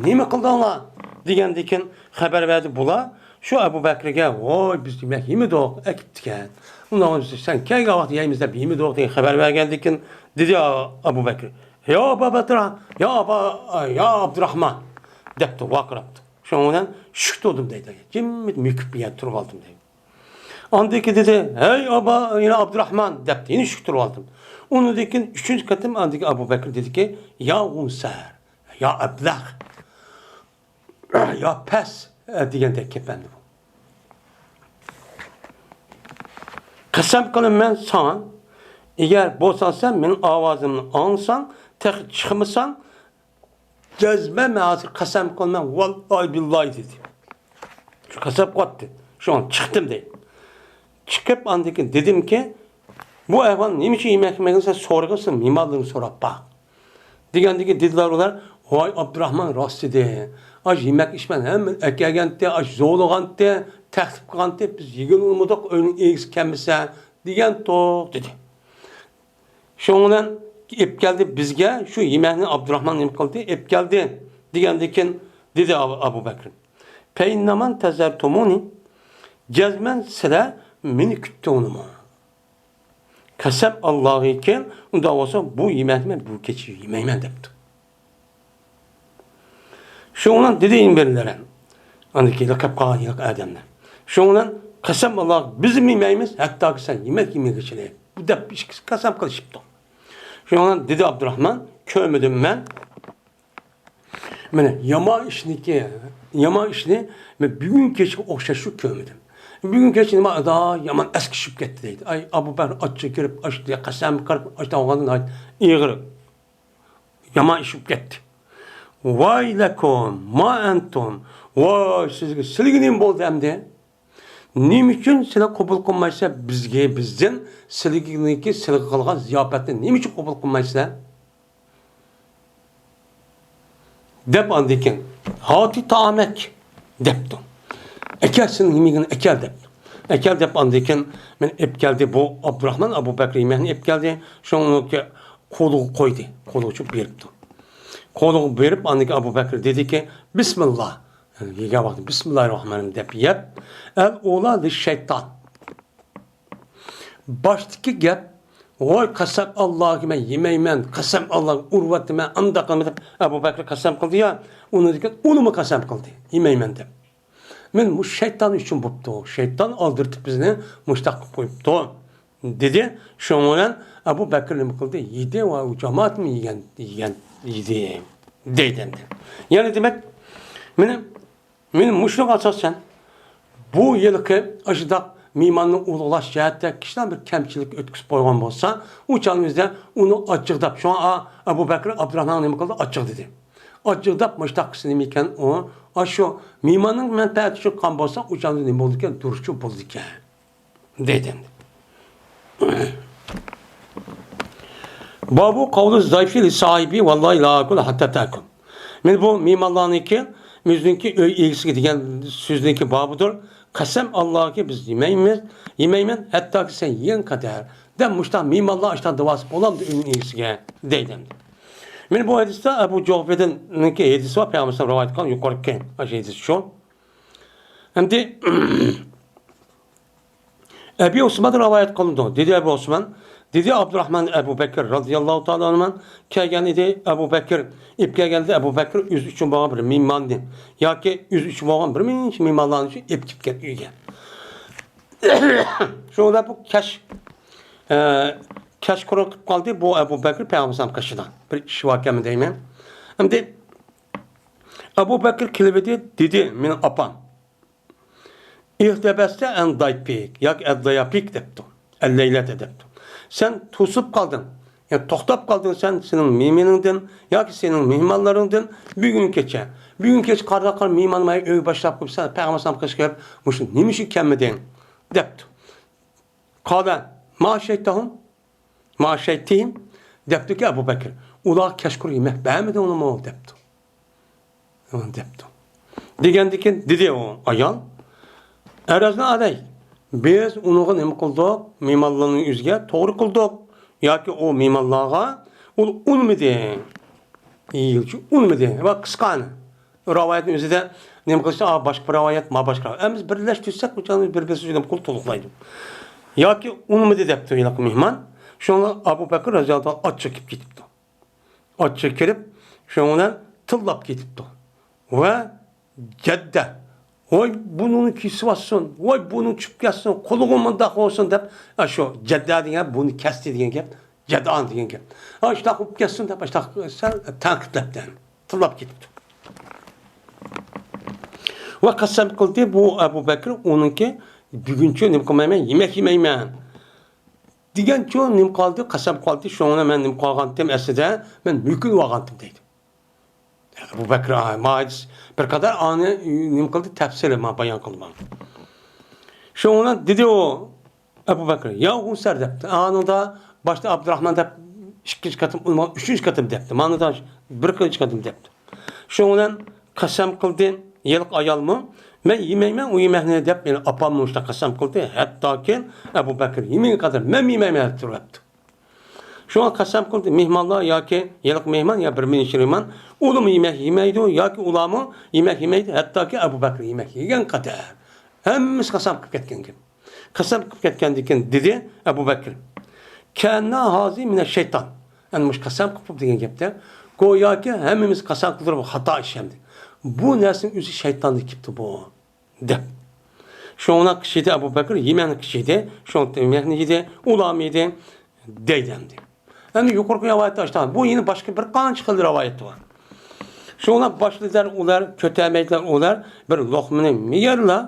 نېمە قىلدىڭلار؟ دېگەندىن كېيىن خەۋەر بەردى بۇلار شۇ ئەبۇ بەكرىگە، ۋاي، بىز يېمەك يېمىدۇق، ئەكېپتىكەن. ئۇنداق بولسا سەن كەلگەن ۋاقىت يەيمىز دەپ يېمىدۇق دېگەن خەۋەر بەرگەندىن كېيىن دېدى ئەبۇ بەكرى، يا ئابا بەترا، يا ئابا، يا ئابدۇراخمان دەپتۇ، ۋارقىراپتۇ. شۇنىڭ بىلەن شۈك تۇردۇم دەيدۇ. جىممىت مۆكۈپ بىر يەردە تۇرۇۋالدىم دەيدۇ. ئاندىن كېيىن دېدى، ھەي ئابا، يەنە ئابدۇراخمان دەپتۇ. يەنە شۈك تۇرۇۋالدىم. ئۇنىڭدىن كېيىن ئۈچىنچى قېتىم ئاندىن كېيىن ئەبۇ بەكرى دېدىكى، يا غۇنسەر، يا ئەبلەخ، يا پەس، دېگەندەك گەپ ئەمدى بۇ. قەسەم قىلىمەن ساڭا، ئەگەر بولساڭ سەن مېنىڭ ئاۋازىمنى ئاڭلىساڭ، تېخى چىقمىساڭ، جەزمەن مەن ھازىر قەسەم قىلىمەن، ۋاللاھى بىللاھى دېدى. شۇ قەسەم قىلىۋەتتى. شۇڭا چىقتىم دەيدۇ. چىقىپ ئاندىن كېيىن دېدىمكى، بۇ ئەھۋال نېمە ئۈچۈن يېمەك يېمەيدىغىنى سەن سورىغىنسەن، مېھمانلىرىڭنى سوراپ باق. دېگەندىن كېيىن دېدىلەر ئۇلار، ۋاي ئابدۇراخمان راست دېدى. ئاش يېمەك ئىچمەك ھەممىنى ئەكەلگەنتى، ئاش زورلىغانتى، تەكلىپ قىلغانتى، بىز يېگىلى ئۇنىمىدۇق، ئۆينىڭ ئىگىسى كەلمىسە دېگەنتۇق دېدى. شۇنىڭ بىلەن ئېلىپ كەلدى بىزگە شۇ يېمەكنى ئابدۇراخمان نېمە قىلدى، ئېلىپ كەلدى دېگەندىن كېيىن دېدى ئەبۇ، ئەبۇ بەكرى، پەئىننەمەن تەزەرتۇمۇنى، جەزمەن سىلەر مېنى كۈتتۈڭلىمۇ؟ قەسەم ئاللاغىكى، ئۇنداق بولسا بۇ يېمەكنى مەن بۇ كېچە يېمەيمەن دەپتۇ. شۇنىڭ بىلەن دېدى يەنە بىرلىرى، ئاندىن كېيىن قېلىپ قالغان ھېلىقى ئادەملەر. شۇنىڭ بىلەن قەسەم ئاللاغا بىزمۇ يېمەيمىز، ھەتتاكى سەن يېمەك يېمىگۈچىلىك. بۇ دەپ ئىككىسى قەسەم قىلىشىپتۇ. شۇنىڭ بىلەن دېدى ئابدۇراخمان، كۆرمىدىم مەن. مانا يامان ئىشنىكى، يامان ئىشنى مەن بۈگۈن كەچكە ئوخشاش شۇ كۆرمىدىم. بۈگۈن كەچ نېمە ئادا يامان ئەسكە چۈشۈپ كەتتى دەيدۇ. ئاي، ئەبۇ بەكرى ئاچچىقى كىرىپ، ئاچ، قەسەم قىلىپ، ئاچ ئالغاندىن ئېغىر يامان ئىش بولۇپ كەتتى. ۋەيلەكۇم ما ئەنتۇم، ۋاي سىزگە، سىلىگە نېمە بولدى ئەمدى؟ نېمە ئۈچۈن سىلەر قوبۇل قىلمايسىلەر بىزگە، بىزدىن سىلىگىنىكى، سىلىگە قىلغان زىياپەتنى نېمە ئۈچۈن قوبۇل قىلمايسىلەر؟ دەپ ئاندىن كېيىن، ھاتى تائامەك دەپتۇ. ئەكەل، سېنىڭ يېمىگىنى ئەكەل دەپتۇ. ئەكەل دەپ ئاندىن كېيىن مېنى ئېلىپ كەلدى. بۇ ئابدۇراخمان ئەبۇ بەكرى يېمەكنى ئېلىپ كەلدى. شۇنىڭكى قولىغا قويدى. قولىغا چوپ بېرىپتۇ. قولىغا بېرىپ ئاندىن كېيىن ئەبۇ بەكرى دېدىكى، بىسمىللا. يېگەن ۋاقتى بىسمىللاھىررەھمانىررەھىم دەپ يەپ، ئەل ئۇلا لىششەيتان. باشتىكى گەپ، ۋاي قەسەم ئاللاغا مەن يېمەيمەن، قەسەم ئاللاغا ئۇرۇۋەتىمەن، ئانداق قىلىمەن دەپ ئەبۇ بەكرى قەسەم قىلدى يا، ئۇنىڭدىن كېيىن ئۇلىمۇ قەسەم قىلدى، يېمەيمەن دەپ. مەن مۇشۇ شەيتان ئۈچۈن بوپتۇ، شەيتان ئالدىرىتىپ بىزنى مۇشۇنداق قىلىپ قويۇپتۇ، دېدى. شۇنىڭ بىلەن ئەبۇ بەكرى نېمە قىلدى؟ يېدى ۋە ئۇ جامائەتمۇ يېگەن، يېگەن، يېدى، دەيدۇ ئەمدى. يەنى دېمەك، مېنى مېنى مۇشۇنىڭغا ئاساسەن، بۇ يىلقى ئاشۇنداق مېھماننى ئۇلۇغلاش جەھەتتە كىشىلەر بىر كەمچىلىك ئۆتكۈزۈپ قويغان بولسا، ئۇ چاغنىڭ ئۆزىدە ئۇنى ئاچچىقداپ، شۇڭا ئا-، ئەبۇ بەكرى ئابدۇراخمانغا نېمە قىلدى؟ ئاچچىق دېدى. ئاچچىقداپ، مۇشۇنداق قىلسا نېمە ئىكەن ئۇ؟ ئاشۇ مېھماننىڭ مەنپەئەتى ئۈچۈن قىلغان بولسا، ئۇ چاغدا نېمە بولىدىكەن؟ دۇرۇسچۇ بولىدىكەن. دەيدۇ ئەمدى. بابۇ قەۋلى زايفى لىساھىبى ۋاللاھى لا ئاكۇل ھەتتا تەكۇل. مانا بۇ مېھمانلارنىڭكى، ئۆزىنىڭكى ئۆي ئىگىسىگە دېگەن سۆزىنىڭكى بابىدۇر. قەسەم ئاللاھكى بىز يېمەيمىز، يېمەيمەن، ھەتتاكى سەن يېگەن قەدەر. دەپ مۇشۇنداق مېھمانلار ئاشۇنداق دەۋاسى بولامدۇ ئۆينىڭ ئىگىسىگە؟ دەيدۇ ئەمدى. مانا بۇ ھەدىستە ئەبۇ جۇھەيفەدىنكى ھەدىسى بار، پەيغەمبەر رىۋايەت قىلغان يۇقىرىقى ئاشۇ ھەدىس شۇ. ئەمدى ئەبى ئوسمان رىۋايەت قىلىدۇ. دېدى ئەبۇ ئوسمان، دېدى ئابدۇراھمان ئەبۇ بەكىر رازىياللاھۇ تائالا ئەنھۇ كەلگەن ئىدى. ئەبۇ بەكىر ئېلىپ كەلگەندە ئەبۇ بەكىر ئۆزى ئۈچۈن بولغان بىر مېھماننى ياكى ئۆزى ئۈچۈن بولغان بىر نەچچە مېھمانلارنى ئېلىپ كەلگەن ئۆيگە. شۇنىڭ بىلەن بۇ كەچ، ئە، كەچقۇرۇن قىلىپ قالدى بۇ ئەبۇ بەكىر پەيغەمبەر ئەلەيھىسسالام قېشىدا. بىر ئىش باركەنمۇ دەيمەن. ئەمدى ئەبۇ بەكىر كېلىۋىدى، دېدى، مېنىڭ ئاپام. ئىھتەبەستە ئەن دايپىك ياكى ئەدداياپىك دەپتۇ. ئەللەيلەتە دەپتۇ. سەن توسۇپ قالدىڭ. يەنى توختاپ قالدىڭ سەن سېنىڭ مېھمىنىڭدىن ياكى سېنىڭ مېھمانلىرىڭدىن بۈگۈن كېچە. بۈگۈن كېچە قارىداققا مېھمان مايا ئۆيگە باشلاپ قويۇپ سەن پەيغەمبەر ئەلەيھىسسالام قېشىغا كېلىپ مۇشۇ نېمە ئۈچۈن كەلمىدىڭ؟ دەپتۇ. قالە ما شەيتەھۇم، ما شەيتىھىم دەپتۇكى ئەبۇ بەكىر. ئۇلارغا كەچقۇرۇن يېمەك بەرمىدىڭلىمۇ دەپتۇ. دەپتۇ. دېگەندىكىن دېدى ئۇ ئايال، ئەرەزنا ئەلەي، بىز ئۇنىڭغا نېمە قىلدۇق؟ مېھمانلارنىڭ ئۆزىگە توغرا قىلدۇق. ياكى ئۇ مېھمانلارغا ئۇ ئۇنىمىدى. ئۇنىمىدى. ۋە قىسقانى. رىۋايەتنىڭ ئۆزىدە نېمە قىلسا، ئا، باشقا بىر رىۋايەت، ما باشقا رىۋايەت. ئەمما بىرلەشتۈرسەك، بۇ چاغدا بىر-بىرسى جۈدە قىلىپ تولۇقلايدۇ. ياكى ئۇنىمىدى دەپتۇ ھېلىقى مېھمان. شۇڭا ئەبۇ بەكىر رازىياللاھۇ تائالا ئاچچىق كېلىپ كېتىپتۇ. ئاچچىق كىرىپ، شۇنىڭ بىلەن تىللاپ كېتىپتۇ. ۋە جەددە. ۋاي، بۇنىڭنى كېسىۋاتسۇن، ۋاي، بۇنى چۈشۈپ كەتسۇن، قۇلىقىڭ مۇنداق بولسۇن دەپ، ئاشۇ جەددە دېگەن بۇنى كەستى دېگەن گەپ، جەدئان دېگەن گەپ. ئاشۇنداق بولۇپ كەتسۇن دەپ، ئاشۇنداق سەل تەنقىدلەپتۇ، تىللاپ كېتىپتۇ. ۋە قەسەم قىلدى، بۇ ئەبۇ بەكرى ئۇنىڭكى بۈگۈنچۇ نېمە قىلمايمەن، يېمەك يېمەيمەن. دېگەنچۇ نېمە قالدى، قەسەم قالدى، شۇڭا مەن نېمە قالغانتىم ئەسلىدە، مەن مۆكۈنۈۋالغانتىم دەيدۇ. ئەبۇ بەكرى، ئا، ما ھەدىس بىر قەدەر ئانى نېمە قىلدى، تەپسىلىي ما بايان قىلدى ماڭا. شۇڭا دېدى ئۇ ئەبۇ بەكرى، يا غۇسەر دەپتۇ. ئانىدا باشتا ئابدۇراخمان دەپ ئىككىنچى قېتىم، ئۇنىڭغا ئۈچىنچى قېتىم دەپتۇ. مانىدا بىر قېتىم دەپتۇ. شۇنىڭ بىلەن قەسەم قىلدى ھېلىقى ئايالمۇ، مەن يېمەيمەن ئۇ يېمەكنى دەپ، يەنە ئاپاممۇ شۇنداق قەسەم قىلدى. ھەتتاكى ئەبۇ بەكرى يېمىگەن قەدەر مەنمۇ يېمەيمەن دەپ تۇرۇۋەپتۇ. شۇڭا قەسەم قىلدى، مېھمانلار ياكى ھېلىقى مېھمان يا بىر مېھمان ئۇلىمۇ يېمەك يېمەيدۇ ياكى ئۇلارمۇ يېمەك يېمەيدۇ، ھەتتاكى ئەبۇ بەكرى يېمەك يېگەن قەدەر. ھەممىسى قەسەم قىلىپ كەتكەن گەپ. قەسەم قىلىپ كەتكەندىن كېيىن دېدى ئەبۇ بەكرى، كەننا ھازى مىنە شەيتان. ئەنە مۇشۇ قەسەم قىلىپ دېگەن گەپتە، گوياكى ھەممىمىز قەسەم قىلدۇرۇپ خاتا ئىش ئەمدى. بۇ نەرسىنىڭ ئۆزى شەيتاندىن كېلىپتۇ بۇ، دەپ. شۇڭا قىشىدى ئەبۇ بەكرى، يېمەكنى قىشىدى، شۇڭا يېمەكنى يېدى، ئۇلارمۇ يېدى، دەيدۇ ئەمدى. ئەمدى يۇقىرىقى رىۋايەتتە ئاشتا، بۇ يەنە باشقا بىر قانچە خىل رىۋايەت بار. شۇڭا باشلىدىلەر ئۇلار، كۆتەرمەيدىلەر ئۇلار، بىر لوقمىنى يېگەنلا،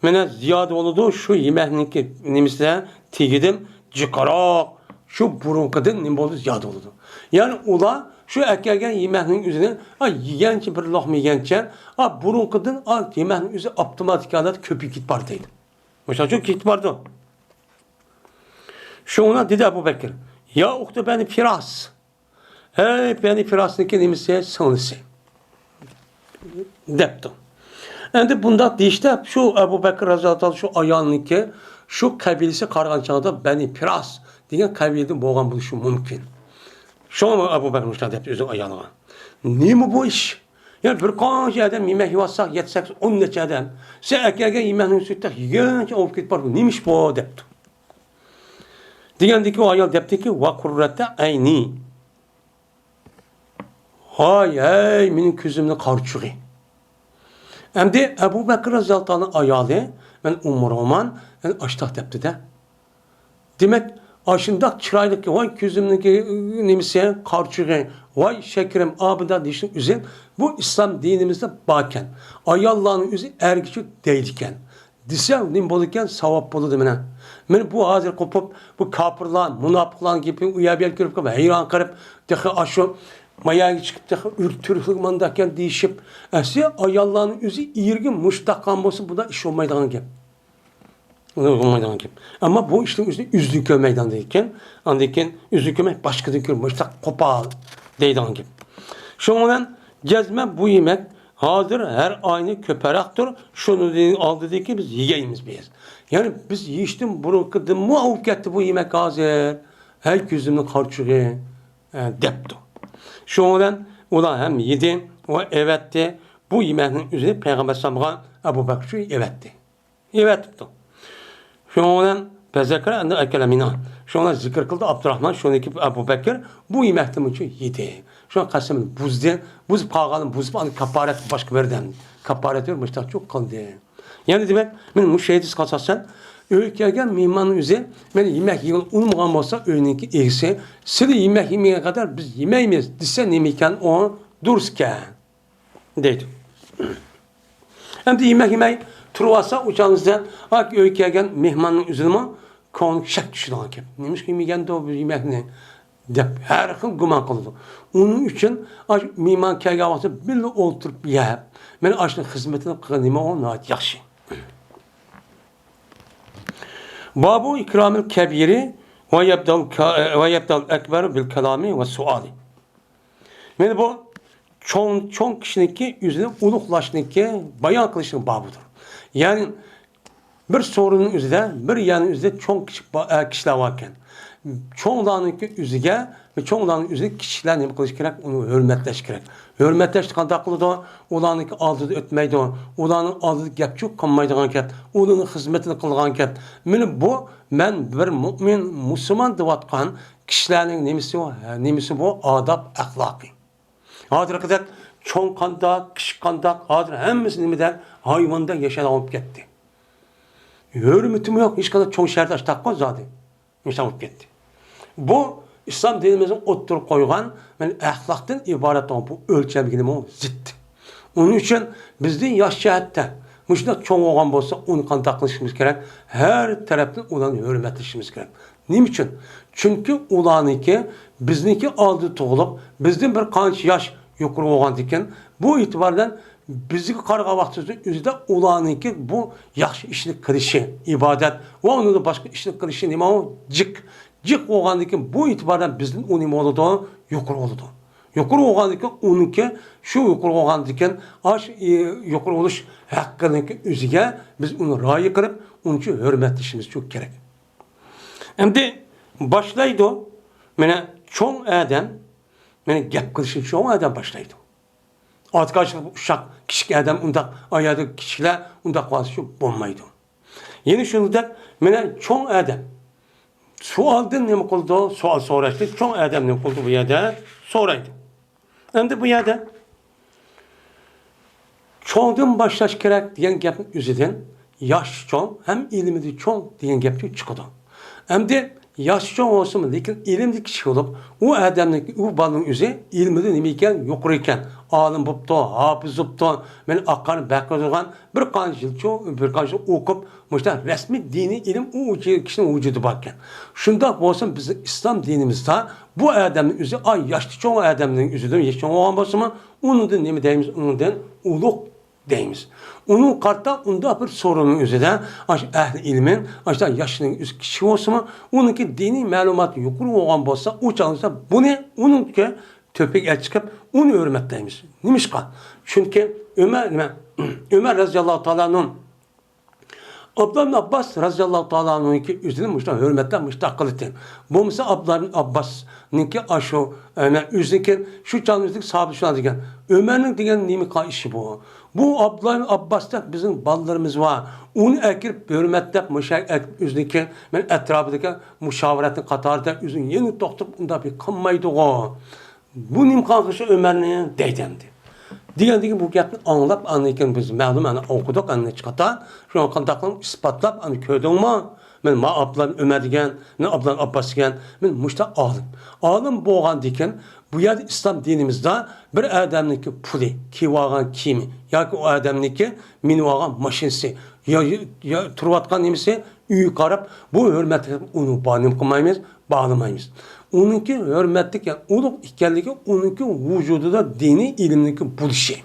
مانا زىيادە بولىدۇ، شۇ يېمەكنىڭكى نېمىسىدە تېگىدىم، جىقراق، شۇ بۇرۇنقىدىن نېمە بولدى، زىيادە بولىدۇ. يەنى ئۇلار شۇ ئەكەلگەن يېمەكنىڭ ئۆزىنى، ئا، يېگەنچە بىر لوقما يېگەنچە، ئا، بۇرۇنقىدىن، ئا، يېمەكنىڭ ئۆزى ئاپتوماتىك ھالەتتە كۆپىيىپ كېتىپ بارىدۇ دەيدۇ. مىسال ئۈچۈن كېتىپ بارىدۇ. شۇڭا دېدى ئەبۇ بەكرى، يا ئۇختى بەنى پىراس، ھەي بەنى پىراسنىڭكى نېمىسى، سىڭلىسى، دەپتۇ. ئەمدى بۇنداق دېيىشتە شۇ ئەبۇ بەكرى رازىياللاھۇ تائالا شۇ ئايالنىڭكى شۇ قەبىلىسى قارىغان چاغدا بەنى پىراس دېگەن قەبىلىدىن بولغان بولۇشى مۇمكىن. شۇڭا ئەبۇ بەكرى مۇشۇنداق دەپتۇ ئۆزىنىڭ ئايالىغا، نېمە بۇ ئىش؟ يەنى بىر قانچە ئادەم يېمەك يەۋاتساق، يەتتە، سەككىز، ئون نەچچە ئادەم، سەن ئەكەلگەن يېمەكنىڭ ئۈستىدە يېگەنچە ئوۋۇپ كېتىپ بارىدۇ. نېمە ئىش بۇ؟ دەپتۇ. دېگەندىكىن ئۇ ئايال دەپتىكى، ۋە قۇررەتە ئەينى. ھاي، ھەي، مېنىڭ كۆزۈمنىڭ قارىچۇقى. ئەمدى ئەبۇ بەكرى رازىياللاھۇ تائالا ئايالى، مەن ئۇممۇ رومان، مەن ئاشتاق دەپتۇ-دە. دېمەك، ئاشۇنداق چىرايلىق، ۋاي كۆزۈمنىڭكى نېمىسى، قارىچۇقى، ۋاي شەكىرىم، ئابىدە دېيىشنىڭ ئۆزى بۇ ئىسلام دىنىمىزدا باركەن. ئاياللارنىڭ ئۆزى ئەرگىچە دەيدىكەن. دېسە نېمە بولىدىكەن؟ ساۋاب بولىدۇ مانا. مانا بۇ ھازىر قوپۇپ، بۇ كاپىرلار، مۇناپىقلارنىڭ گېپىنى ئۇ يەر بۇ يەرگە كۆرۈپ قېلىپ، ھەيران قېلىپ، تېخى ئاشۇ ماياگە چىقىپ، تېخى ئۆرە تۈرۈكلۈك مانداكەن دېيىشىپ، ئەسلى ئاياللارنىڭ ئۆزى ئېرىگە مۇشۇ تاققان بولسا، بۇنداق ئىش بولمايدىغان گەپ. بولمايدىغان گەپ. ئەمما بۇ ئىشنىڭ ئۆزىنى ئۆزىدىن كۆرمەيدىغان گەپ. ئاندىن كېيىن ئۆزىدىن كۆرمەي، باشقىدىن كۆرۈپ، مۇشۇنداق قوپال دەيدىغان گەپ. شۇنىڭ بىلەن جەزمەن بۇ يېمەك ھازىر ھەر ئاينى كۆپرەكتۇر، شۇنىڭدىن ئالدىدىكى بىز يېگەيمىز بىز. يەنى بىز يېيىشتىن بۇرۇنقىدىنمۇ ئاۋۇپ كەتتى بۇ يېمەك ھازىر. ھەي كۆزۈمنىڭ قارىچۇقى، ئە، دەپتۇ. شۇنىڭ بىلەن ئۇلار ھەم يېدى ۋە ئەۋەتتى. بۇ يېمەكنىڭ ئۆزىنى پەيغەمبەر ئەلەيھىسسالامغا ئەبۇ بەكرى شۇ ئەۋەتتى. ئەۋەتىپتۇ. شۇنىڭ بىلەن فذكر أنه أكل منها. شۇڭا زىكىر قىلدى ئابدۇراخمان، شۇنىڭكى ئەبۇ بەكرى بۇ يېمەكتىن مۇنچە يېدى. شۇڭا قەسىمىنى بۇزدى. بۇزۇپ قالغاننى بۇزۇپ، ئاندىن كاپپارەت باشقا بەردى. كاپپارەت بېرىپ مۇشتاقچۇ قىلدى. يەنى دېمەك، مەن مۇشۇ ھەدىسكە ئاساسەن، ئۆيگە كەلگەن مېھماننىڭ ئۆزى مەن يېمەك يېگىلى ئۇنىمىغان بولسا، ئۆينىڭكى ئىگىسى، سىلى يېمەك يېمىگەن قەدەر بىز يېمەيمىز دېسە نېمە ئىكەن ئۇ؟ دۇرۇسكەن. دەيدۇ. ئەمدى يېمەك يېمەي تۇرۇۋالسا، ئۇ چاغدا ئۆيگە كەلگەن مېھماننىڭ ئۆزىنىمۇ كۆڭلىگە شەك چۈشىدىغان گەپ. نېمىشقا يېمىگەندۇ بۇ يېمەكنى؟ دەپ ھەر خىل گۇمان قىلىدۇ. ئۇنىڭ ئۈچۈن ئاش-، مېھمان كەلگەن ۋاقتىدا بىللە ئولتۇرۇپ يەپ، مەن ئاشنىڭ خىزمىتىنى قىلغىنىمۇ ناھايىتى ياخشى. بابۇ ئىكرامىل كەبىرى ۋە يەبدەل كا-، ۋە يەبدەل ئەكبەر بىل كالامى ۋە سوئالى. مانا بۇ چوڭ، چوڭ كىشىنىڭكى ئۆزىنى ئۇلۇغلاشنىڭكى، بايان قىلىشنىڭ بابىدۇر. يەنى بىر سورۇننىڭ ئۆزىدە، بىر يەرنىڭ ئۆزىدە چوڭ كىچىك با-، ئە، كىشىلەر باركەن. چوڭلارنىڭكى ئۆزىگە ۋە چوڭلارنىڭ ئۆزىگە كىچىكلەر نېمە قىلىش كېرەك؟ ئۇنى ھۆرمەتلەش كېرەك. ھۆرمەتلەشنى قانداق قىلىدۇ؟ ئۇلارنىڭكى ئالدىدا ئۆتمەيدۇ. ئۇلارنىڭ ئالدىدا گەپ-چۇ قىلمايدىغان گەپ. ئۇلارنىڭ خىزمىتىنى قىلىدىغان گەپ. مانا بۇ مەن بىر مۆمىن، مۇسۇلمان دەۋاتقان كىشىلەرنىڭ نېمىسى بۇ؟ نېمىسى بۇ؟ ئاداب ئەخلاقى. ھازىرقىدەك چوڭ قانداق، كىچىك قانداق، ھازىر ھەممىسى نېمىدەك، ھايۋاندەك ياشايدىغان بولۇپ كەتتى. ھۆرمىتىمۇ يوق، ھېچقانداق چوڭ شەھەردە ئاشتاققۇ زادى. مۇشۇنداق بولۇپ كەتتى. بۇ ئىسلام دىنىمىزنىڭ ئوتتۇرىغا قويغان، مانا، ئەخلاقتىن ئىبارەت بولغان بۇ ئۆلچەمگىمۇ زىت. ئۇنىڭ ئۈچۈن بىزدىن ياش جەھەتتە مۇشۇنداق چوڭ بولغان بولسا، ئۇنى قانداق قىلىشىمىز كېرەك؟ ھەر تەرەپتىن ئۇلارنى ھۆرمەتلىشىمىز كېرەك. نېمە ئۈچۈن؟ چۈنكى ئۇلارنىڭكى بىزنىڭكى ئالدىدا تۇغۇلۇپ، بىزدىن بىر قانچە ياش يۇقىرى بولغاندىكىن، بۇ ئېتىبار بىلەن بىزگە قارىغان ۋاقتىمىزدا ئۆزىدە ئۇلارنىڭكى بۇ ياخشى ئىشنى قىلىشى، ئىبادەت ۋە ئۇنىڭدىن باشقا ئىشنى قىلىشى نېمە ئۇ؟ جىق. جىق بولغاندىكىن بۇ ئېتىبار بىلەن بىزدىن ئۇ نېمە بولىدۇ؟ يۇقىرى بولىدۇ. يۇقىرى بولغاندىكىن ئۇنىڭكى شۇ يۇقىرى بولغاندىكىن ئاش، ئى، يۇقىرى بولۇش ھەققىنىڭكى ئۆزىگە بىز ئۇنى رىئايە قىلىپ، ئۇنچە ھۆرمەتلىشىمىز كېرەك. ئەمدى باشلايدۇ. مانا چوڭ ئادەم، مانا گەپ قىلىشنى چوڭ ئادەم باشلايدۇ. ئارتۇق ئاشۇ ئۇششاق كىچىك ئادەم ئۇنداق، ئايالى كىچىكلەر ئۇنداق قىلىۋالسا شۇ بولمايدۇ. يەنە شۇنداق، مانا چوڭ ئادەم سوئالدىن نېمە قىلىدۇ؟ سوئال سوراشنى چوڭ ئادەم نېمە قىلىدۇ بۇ يەردە؟ سورايدۇ. ئەمدى بۇ يەردە چوڭدىن باشلاش كېرەك دېگەن گەپنىڭ ئۆزىدىن ياشى چوڭ ھەم ئىلمىدە چوڭ دېگەن گەپ چىقىدۇ. ئەمدى ياشى چوڭ بولسىمۇ، لېكىن ئىلىمدە كىچىك بولۇپ، ئۇ ئادەمنىڭ، ئۇ بالىنىڭ ئۆزى ئىلمىدە نېمە ئىكەن؟ يۇقىرى ئىكەن. ئالىم بوپتۇ، ھاپىز بوپتۇ، مانا ئاقارنى بەك قىلىدىغان، بىر قانچە يىلچۇ، بىر قانچە يىل ئوقۇپ، مۇشۇنداق رەسمىي دىنىي ئىلىم ئۇ كىشىنىڭ ۋۇجۇدىدا بار ئىكەن. شۇنداق بولسا، بىزنىڭ ئىسلام دىنىمىزدا بۇ ئادەمنىڭ ئۆزى، ئاي، ياشتا چوڭ ئادەمنىڭ ئۆزىدىن، ياشتا چوڭ بولغان بولسىمۇ، ئۇنىڭدىن نېمە دەيمىز؟ ئۇنىڭدىن ئۇلۇغ دەيمىز. ئۇنىڭغا قارىتا ئۇنداق بىر سورۇننىڭ ئۆزىدە، ئاشۇ ئەھلى ئىلمىن، ئاشۇ ياشنىڭ ئۆزى كىچىك بولسىمۇ، ئۇنىڭكى دىنىي مەلۇماتى يۇقىرى بولغان بولسا، ئۇ چاغدا بۇنى ئۇنىڭكى تۆپىگە چىقىپ، ئۇنى ھۆرمەتلەيمىز. نېمىشقا؟ چۈنكى ئۆمەر، نېمە، ئۆمەر رەزىياللاھۇ تائالا ئەنھۇ ئابدۇللا ئىبن ئابباس رەزىياللاھۇ تائالا ئەنھۇنىڭكى ئۆزىنى مۇشۇنداق ھۆرمەتلەپ مۇشۇنداق قىلىتتى. بولمىسا ئابدۇللا ئىبن ئابباسنىڭكى ئاشۇ، ئەنە، ئۆزىنىڭكى شۇ چاغدىكى ساھابە شۇنداق دېگەن. ئۆمەرنىڭ دېگەن نېمە ئىشى بۇ؟ بۇ ئابدۇللا ئىبن ئابباستا بىزنىڭ بالىلىرىمىز بار. ئۇنى ئەكىرىپ ھۆرمەتلەپ مۇشۇ ئەكىرىپ ئۆزىنىڭكى مەن ئەتراپىدىكى مۇشاۋىرەتنىڭ قاتارىدا ئۆزىنى يەنە توختىتىپ ئۇنداق بىر قىلمايدىغۇ. بۇ نېمە قىلغان شۇ ئۆمەرنى دەيدۇ ئەمدى. دېگەندىكىن بۇ گەپنى ئاڭلاپ، ئاندىن كېيىن بىز مەلۇم، ئەنە ئوقۇدۇق، ئەنە نەچچە قېتىم. شۇڭا قانداق قىلىپ ئىسپاتلاپ، ئەنە كۆردۈڭمۇ؟ مەن ما ئابدۇللا ئۆمەر دېگەن، مەن ئابدۇللا ئابباس دېگەن، مەن مۇشۇنداق ئالىم. ئالىم بولغاندىكىن بۇ يەردە ئىسلام دىنىمىزدا بىر ئادەمنىڭكى پۇلى، كىيىۋالغان كىيىمى ياكى ئۇ ئادەمنىڭكى مىنىۋالغان ماشىنىسى، يا، يا، يا تۇرۇۋاتقان نېمىسى، ئۆيگە قاراپ، بۇ ھۆرمەتلىك ئۇنى با-، نېمە قىلمايمىز، باھالىمايمىز. ئۇنىڭكى ھۆرمەتلىك، يەنى ئۇلۇغ ئىكەنلىكى ئۇنىڭكى ۋۇجۇدىدا دىنىي ئىلىمنىڭكى بولۇشى.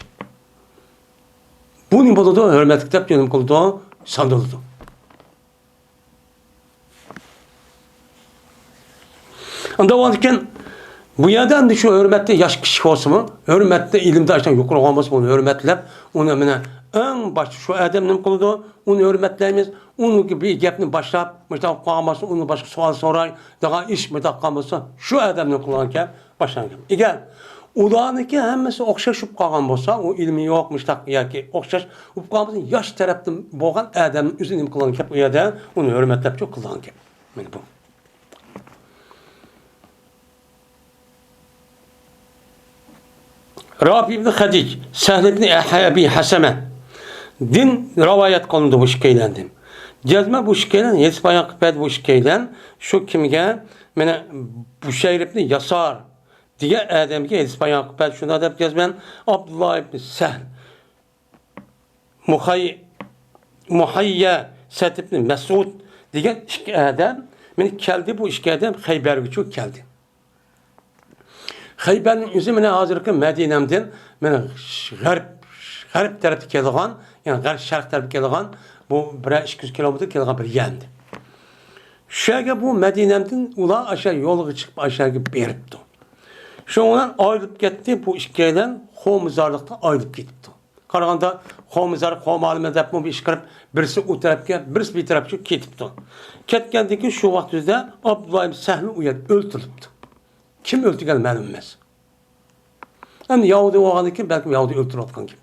بۇ نېمە بولىدۇ؟ ھۆرمەتلىك دەپ نېمە قىلىدۇ؟ ساندۇرۇلىدۇ. ئاندىن بۇ يەردە ئەمدى شۇ ھۆرمەتتە ياش كىچىك بولسىمۇ، ھۆرمەتتە ئىلىمدە ئاشۇنداق يۇقىرى بولغان بولسا، ئۇنى ھۆرمەتلەپ، ئۇنى مانا ئەڭ باشتا شۇ ئادەم نېمە قىلىدۇ؟ ئۇنى ھۆرمەتلەيمىز. ئۇنىڭكى بىر گەپنى باشلاپ، مۇشۇنداق قىلغان بولسا، ئۇنى باشقا سوئال سورايدىغان ئىش مۇنداق قىلغان بولسا، شۇ ئادەم نېمە قىلغان گەپ؟ باشلانغان گەپ. ئەگەر ئۇلارنىڭكى ھەممىسى ئوخشاش بولۇپ قالغان بولسا، ئۇ ئىلمى يوق، مۇشۇنداق ياكى ئوخشاش بولۇپ قالغان بولسا، ياش تەرەپتىن بولغان ئادەمنىڭ ئۆزى نېمە قىلغان گەپ؟ ئۇ يەردە ئۇنى ھۆرمەتلەپچۇ قىلغان گەپ. مانا بۇ. رافى ئىبن خەدىج، سەھل ئىبن ئەبى ھەسەمەدىن رىۋايەت قىلىنىدۇ بۇ ئىككىيلەندىن. جەزمەن بۇ ئىككىيلەن ھېدىس بايان قىلىپ بەردى بۇ ئىككىيلەن. شۇ كىمگە؟ مانا بۇشەير ئىبن ياسار دېگەن ئادەمگە ھېدىس بايان قىلىپ بەردى. شۇنداق دەپ جەزمەن ئابدۇللا ئىبن سەھل، مۇھەي-، مۇھەييەسەت ئىبن مەسئۇد دېگەن ئىككى ئادەم مانا كەلدى. بۇ ئىككى ئادەم خەيبەرگىچۇ كەلدى. خەيبەرنىڭ ئۆزى مانا ھازىرقى مەدىنەمدىن مانا غەرب، غەرب تەرەپتە كېلىدىغان، يەنى غەرب شەرق تەرەپكە كېلىدىغان بۇ بىرەر ئىككى يۈز كىلومېتىر كېلىدىغان بىر يەردە. شۇ يەرگە بۇ مەدىنەمدىن ئۇلار ئاشۇ يولغا چىقىپ ئاشۇ يەرگە بېرىپتۇ. شۇنىڭ بىلەن ئايرىلىپ كەتتى، بۇ ئىككىيلەن قومىزارلىقتا ئايرىلىپ كېتىپتۇ. قارىغاندا قومىزار، قومالىمە دەپمۇ بىر ئىش قىلىپ، بىرسى ئۇ تەرەپكە، بىرسى بۇ تەرەپكە كېتىپتۇ. كەتكەندىن كېيىن شۇ ۋاقىت ئۆزىدە ئابدۇللا ئىبن سەھل ئۇ يەردە ئۆلتۈرۈلۈپتۇ. كىم ئۆلتۈرگەن مەلۇم ئەمەس. ئەمدى يەھۇدىي بولغاندىن كېيىن بەلكىم يەھۇدىي ئۆلتۈرۈۋاتقان گەپ.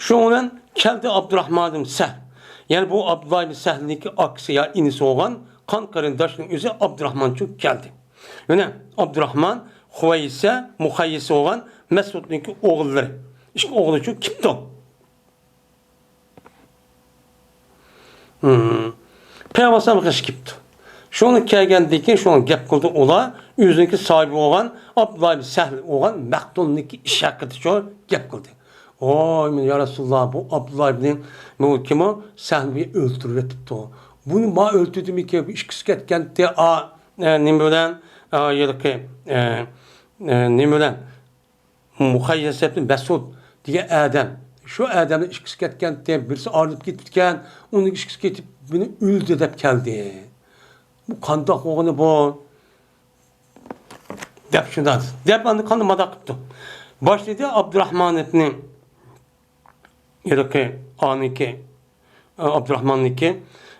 شۇنىڭ بىلەن كەلدى ئابدۇراخمان ئىبن سەھل. يەنى بۇ ئابدۇللا ئىبن سەھلنىڭكى ئاكىسى يا ئىنىسى بولغان قان قېرىنداشنىڭ ئۆزى ئابدۇراخمانچۇ كەلدى. يەنە ئابدۇراخمان، خۇۋەيسە، مۇخەييىسە بولغان مەسئۇدنىڭكى ئوغۇللىرى. ئىككى ئوغلىچۇ كېپتۇ. ھىم. پەيغەمبەر ئەلەيھىسسالام غېشى كېپتۇ. شۇنى كەلگەندىن كېيىن شۇنى گەپ قىلدى ئۇلار. ئۆزىنىڭكى ساھىبى بولغان ئابدۇللا ئىبن سەھل بولغان مەختۇلنىڭكى ئىشى ھەققىدە شۇ گەپ قىلدى. ۋاي، يا رەسۇلاللا، بۇ ئابدۇللا ئىبن، بۇ كىم ئۇ؟ سەھل بۇ ئۆلتۈرۈۋېتىپتۇ. بۇنى ما ئۆلتۈردىمىكىن؟ بۇ ئىككىسى كەتكەنتى، ئا، ئە، نېمە بىلەن؟ ئا، ھېلىقى، ئە، ئە، نېمە بىلەن؟ مۇخەييەسەتنى مەسئۇد دېگەن ئادەم، شۇ ئادەمنىڭ ئىككىسى كەتكەنتى، بىرسى ئايرىلىپ كېتىپتىكەن، ئۇنىڭ ئىككىسى كېتىپ، مېنى ئۆلدى دەپ كەلدى. بۇ قانداق بولغىنى بۇ؟ دەپ شۇنداق دەپ، ئاندىن قانداق ماداق قىپتۇ. باشلىدى ئابدۇراخمانوفنى، ھېلىقى ئانىكى، ئابدۇراخماننىكى،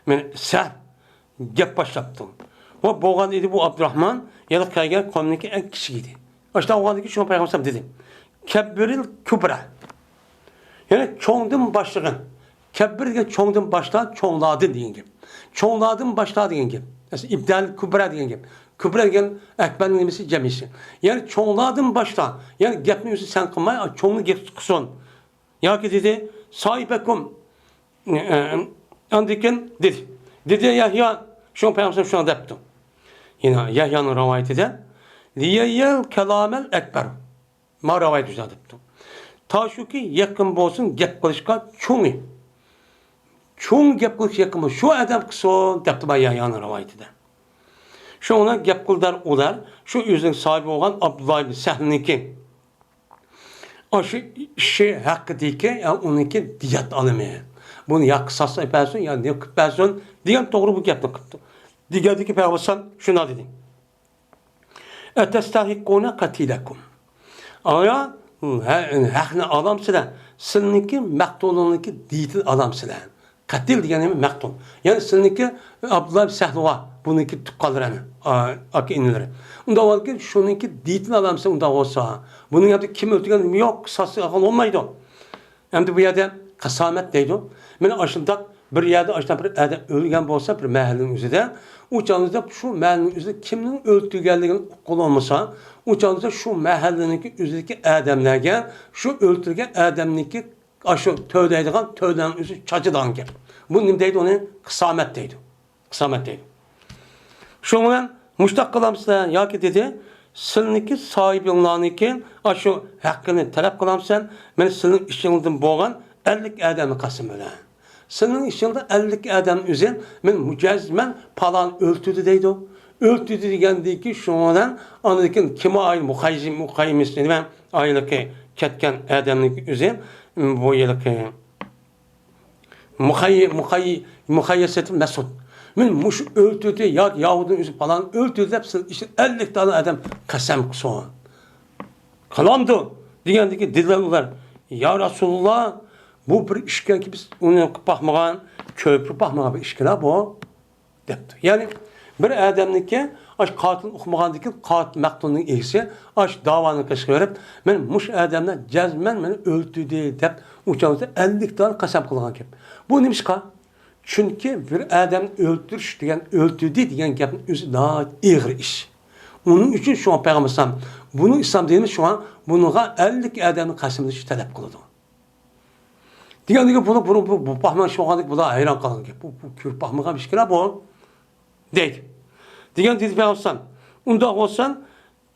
مېنى سەل گەپ باشلاپتۇ. بۇ بولغان ئىدى، بۇ ئابدۇراخمان يەنە كەلگەن قومنىڭكى ئەڭ كىچىك ئىدى. ئاشۇنداق بولغاندىن كېيىن شۇڭا پەيغەمبەر دېدى، كەببىرىل كۇبرا. يەنى چوڭدىن باشلىغىن. كەببىر دېگەن چوڭدىن باشلا، چوڭلاردىن دېگەن گەپ. چوڭلاردىن باشلا دېگەن گەپ. ئەسلى ئىبدەل كۇبرا دېگەن گەپ. كۇبرا دېگەن ئەكبەرنىڭ نېمىسى، جەمئىسى. يەنى چوڭلاردىن باشلا. يەنى گەپنى ئۆزى سەن قىلماي، چوڭلار گەپ قىلسۇن. ياكى دېدى، ساھىبەكۇم. ئاندىن كېيىن دېدى. دېدى يەھيا، شۇڭا پەيغەمبەر شۇنداق دەپتۇ. يەنە يەھيانىڭ رىۋايىتىدە، لىيەييەل كەلامەل ئەكبەر. ما رىۋايەت ئۈزە دەپتۇ. تا شۇكى يېقىن بولسۇن گەپ قىلىشقا چوڭى. چوڭ گەپ قىلىش يېقىن بولسۇن، شۇ ئادەم قىلسۇن دەپتۇ ما يەھيانىڭ رىۋايىتىدە. شۇنىڭ بىلەن گەپ قىلدىلار ئۇلار، شۇ ئۆزىنىڭ ساھىبى بولغان ئابدۇللا ئىبن سەھلنىڭكى ئاشۇ ئىشى ھەققىدىكى، يا ئۇنىڭكى دىيەت ئالىمى. بۇنى يا قىساس ئېلىپ بەرسۇن، يا نېمە قىلىپ بەرسۇن دېگەن توغرا بۇ گەپنى قىپتۇ. دېگەندىكى پەيغەمبەر شۇنداق دېدى. ئەتەستەھىققۇنە قەتىلەكۇم. ئايا، ھە-، ھەقنى ئالامسىلەر؟ سىلىنىڭكى مەقتۇلىڭنىڭكى دىيىتىنى ئالامسىلەر؟ قەتىل دېگەن نېمە؟ مەقتۇل. يەنى سىلىنىڭكى ئابدۇللا سەھلى بار، بۇنىڭكى تۇغقانلىرى، ئا-، ئاكا ئىنىلىرى. ئۇنداق بولغاندىكىن شۇنىڭكى دىيىتىنى ئالامسىلەر ئۇنداق بولسا. بۇنىڭ ئەمدى كىم ئۆلتۈرگەن؟ يوق، قىساس ئالغىلى بولمايدۇ. ئەمدى بۇ يەردە قاسامەت دەيدۇ. مانا ئاشۇنداق بىر يەردە ئاشۇنداق بىر ئادەم ئۆلگەن بولسا، بىر مەھەللىنىڭ ئۆزىدە، ئۇ چاغدا شۇ مەھەللىنىڭ ئۆزىدە كىمنىڭ ئۆلتۈرگەنلىكىنى ئۇققىلى بولمىسا، ئۇ چاغدا شۇ مەھەللىنىڭكى ئۆزىدىكى ئادەملەرگە شۇ ئۆلتۈرگەن ئادەمنىڭكى ئاشۇ تۆلەيدىغان تۆلەمنىڭ ئۆزى چاچىدىغان گەپ. بۇ نېمە دەيدۇ ئۇنى؟ قاسامەت دەيدۇ. قاسامەت دەيدۇ. شۇنىڭ بىلەن مۇشتاق قىلامسىلەر ياكى دېدى، سىلىنىڭكى ساھىبىڭلارنىڭكى ئاشۇ ھەققىنى تەلەپ قىلامسەن، مەن سىلىنىڭ ئىچىڭدىن بولغان ئەللىك ئادەمنى قەسەم بىلەن. سىلىنىڭ ئىچىڭدە ئەللىك ئادەم ئۆزى، مەن مۇجەزمەن پالان ئۆلتۈردى دەيدۇ. ئۆلتۈردى دېگەندىكى شۇنىڭ بىلەن ئاندىن كېيىن كىم ئايل مۇقايزى، مۇقايمىس نېمە ئايلىقى كەتكەن ئادەمنىڭ ئۆزى، بۇ يىلقى مۇخەيي-، مۇخەيي-، مۇخەييەسەتى مەسئۇد. مەن مۇشۇ ئۆلتۈردى ياكى ياھۇدىنىڭ ئۆزى پالان ئۆلتۈردى دەپ سىز ئىشتە ئەللىك دانە ئادەم قەسەم قىلسۇن. قىلامدۇ؟ دېگەندىكى دېدىلەر ئۇلار، يا رەسۇلاللا، بۇ بىر ئىشكەنكى بىز ئۇنى قىلىپ باقمىغان، كۆرۈپ باقمىغان بىر ئىشكىلا بۇ. دەپتۇ. يەنى بىر ئادەمنىڭكى ئاش قاتىل ئۇقمىغاندىكىن قاتىل مەقتۇلنىڭ ئىگىسى ئاش داۋانى قىلىشقا بېرىپ، مەن مۇشۇ ئادەمنى جەزمەن مېنى ئۆلتۈردى دەپ ئۇچالىسا ئەللىك دانە قەسەم قىلغان گەپ. بۇ نېمىشقا؟ چۈنكى بىر ئادەمنى ئۆلتۈرۈش دېگەن، ئۆلتۈردى دېگەن گەپنىڭ ئۆزى ناھايىتى ئېغىر ئىش. ئۇنىڭ ئۈچۈن شۇڭا پەيغەمبەر ئەلەيھىسسالام، بۇنى ئىسلام دىنىمىز شۇڭا بۇنىڭغا ئەللىك ئادەمنى قەسەملىشىش تەلەپ قىلىدۇ. دېگەندىكى بۇلار، بۇ، بۇ، بۇ باقمىغان ئىش بولغاندىكىن بۇلار ھەيران قالغان گەپ. بۇ، بۇ كۆرۈپ باقمىغان ئىشكىلا بۇ. دەيدۇ. دېگەن دېدى پەيغەمبەر. ئۇنداق بولسا،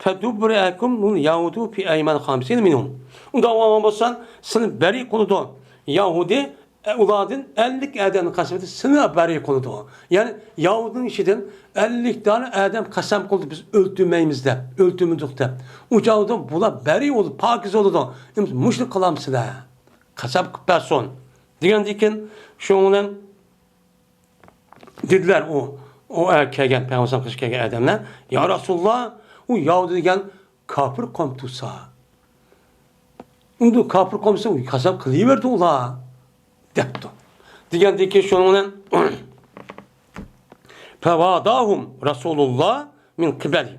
فَتُبْرِئَكُمُ الْيَهُودُ فِي أَيْمَانِ خَمْسِينَ مِنْهُمْ. ئۇنداق بولغان بولسا، سىلىنى بەرى قىلىدۇ يەھۇدىي، ئە، ئۇلاردىن ئەللىك ئادەمنى قەسەم ئېتىپ، سىلىنى بەرى قىلىدۇ. يەنى يەھۇدىينىڭ ئىچىدىن ئەللىك دانە ئادەم قەسەم قىلدى، بىز ئۆلتۈرمەيمىز دەپ، ئۆلتۈرمىدۇق دەپ. ئۇ چاغدا بۇلار بەرى بولىدۇ، پاكىز بولىدۇ. ئەمدى مۇشۇنى قىلامسىلەر؟ قەسەم قىلىپ بەرسۇن. دېگەندىن كېيىن شۇنىڭ بىلەن دېدىلەر ئۇ، ئۇ ئە-، كەلگەن، پەيغەمبەر قېشىغا كەلگەن ئادەملەر، يا رەسۇلاللا، ئۇ يەھۇدىي دېگەن كاپىر قوم تۇرسا، ئۇنداق كاپىر قوم تۇرسا، قەسەم قىلىۋەردى ئۇلار، دەپتۇ. دېگەندىن كېيىن شۇنىڭ بىلەن فَوَادَاهُمْ رَسُولُ اللَّهِ مِنْ قِبَلِهِ.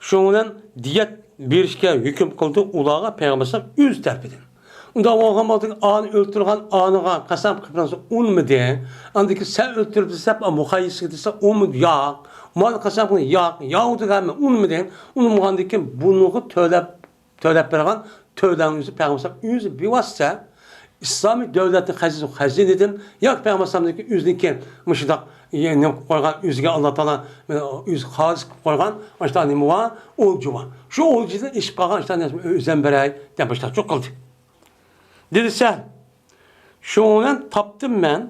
شۇنىڭ بىلەن دىيەت بېرىشكە ھۆكۈم قىلدى ئۇلارغا پەيغەمبەر ئەلەيھىسسالام ئۆز تەرىپىدىن. ئۇنداق بولغان بولسا، ئانى ئۆلتۈرگەن ئانىغا قەسەم قىلىپ بەرسە ئۇنىمىدى. ئاندىن كېيىن سەن ئۆلتۈردۈڭ دەپ مۇخەييىسىگە دېسە ئۇمۇ ياق. مانا قەسەم قىلىپ ياق. يەھۇدىيغا ھەممە ئۇنىمىدى. ئۇنىمىغاندىن كېيىن بۇنىڭغا تۆلەپ تۆلەپ بېرىدىغان تۆلەڭ ئۆزى پەيغەمبەر ئەلەيھىسسالام ئۆزى بىۋاسىتە ئىسلامىي دۆلەتنىڭ خەزىنىسى، خەزىنىدىن ياكى پەيغەمبەر ئەلەيھىسسالامنىڭكى ئۆزىنىڭكى مۇشۇنداق، يە، نېمە قىلىپ قويغان، ئۆزىگە ئاللا تائالا، ئە، ئۆزى خالىس قىلىپ قويغان ئاشۇنداق نېمە بار، ئولجا بار. شۇ ئولجىدىن ئېشىپ قالغان ئاشۇنداق نەرسىنى ئۆزۈم بېرەي دەپ مۇشۇنداق قىلدى. دېدى سەھل. شۇنىڭ بىلەن تاپتىم مەن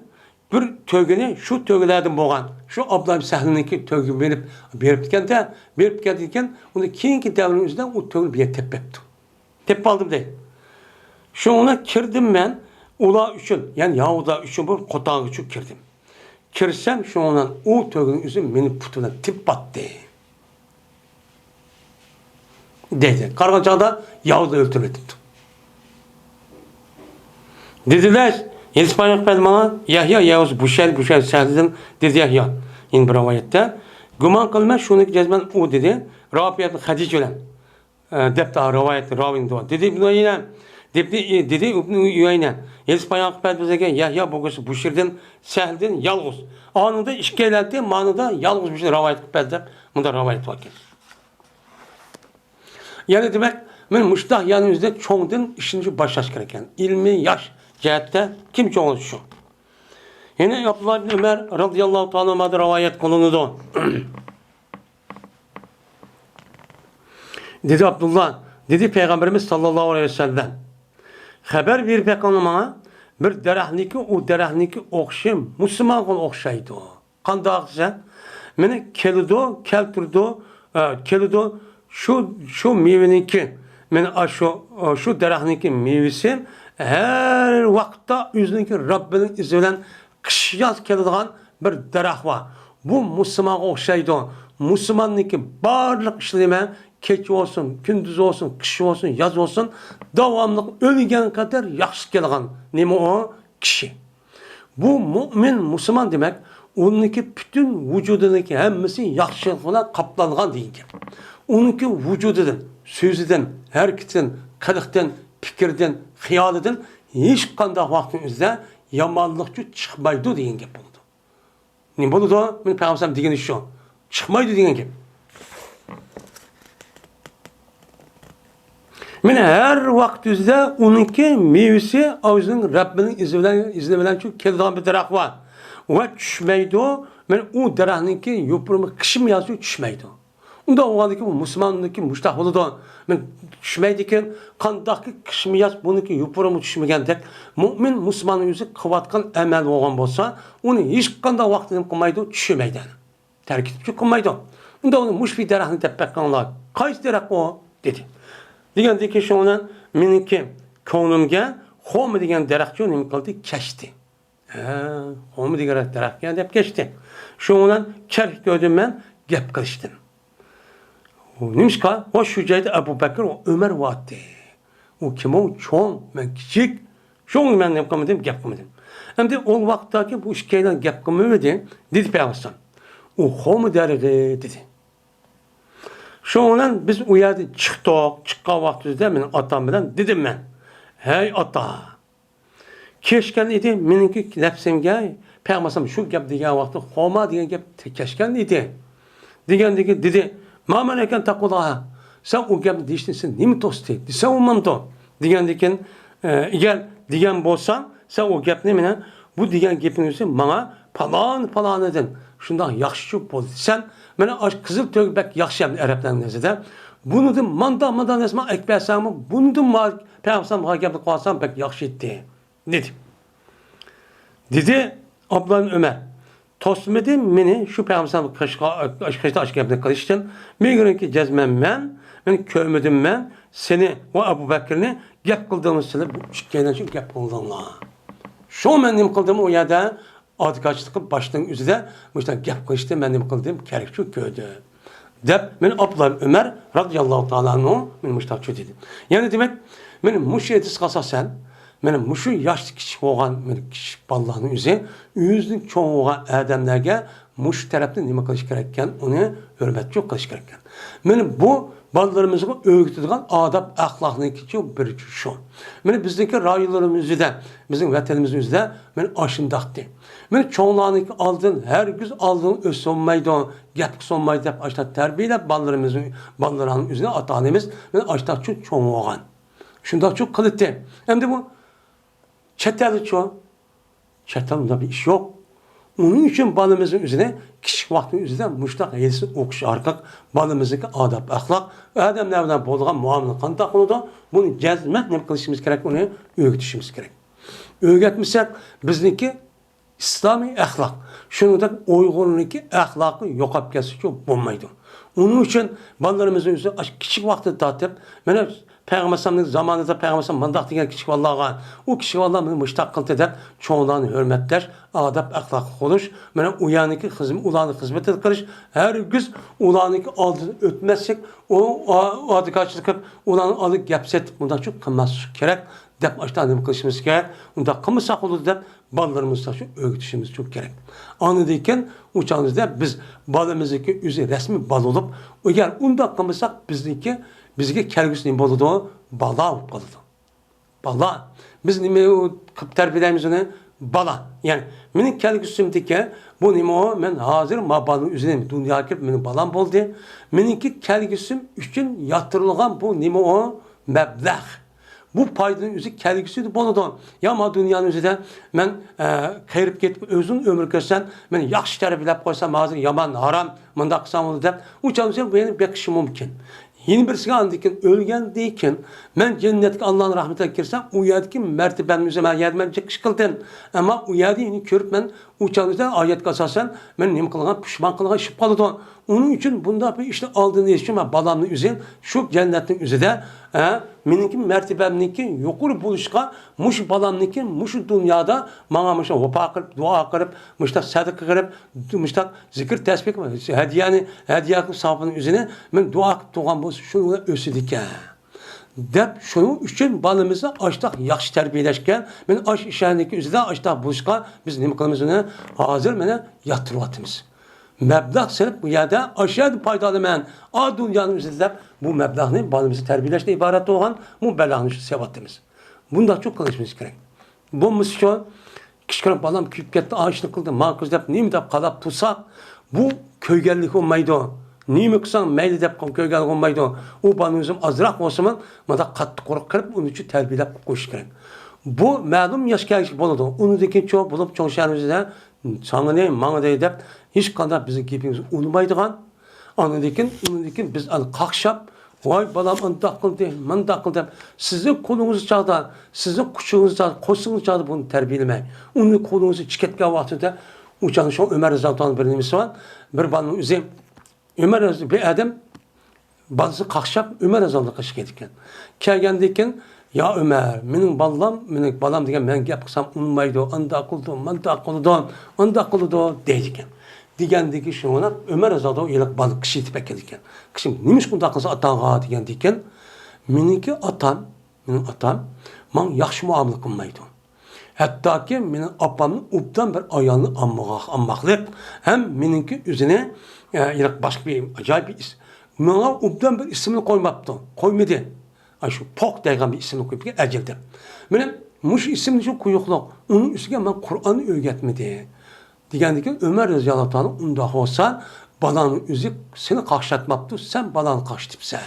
بىر تۆگىنى، شۇ تۆگىلەردىن بولغان، شۇ ئابدۇللا ئىبن سەھلنىڭكى تۆگىگە بېرىپ، بېرىپتىكەن-دە، بېرىپتىكەن، ئۇنى كېيىنكى دەۋرنىڭ ئۆزىدە ئۇ تۆگىنى بىر يەردە تېپىپ بېرىپتۇ. تېپىپ ئالدىم دەيدۇ. شۇنىڭ بىلەن كىردىم مەن ئۇلار ئۈچۈن، يەنى يەھۇدىيلار ئۈچۈن بىر قوتانغا چۈشۈپ كىردىم. كىرسەم، شۇنىڭ بىلەن ئۇ تۆگىنىڭ ئۆزى مېنى پۇتى بىلەن تېپىپ ئاتتى. دەيدۇ. قارىغان چاغدا يەھۇدىي ئۆلتۈرۈۋېتىپتۇ. دېدىلەر، يېزىپ ئاياق بەردى ماڭا، يەھيا يەھۇدىي بۇشەير، بۇشەير سەھلدىن، دېدى يەھيا. يەنە بىر رىۋايەتتە، گۇمان قىلىمەن، شۇنىڭكى جەزمەن ئۇ دېدى، رافىيە خەدىجە بىلەن، ئە، دەپتۇ رىۋايەت راۋىندا. دېدى ئىبن ئۇيەينە، دېدى، دېدى ئىبن ئۇيەينە، يېزىپ ئاياق بەردى بىزگە، يەھيا بۇ كىشى بۇشەيردىن، سەھلدىن يالغۇز. ئانىڭدا ئىككىيلەنتى، مانىدا يالغۇز بۇ رىۋايەت قىلىپ بەردى دەپ، مۇنداق رىۋايەت باركەن. يەنى دېمەك، مەن مۇشتاق يەرنىڭ ئۆزىدە چوڭدىن ئىشىنچە باشلاش كېرەك ئىكەن. ئىلمىي ياش جەھەتتە كىم چوڭ بولسا شۇ. يەنە ئابدۇللا ئىبن ئۆمەر رازىياللاھۇ تائالا ئانھۇمدىن رىۋايەت قىلىنىدۇ. دېدى ئابدۇللا، دېدى پەيغەمبىرىمىز ساللاللاھۇ ئەلەيھى ۋەسەللەم، خەۋەر بېرىپ بېقىڭلار ماڭا، بىر دەرەخنىڭكى، ئۇ دەرەخنىڭكى ئوخشىشى مۇسۇلمانغا ئوخشايدۇ. قانداق دېسە، مانا كېلىدۇ، كەلتۈرىدۇ، ئە، كېلىدۇ، شۇ، شۇ مېۋىنىڭكى، مانا ئاشۇ، شۇ دەرەخنىڭكى مېۋىسى ھەر ۋاقىتتا ئۆزىنىڭكى رەببىنىڭ ئىزنى بىلەن قىش ياز كېلىدىغان بىر دەرەخ بار. بۇ مۇسۇلمانغا ئوخشايدۇ. مۇسۇلماننىڭكى بارلىق ئىشلىرى، كېچە بولسۇن، كۈندۈز بولسۇن، قىش بولسۇن، ياز بولسۇن، داۋاملىق ئۆلگەن قەدەر ياخشى كېلىدىغان نېمە ئۇ؟ كىشى. بۇ مۇئمىن مۇسۇلمان دېمەك، ئۇنىڭكى پۈتۈن ۋۇجۇدىنىڭكى ھەممىسى ياخشىلىق بىلەن قاپلانغان دېگەن گەپ. ئۇنىڭكى ۋۇجۇدىدىن، سۆزىدىن، ھەرىكىتىدىن، قىلىقتىن، پىكرىدىن، خىيالىدىن ھېچقانداق ۋاقىتنىڭ ئۆزىدە يامانلىقچۇ چىقمايدۇ دېگەن گەپ بولىدۇ. نېمە بولىدۇ؟ مانا پەيغەمبەر دېگىنى شۇ. چىقمايدۇ دېگەن گەپ. مانا ھەر ۋاقىت ئۆزىدە ئۇنىڭكى مېۋىسى ئۆزىنىڭ رەببىنىڭ ئىزنى بىلەن، ئىزنى بىلەن شۇ كېلىدىغان بىر دەرەخ بار. ۋە چۈشمەيدۇ. مانا ئۇ دەرەخنىڭكى يوپۇرمىقى قىشمۇ يازمۇ چۈشمەيدۇ. ئۇنداق بولغاندىكىن بۇ مۇسۇلماندىكى مۇشتاق بولىدۇ. مانا چۈشمەيدىكەن، قانداقكى قىشمۇ ياز بۇنىڭكى يوپۇرمىقى چۈشمىگەندەك، مۇئمىن مۇسۇلماننىڭ ئۆزى قىلىۋاتقان ئەمەل بولغان بولسا، ئۇنى ھېچقانداق ۋاقىتتا نېمە قىلمايدۇ؟ چۈشىمەيدۇ. تەرك ئېتىپ قويمايدۇ. ئۇنداق مۇشۇ بىر دەرەخنى دەپ بېقىڭلار. قايسى دەرەخ ئۇ؟ دېدى. دېگەندىن كېيىن شۇنىڭ بىلەن مېنىڭكى كۆڭلۈمگە خورما دېگەن دەرەخچۇ نېمە قىلدى؟ كەچتى. ھە، خورما دېگەن دەرەخكەن دەپ كەچتى. شۇنىڭ بىلەن كەرك كۆردۈم مەن گەپ قىلىشتىن. نېمىشقا؟ ۋە شۇ جايدا ئەبۇ بەكىر ۋە ئۆمەر بارتى. ئۇ كىم ئۇ؟ چوڭ، مەن كىچىك. شۇڭا مەن نېمە قىلمىدىم، گەپ قىلمىدىم. ئەمدى ئۇ ۋاقىتتاكى بۇ ئىككىيلەن گەپ قىلمىدى، دېدى پەيغەمبەر. ئۇ خورما دەرىخى، دېدى. شۇنىڭ بىلەن بىز ئۇ يەردىن چىقتۇق. چىققان ۋاقتىمىزدا مېنىڭ ئاتام بىلەن دېدىم مەن، ھەي ئاتا، كەچكەن ئىدى، مېنىڭكى نەپسىمگە پەيغەمبەر شۇ گەپ دېگەن ۋاقىتتا خۇما دېگەن گەپ كەچكەن ئىدى. دېگەندىكىن دېدى، ما مەنەكەن تەقۇلها، سەن ئۇ گەپنى دېيىشتىن سېنى نېمە توستى؟ دېسە ئۇ ماندۇ. دېگەندىكىن، ئە، ئەگەر دېگەن بولساڭ، سەن ئۇ گەپنى مانا بۇ دېگەن گېپىڭ ئۈچۈن ماڭا پالان پالانىدىن شۇنداق ياخشى چۈشۈپ بولدى دېسەم، مانا ئاشۇ قىزىل تۆگە بەك ياخشى ئەمدى ئەرەبلەرنىڭ نەزىرىدە. بۇنىڭدىن مانداق مانداق نەرسە ماڭا ئەكىپ بەرسەڭمۇ، بۇنىڭدىن ماڭا پەيغەمبەر گەپنى قىلىۋالساڭ بەك ياخشى ئىدى. دېدى. دېدى ئابدۇللا ئۆمەر، توسمىدى مېنى شۇ پەيغەمبەر قېشىدا ئاشۇ گەپنى قىلىشتىن. مېنىڭكى جەزمەن مەن، مەن كۆرمىدىم مەن سېنى ۋە ئەبۇ بەكرىنى گەپ قىلدىڭلار سىلەر، بۇ ئىككىيلەن شۇ گەپ قىلدىڭلار. شۇ مەن نېمە قىلدىم ئۇ يەردە؟ ئادىكاشلىق قىلىپ باشنىڭ ئۆزىدە مۇشۇنداق گەپ قىلىشتىن مەن نېمە قىلدىم؟ كەرەك شۇ كۆردۈم. دەپ، مەن ئابدۇللا ئۆمەر رازىياللاھۇ تائالا ئەنھۇ مەن مۇشۇنداق دېدى. يەنى دېمەك، مەن مۇشۇ ھەدىسكە ئاساسەن، مەن مۇشۇ ياشتا كىچىك بولغان مەن كىچىك بالىلارنىڭ ئۆزى ئۆزىدىن چوڭ بولغان ئادەملەرگە مۇشۇ تەرەپتە نېمە قىلىش كېرەككەن، ئۇنى ھۆرمەتچۇ قىلىش كېرەككەن. مەن بۇ بالىلىرىمىزغا ئۆگىتىدىغان ئاداب ئەخلاقنىڭكىچۇ بىرى شۇ. مەن بىزنىڭكى رايونلىرىمىز ئۆزىدە، بىزنىڭ ۋەتىنىمىز ئۆزىدە مەن ئاشۇنداقتى. مەن چوڭلارنىڭكى ئالدىدىن ھەرگىز ئالدىدىن ئۆسە بولمايدۇ، گەپكە سولمايدۇ دەپ ئاشۇنداق تەربىيەلەپ بالىلىرىمىزنى، بالىلارنىڭ ئۆزىنى ئاتا-ئانىمىز مەن ئاشۇنداقچۇ چوڭ بولغان. شۇنداقچۇ قىلىتتى. ئەمدى بۇ چەت ئەلدىچۇ؟ چەت ئەلدە ئۇنداق بىر ئىش يوق. ئۇنىڭ ئۈچۈن بالىمىزنىڭ ئۆزىنى كىچىك ۋاقتىنىڭ ئۆزىدە مۇشۇنداق ھەدىسنى ئوقۇش ئارقىلىق بالىمىزنىڭكى ئاداب-ئەخلاق، ئادەملەر بىلەن بولىدىغان مۇئامىلە قانداق بولىدۇ، بۇنى جەزمەن نېمە قىلىشىمىز كېرەك، ئۇنى ئۆگىتىشىمىز كېرەك. ئۆگەتمىسەك، بىزنىڭكى ئىسلامىي ئەخلاق، شۇنىڭدەك ئۇيغۇرنىڭكى ئەخلاقى يوقاپ كەتسىچۇ بولمايدۇ. ئۇنىڭ ئۈچۈن بالىلىرىمىزنى ئۆزى ئاشۇ كىچىك ۋاقتىدىن تارتىپ، مانا پەيغەمبەر ئەلەيھىسسالامنىڭ زامانىدا پەيغەمبەر ئەلەيھىسسالام مۇنداق دېگەن كىچىك بالىلارغا، ئۇ كىچىك بالىلار مانا مۇشۇنداق قىلدى دەپ چوڭلارنى ھۆرمەتلەش، ئادەپ-ئەخلاقلىق بولۇش، مانا ئۇ يەرنىڭكى خىزم-، ئۇلارنىڭ خىزمىتىنى قىلىش، ھەرگىز ئۇلارنىڭكى ئالدىدىن ئۆتمەسلىك، ئۇ ئا-، ئادىكاشلىق قىلىپ، ئۇلارنىڭ ئالدىدا گەپ سېتىپ، مۇنداقچۇ قىلماسلىق كېرەك دەپ ئاشۇنداق نېمە قىلىشىمىز كېرەك. ئۇنداق قىلمىساق بولىدۇ دەپ بالىلىرىمىزغا شۇ ئۆگىتىشىمىز شۇ كېرەك. ئاندىن كېيىن ئۇ چاغىمىزدا بىز بالىمىزنىڭكى ئۆزى رەسمىي بالا بولۇپ، ئەگەر ئۇنداق قىلمىساق، بىزنىڭكى، بىزگە كەلگۈسى نېمە بولىدۇ؟ بالا بولۇپ قالىدۇ. بالا. بىز نېمە قىلىپ تەربىيەلەيمىز ئۇنى؟ بالا. يەنى مېنىڭ كەلگۈسىمدىكى بۇ نېمە ئۇ؟ مەن ھازىر ما بالىنىڭ ئۆزىنى دۇنياغا كىرىپ مېنىڭ بالام بولدى. مېنىڭكى كەلگۈسىم ئۈچۈن ياتۇرۇلغان بۇ نېمە ئۇ؟ مەبلەغ. بۇ پايدىنىڭ ئۆزى كەلگۈسىدە بولىدۇ. يا ما دۇنيانىڭ ئۆزىدە مەن، ئە، قېرىپ كېتىپ ئۇزۇن ئۆمۈر كۆرسەم، مېنى ياخشى تەربىيەلەپ قويسام، ھازىر يامان، ھارام، مۇنداق قىلسام بولىدۇ دەپ، ئۇ چاغدا بۇ يەنە بېقىشى مۇمكىن. يەنە بىرسىگە ئاندىن كېيىن ئۆلگەندىن كېيىن مەن جەننەتكە ئاللانىڭ رەھمىتىگە كىرسەم، ئۇ يەردىكى مەرتىبەمنى ئۆزۈم ھەر يەردە مەن جىق ئىش قىلدىم. ئەمما ئۇ يەردە يەنە كۆرۈپ مەن ئۇ چاغدا ئايەتكە ئاساسەن مەن نېمە قىلغان، پۇشمان قىلغان ئىش بولۇپ قالىدۇ. ئۇنىڭ ئۈچۈن بۇنداق بىر ئىشنىڭ ئالدىنى ئېلىش ئۈچۈن مەن بالامنى ئۆزى شۇ جەننەتنىڭ ئۆزىدە، ئە، مېنىڭكى مەرتىبەمنىڭكى يۇقىرى بولۇشقا، مۇشۇ بالامنىڭكى مۇشۇ دۇنيادا ماڭا مۇشۇ ۋاپا قىلىپ، دۇئا قىلىپ، مۇشۇنداق سەدىقە قىلىپ، مۇشۇنداق زىكىر تەسبىھ، ھەدىيەنى، ھەدىيە قىلىپ ساۋابىنىڭ ئۆزىنى مەن دۇئا قىلىپ تۇرغان بولسا، شۇ ئۆسىدىكەن. دەپ، شۇنىڭ ئۈچۈن بالىمىزنى ئاشتاق ياخشى تەربىيەلەشكە، مەن ئاش ئىشەنىكى ئۆزىدە ئاشتاق بولۇشقا، بىز نېمە قىلىمىز ئۇنى؟ ھازىر مانا ياتتۇرۇۋاتىمىز. مەبلەغ سېلىپ، بۇ يەردە ئاشۇ يەردە پايدا ئالىمەن، ئا دۇنيانىڭ ئۆزىدە دەپ، بۇ مەبلەغنى بالىمىزنى تەربىيەلەشتىن ئىبارەت بولغان بۇ بەلەغنى شۇ سېلىۋاتىمىز. بۇنداقچۇ قىلىشىمىز كېرەك. بولمىسىچۇ، كىچىككىنە بالام كۆيۈپ كەتتى، ئاشۇنى قىلدى، ماڭا قىز دەپ نېمە دەپ قالاپ تۇرساق، بۇ كۆرگەنلىك بولمايدۇ. نېمە قىلساڭ مەيلى دەپ كۆرگەنلىك بولمايدۇ. ئۇ بالىنى ئۆزۈم ئازراق بولسىمۇ، مانداق قاتتىق قۇرۇق قىلىپ، ئۇنى شۇ تەربىيەلەپ قويۇش كېرەك. بۇ مەلۇم ياشقا ئەگىشىپ بولىدۇ. ئۇنىڭدىن كېيىن چوڭ بولۇپ، چوڭ شەھىرىمىزدە ساڭىنى، ماڭىنى دەپ، ھېچقانداق بىزنىڭ گېپىمىزنى ئۇنىمايدىغان، ئاندىن كېيىن، ئۇنىڭدىن كېيىن بىز ئەنە قاقشاپ، ۋاي بالام ئانداق قىلدى، مانداق قىلدى دەپ، سىزنىڭ قولىڭىز چاغدا، سىزنىڭ قۇچىقىڭىز چاغدا، قورسىقىڭىز چاغدا بۇنى تەربىيەلىمەي. ئۇنى قولىڭىزدىن چىقىپ كەتكەن ۋاقتىدا، ئۇ چاغدا شۇ ئۆمەر رەزىياللاھۇ تائالا بىر نېمىسى بار. بىر بالىنىڭ ئۆزى، ئۆمەر رەزىياللاھۇ، بىر ئادەم بالىسىنى قاقشاپ، ئۆمەر رەزىياللاھۇ قېشىغا كېلىدىكەن. كەلگەندىن كېيىن، يا ئۆمەر، مېنىڭ بالام، مېنىڭ بالام دېگەن مەن گەپ قىلسام ئۇنىمايدۇ، ئانداق قىلىدۇ، مانداق قىلىدۇ، ئانداق قىلىدۇ دەيدىكەن. دېگەندىكى شۇڭا ئۆمەر رەزىياللاھۇ يىللىق بالىنى قىچىتىپ ئەكېلىدىكەن. قىچىم، نېمىشقا ئۇنداق قىلسا ئاتاڭغا دېگەندىكىن، مېنىڭكى ئاتام، مېنىڭ ئاتام ماڭا ياخشى مۇئامىلە قىلمايدۇ. ھەتتاكى مېنىڭ ئاپامنى ئوبدان بىر ئايالنى ئالمىغا-، ئالماقلىق ھەم مېنىڭكى ئۆزىنى، ئە، يىللىق باشقا بىر ئاجايىپ بىر ئىس-، ماڭا ئوبدان بىر ئىسىمنى قويماپتۇ، قويمىدى. ئاشۇ پوق دەيدىغان بىر ئىسىمنى قويۇپتىكەن، ئەجىل دەپ. مېنىڭ مۇشۇ ئىسىمنى شۇ قويۇقلۇق. ئۇنىڭ ئۈستىگە ماڭا قۇرئاننى ئۆگەتمىدى. دېگەندىكىن ئۆمەر رەزىياللاھۇ تائالا، ئۇنداق بولسا، بالانىڭ ئۆزى سېنى قاقشاتماپتۇ، سەن بالانى قاقشىتىپسەن،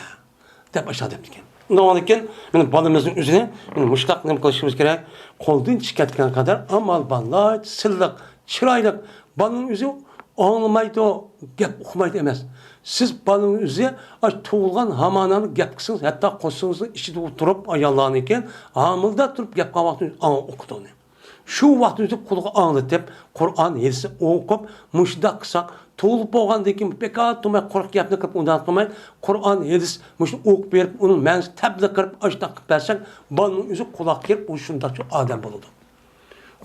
دەپ ئاشۇنداق دەپتىكەن. ئۇنداق بولغاندىكىن، مانا بالىمىزنىڭ ئۆزىنى مانا مۇشۇنداق نېمە قىلىشىمىز كېرەك؟ قولدىن چىقىپ كەتكەن قەدەر ئامال بار، ناھايىتى سىلىق، چىرايلىق. بالىنىڭ ئۆزى ئاڭلىمايدۇ، گەپ ئۇقمايدۇ ئەمەس. سىز بالىنىڭ ئۆزى ئاشۇ تۇغۇلغان ھامانلا گەپ قىلسىڭىز، ھەتتا قورسىقىڭىزنىڭ ئىچىدە تۇرۇپ، ئاياللارنىڭكى ھامىلىدار تۇرۇپ گەپ قىلغان ۋاقتىدا ئاڭ ئۇقىدۇ ئۇنى. شۇ ۋاقىتتا ئۆزى قۇلىقىغا ئاڭلىتىپ، قۇرئان، ھەدىسنى ئوقۇپ، مۇشۇنداق قىلساق، تۇغۇلۇپ بولغاندىن كېيىن بىكار تۇرماي، قۇرۇق گەپنى قىلىپ، ئۇنداق قىلماي، قۇرئان، ھەدىس مۇشۇنى ئوقۇپ بېرىپ، ئۇنىڭ مەنىسىنى تەبلىغ قىلىپ، ئاشۇنداق قىلىپ بەرسەك، بالىنىڭ ئۆزى قۇلاق كېرىپ، ئۇ شۇنداقچە ئادەم بولىدۇ.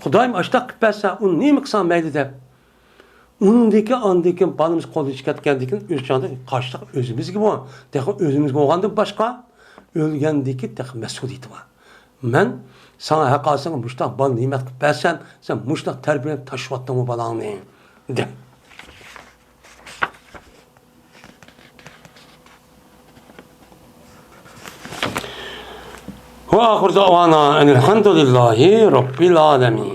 خۇدايىم ئاشۇنداق قىلىپ بەرسە، ئۇ نېمە قىلسا مەيلى دەپ. ئۇنىڭدىن كېيىن، ئاندىن كېيىن بالىمىز قولدىن چىقىپ كەتكەندىن كېيىن، ئۆز چاغدا قارشىلىق ئۆزىمىزگە بار. تېخى ئۆزىمىزگە بولغاندىن باشقا، ئۆلگەندىن كېيىن تېخى مەسئۇلىيىتى بار. مەن ساڭا ھەققاسىڭ مۇشتاق بالا نېمەت قىلىپ بەرسەم، سەن مۇشتاق تەربىيەلەپ تاشلىۋاتتىڭمۇ بالاڭنى؟ دەپ. وآخر دعوانا أن الحمد لله رب العالمين.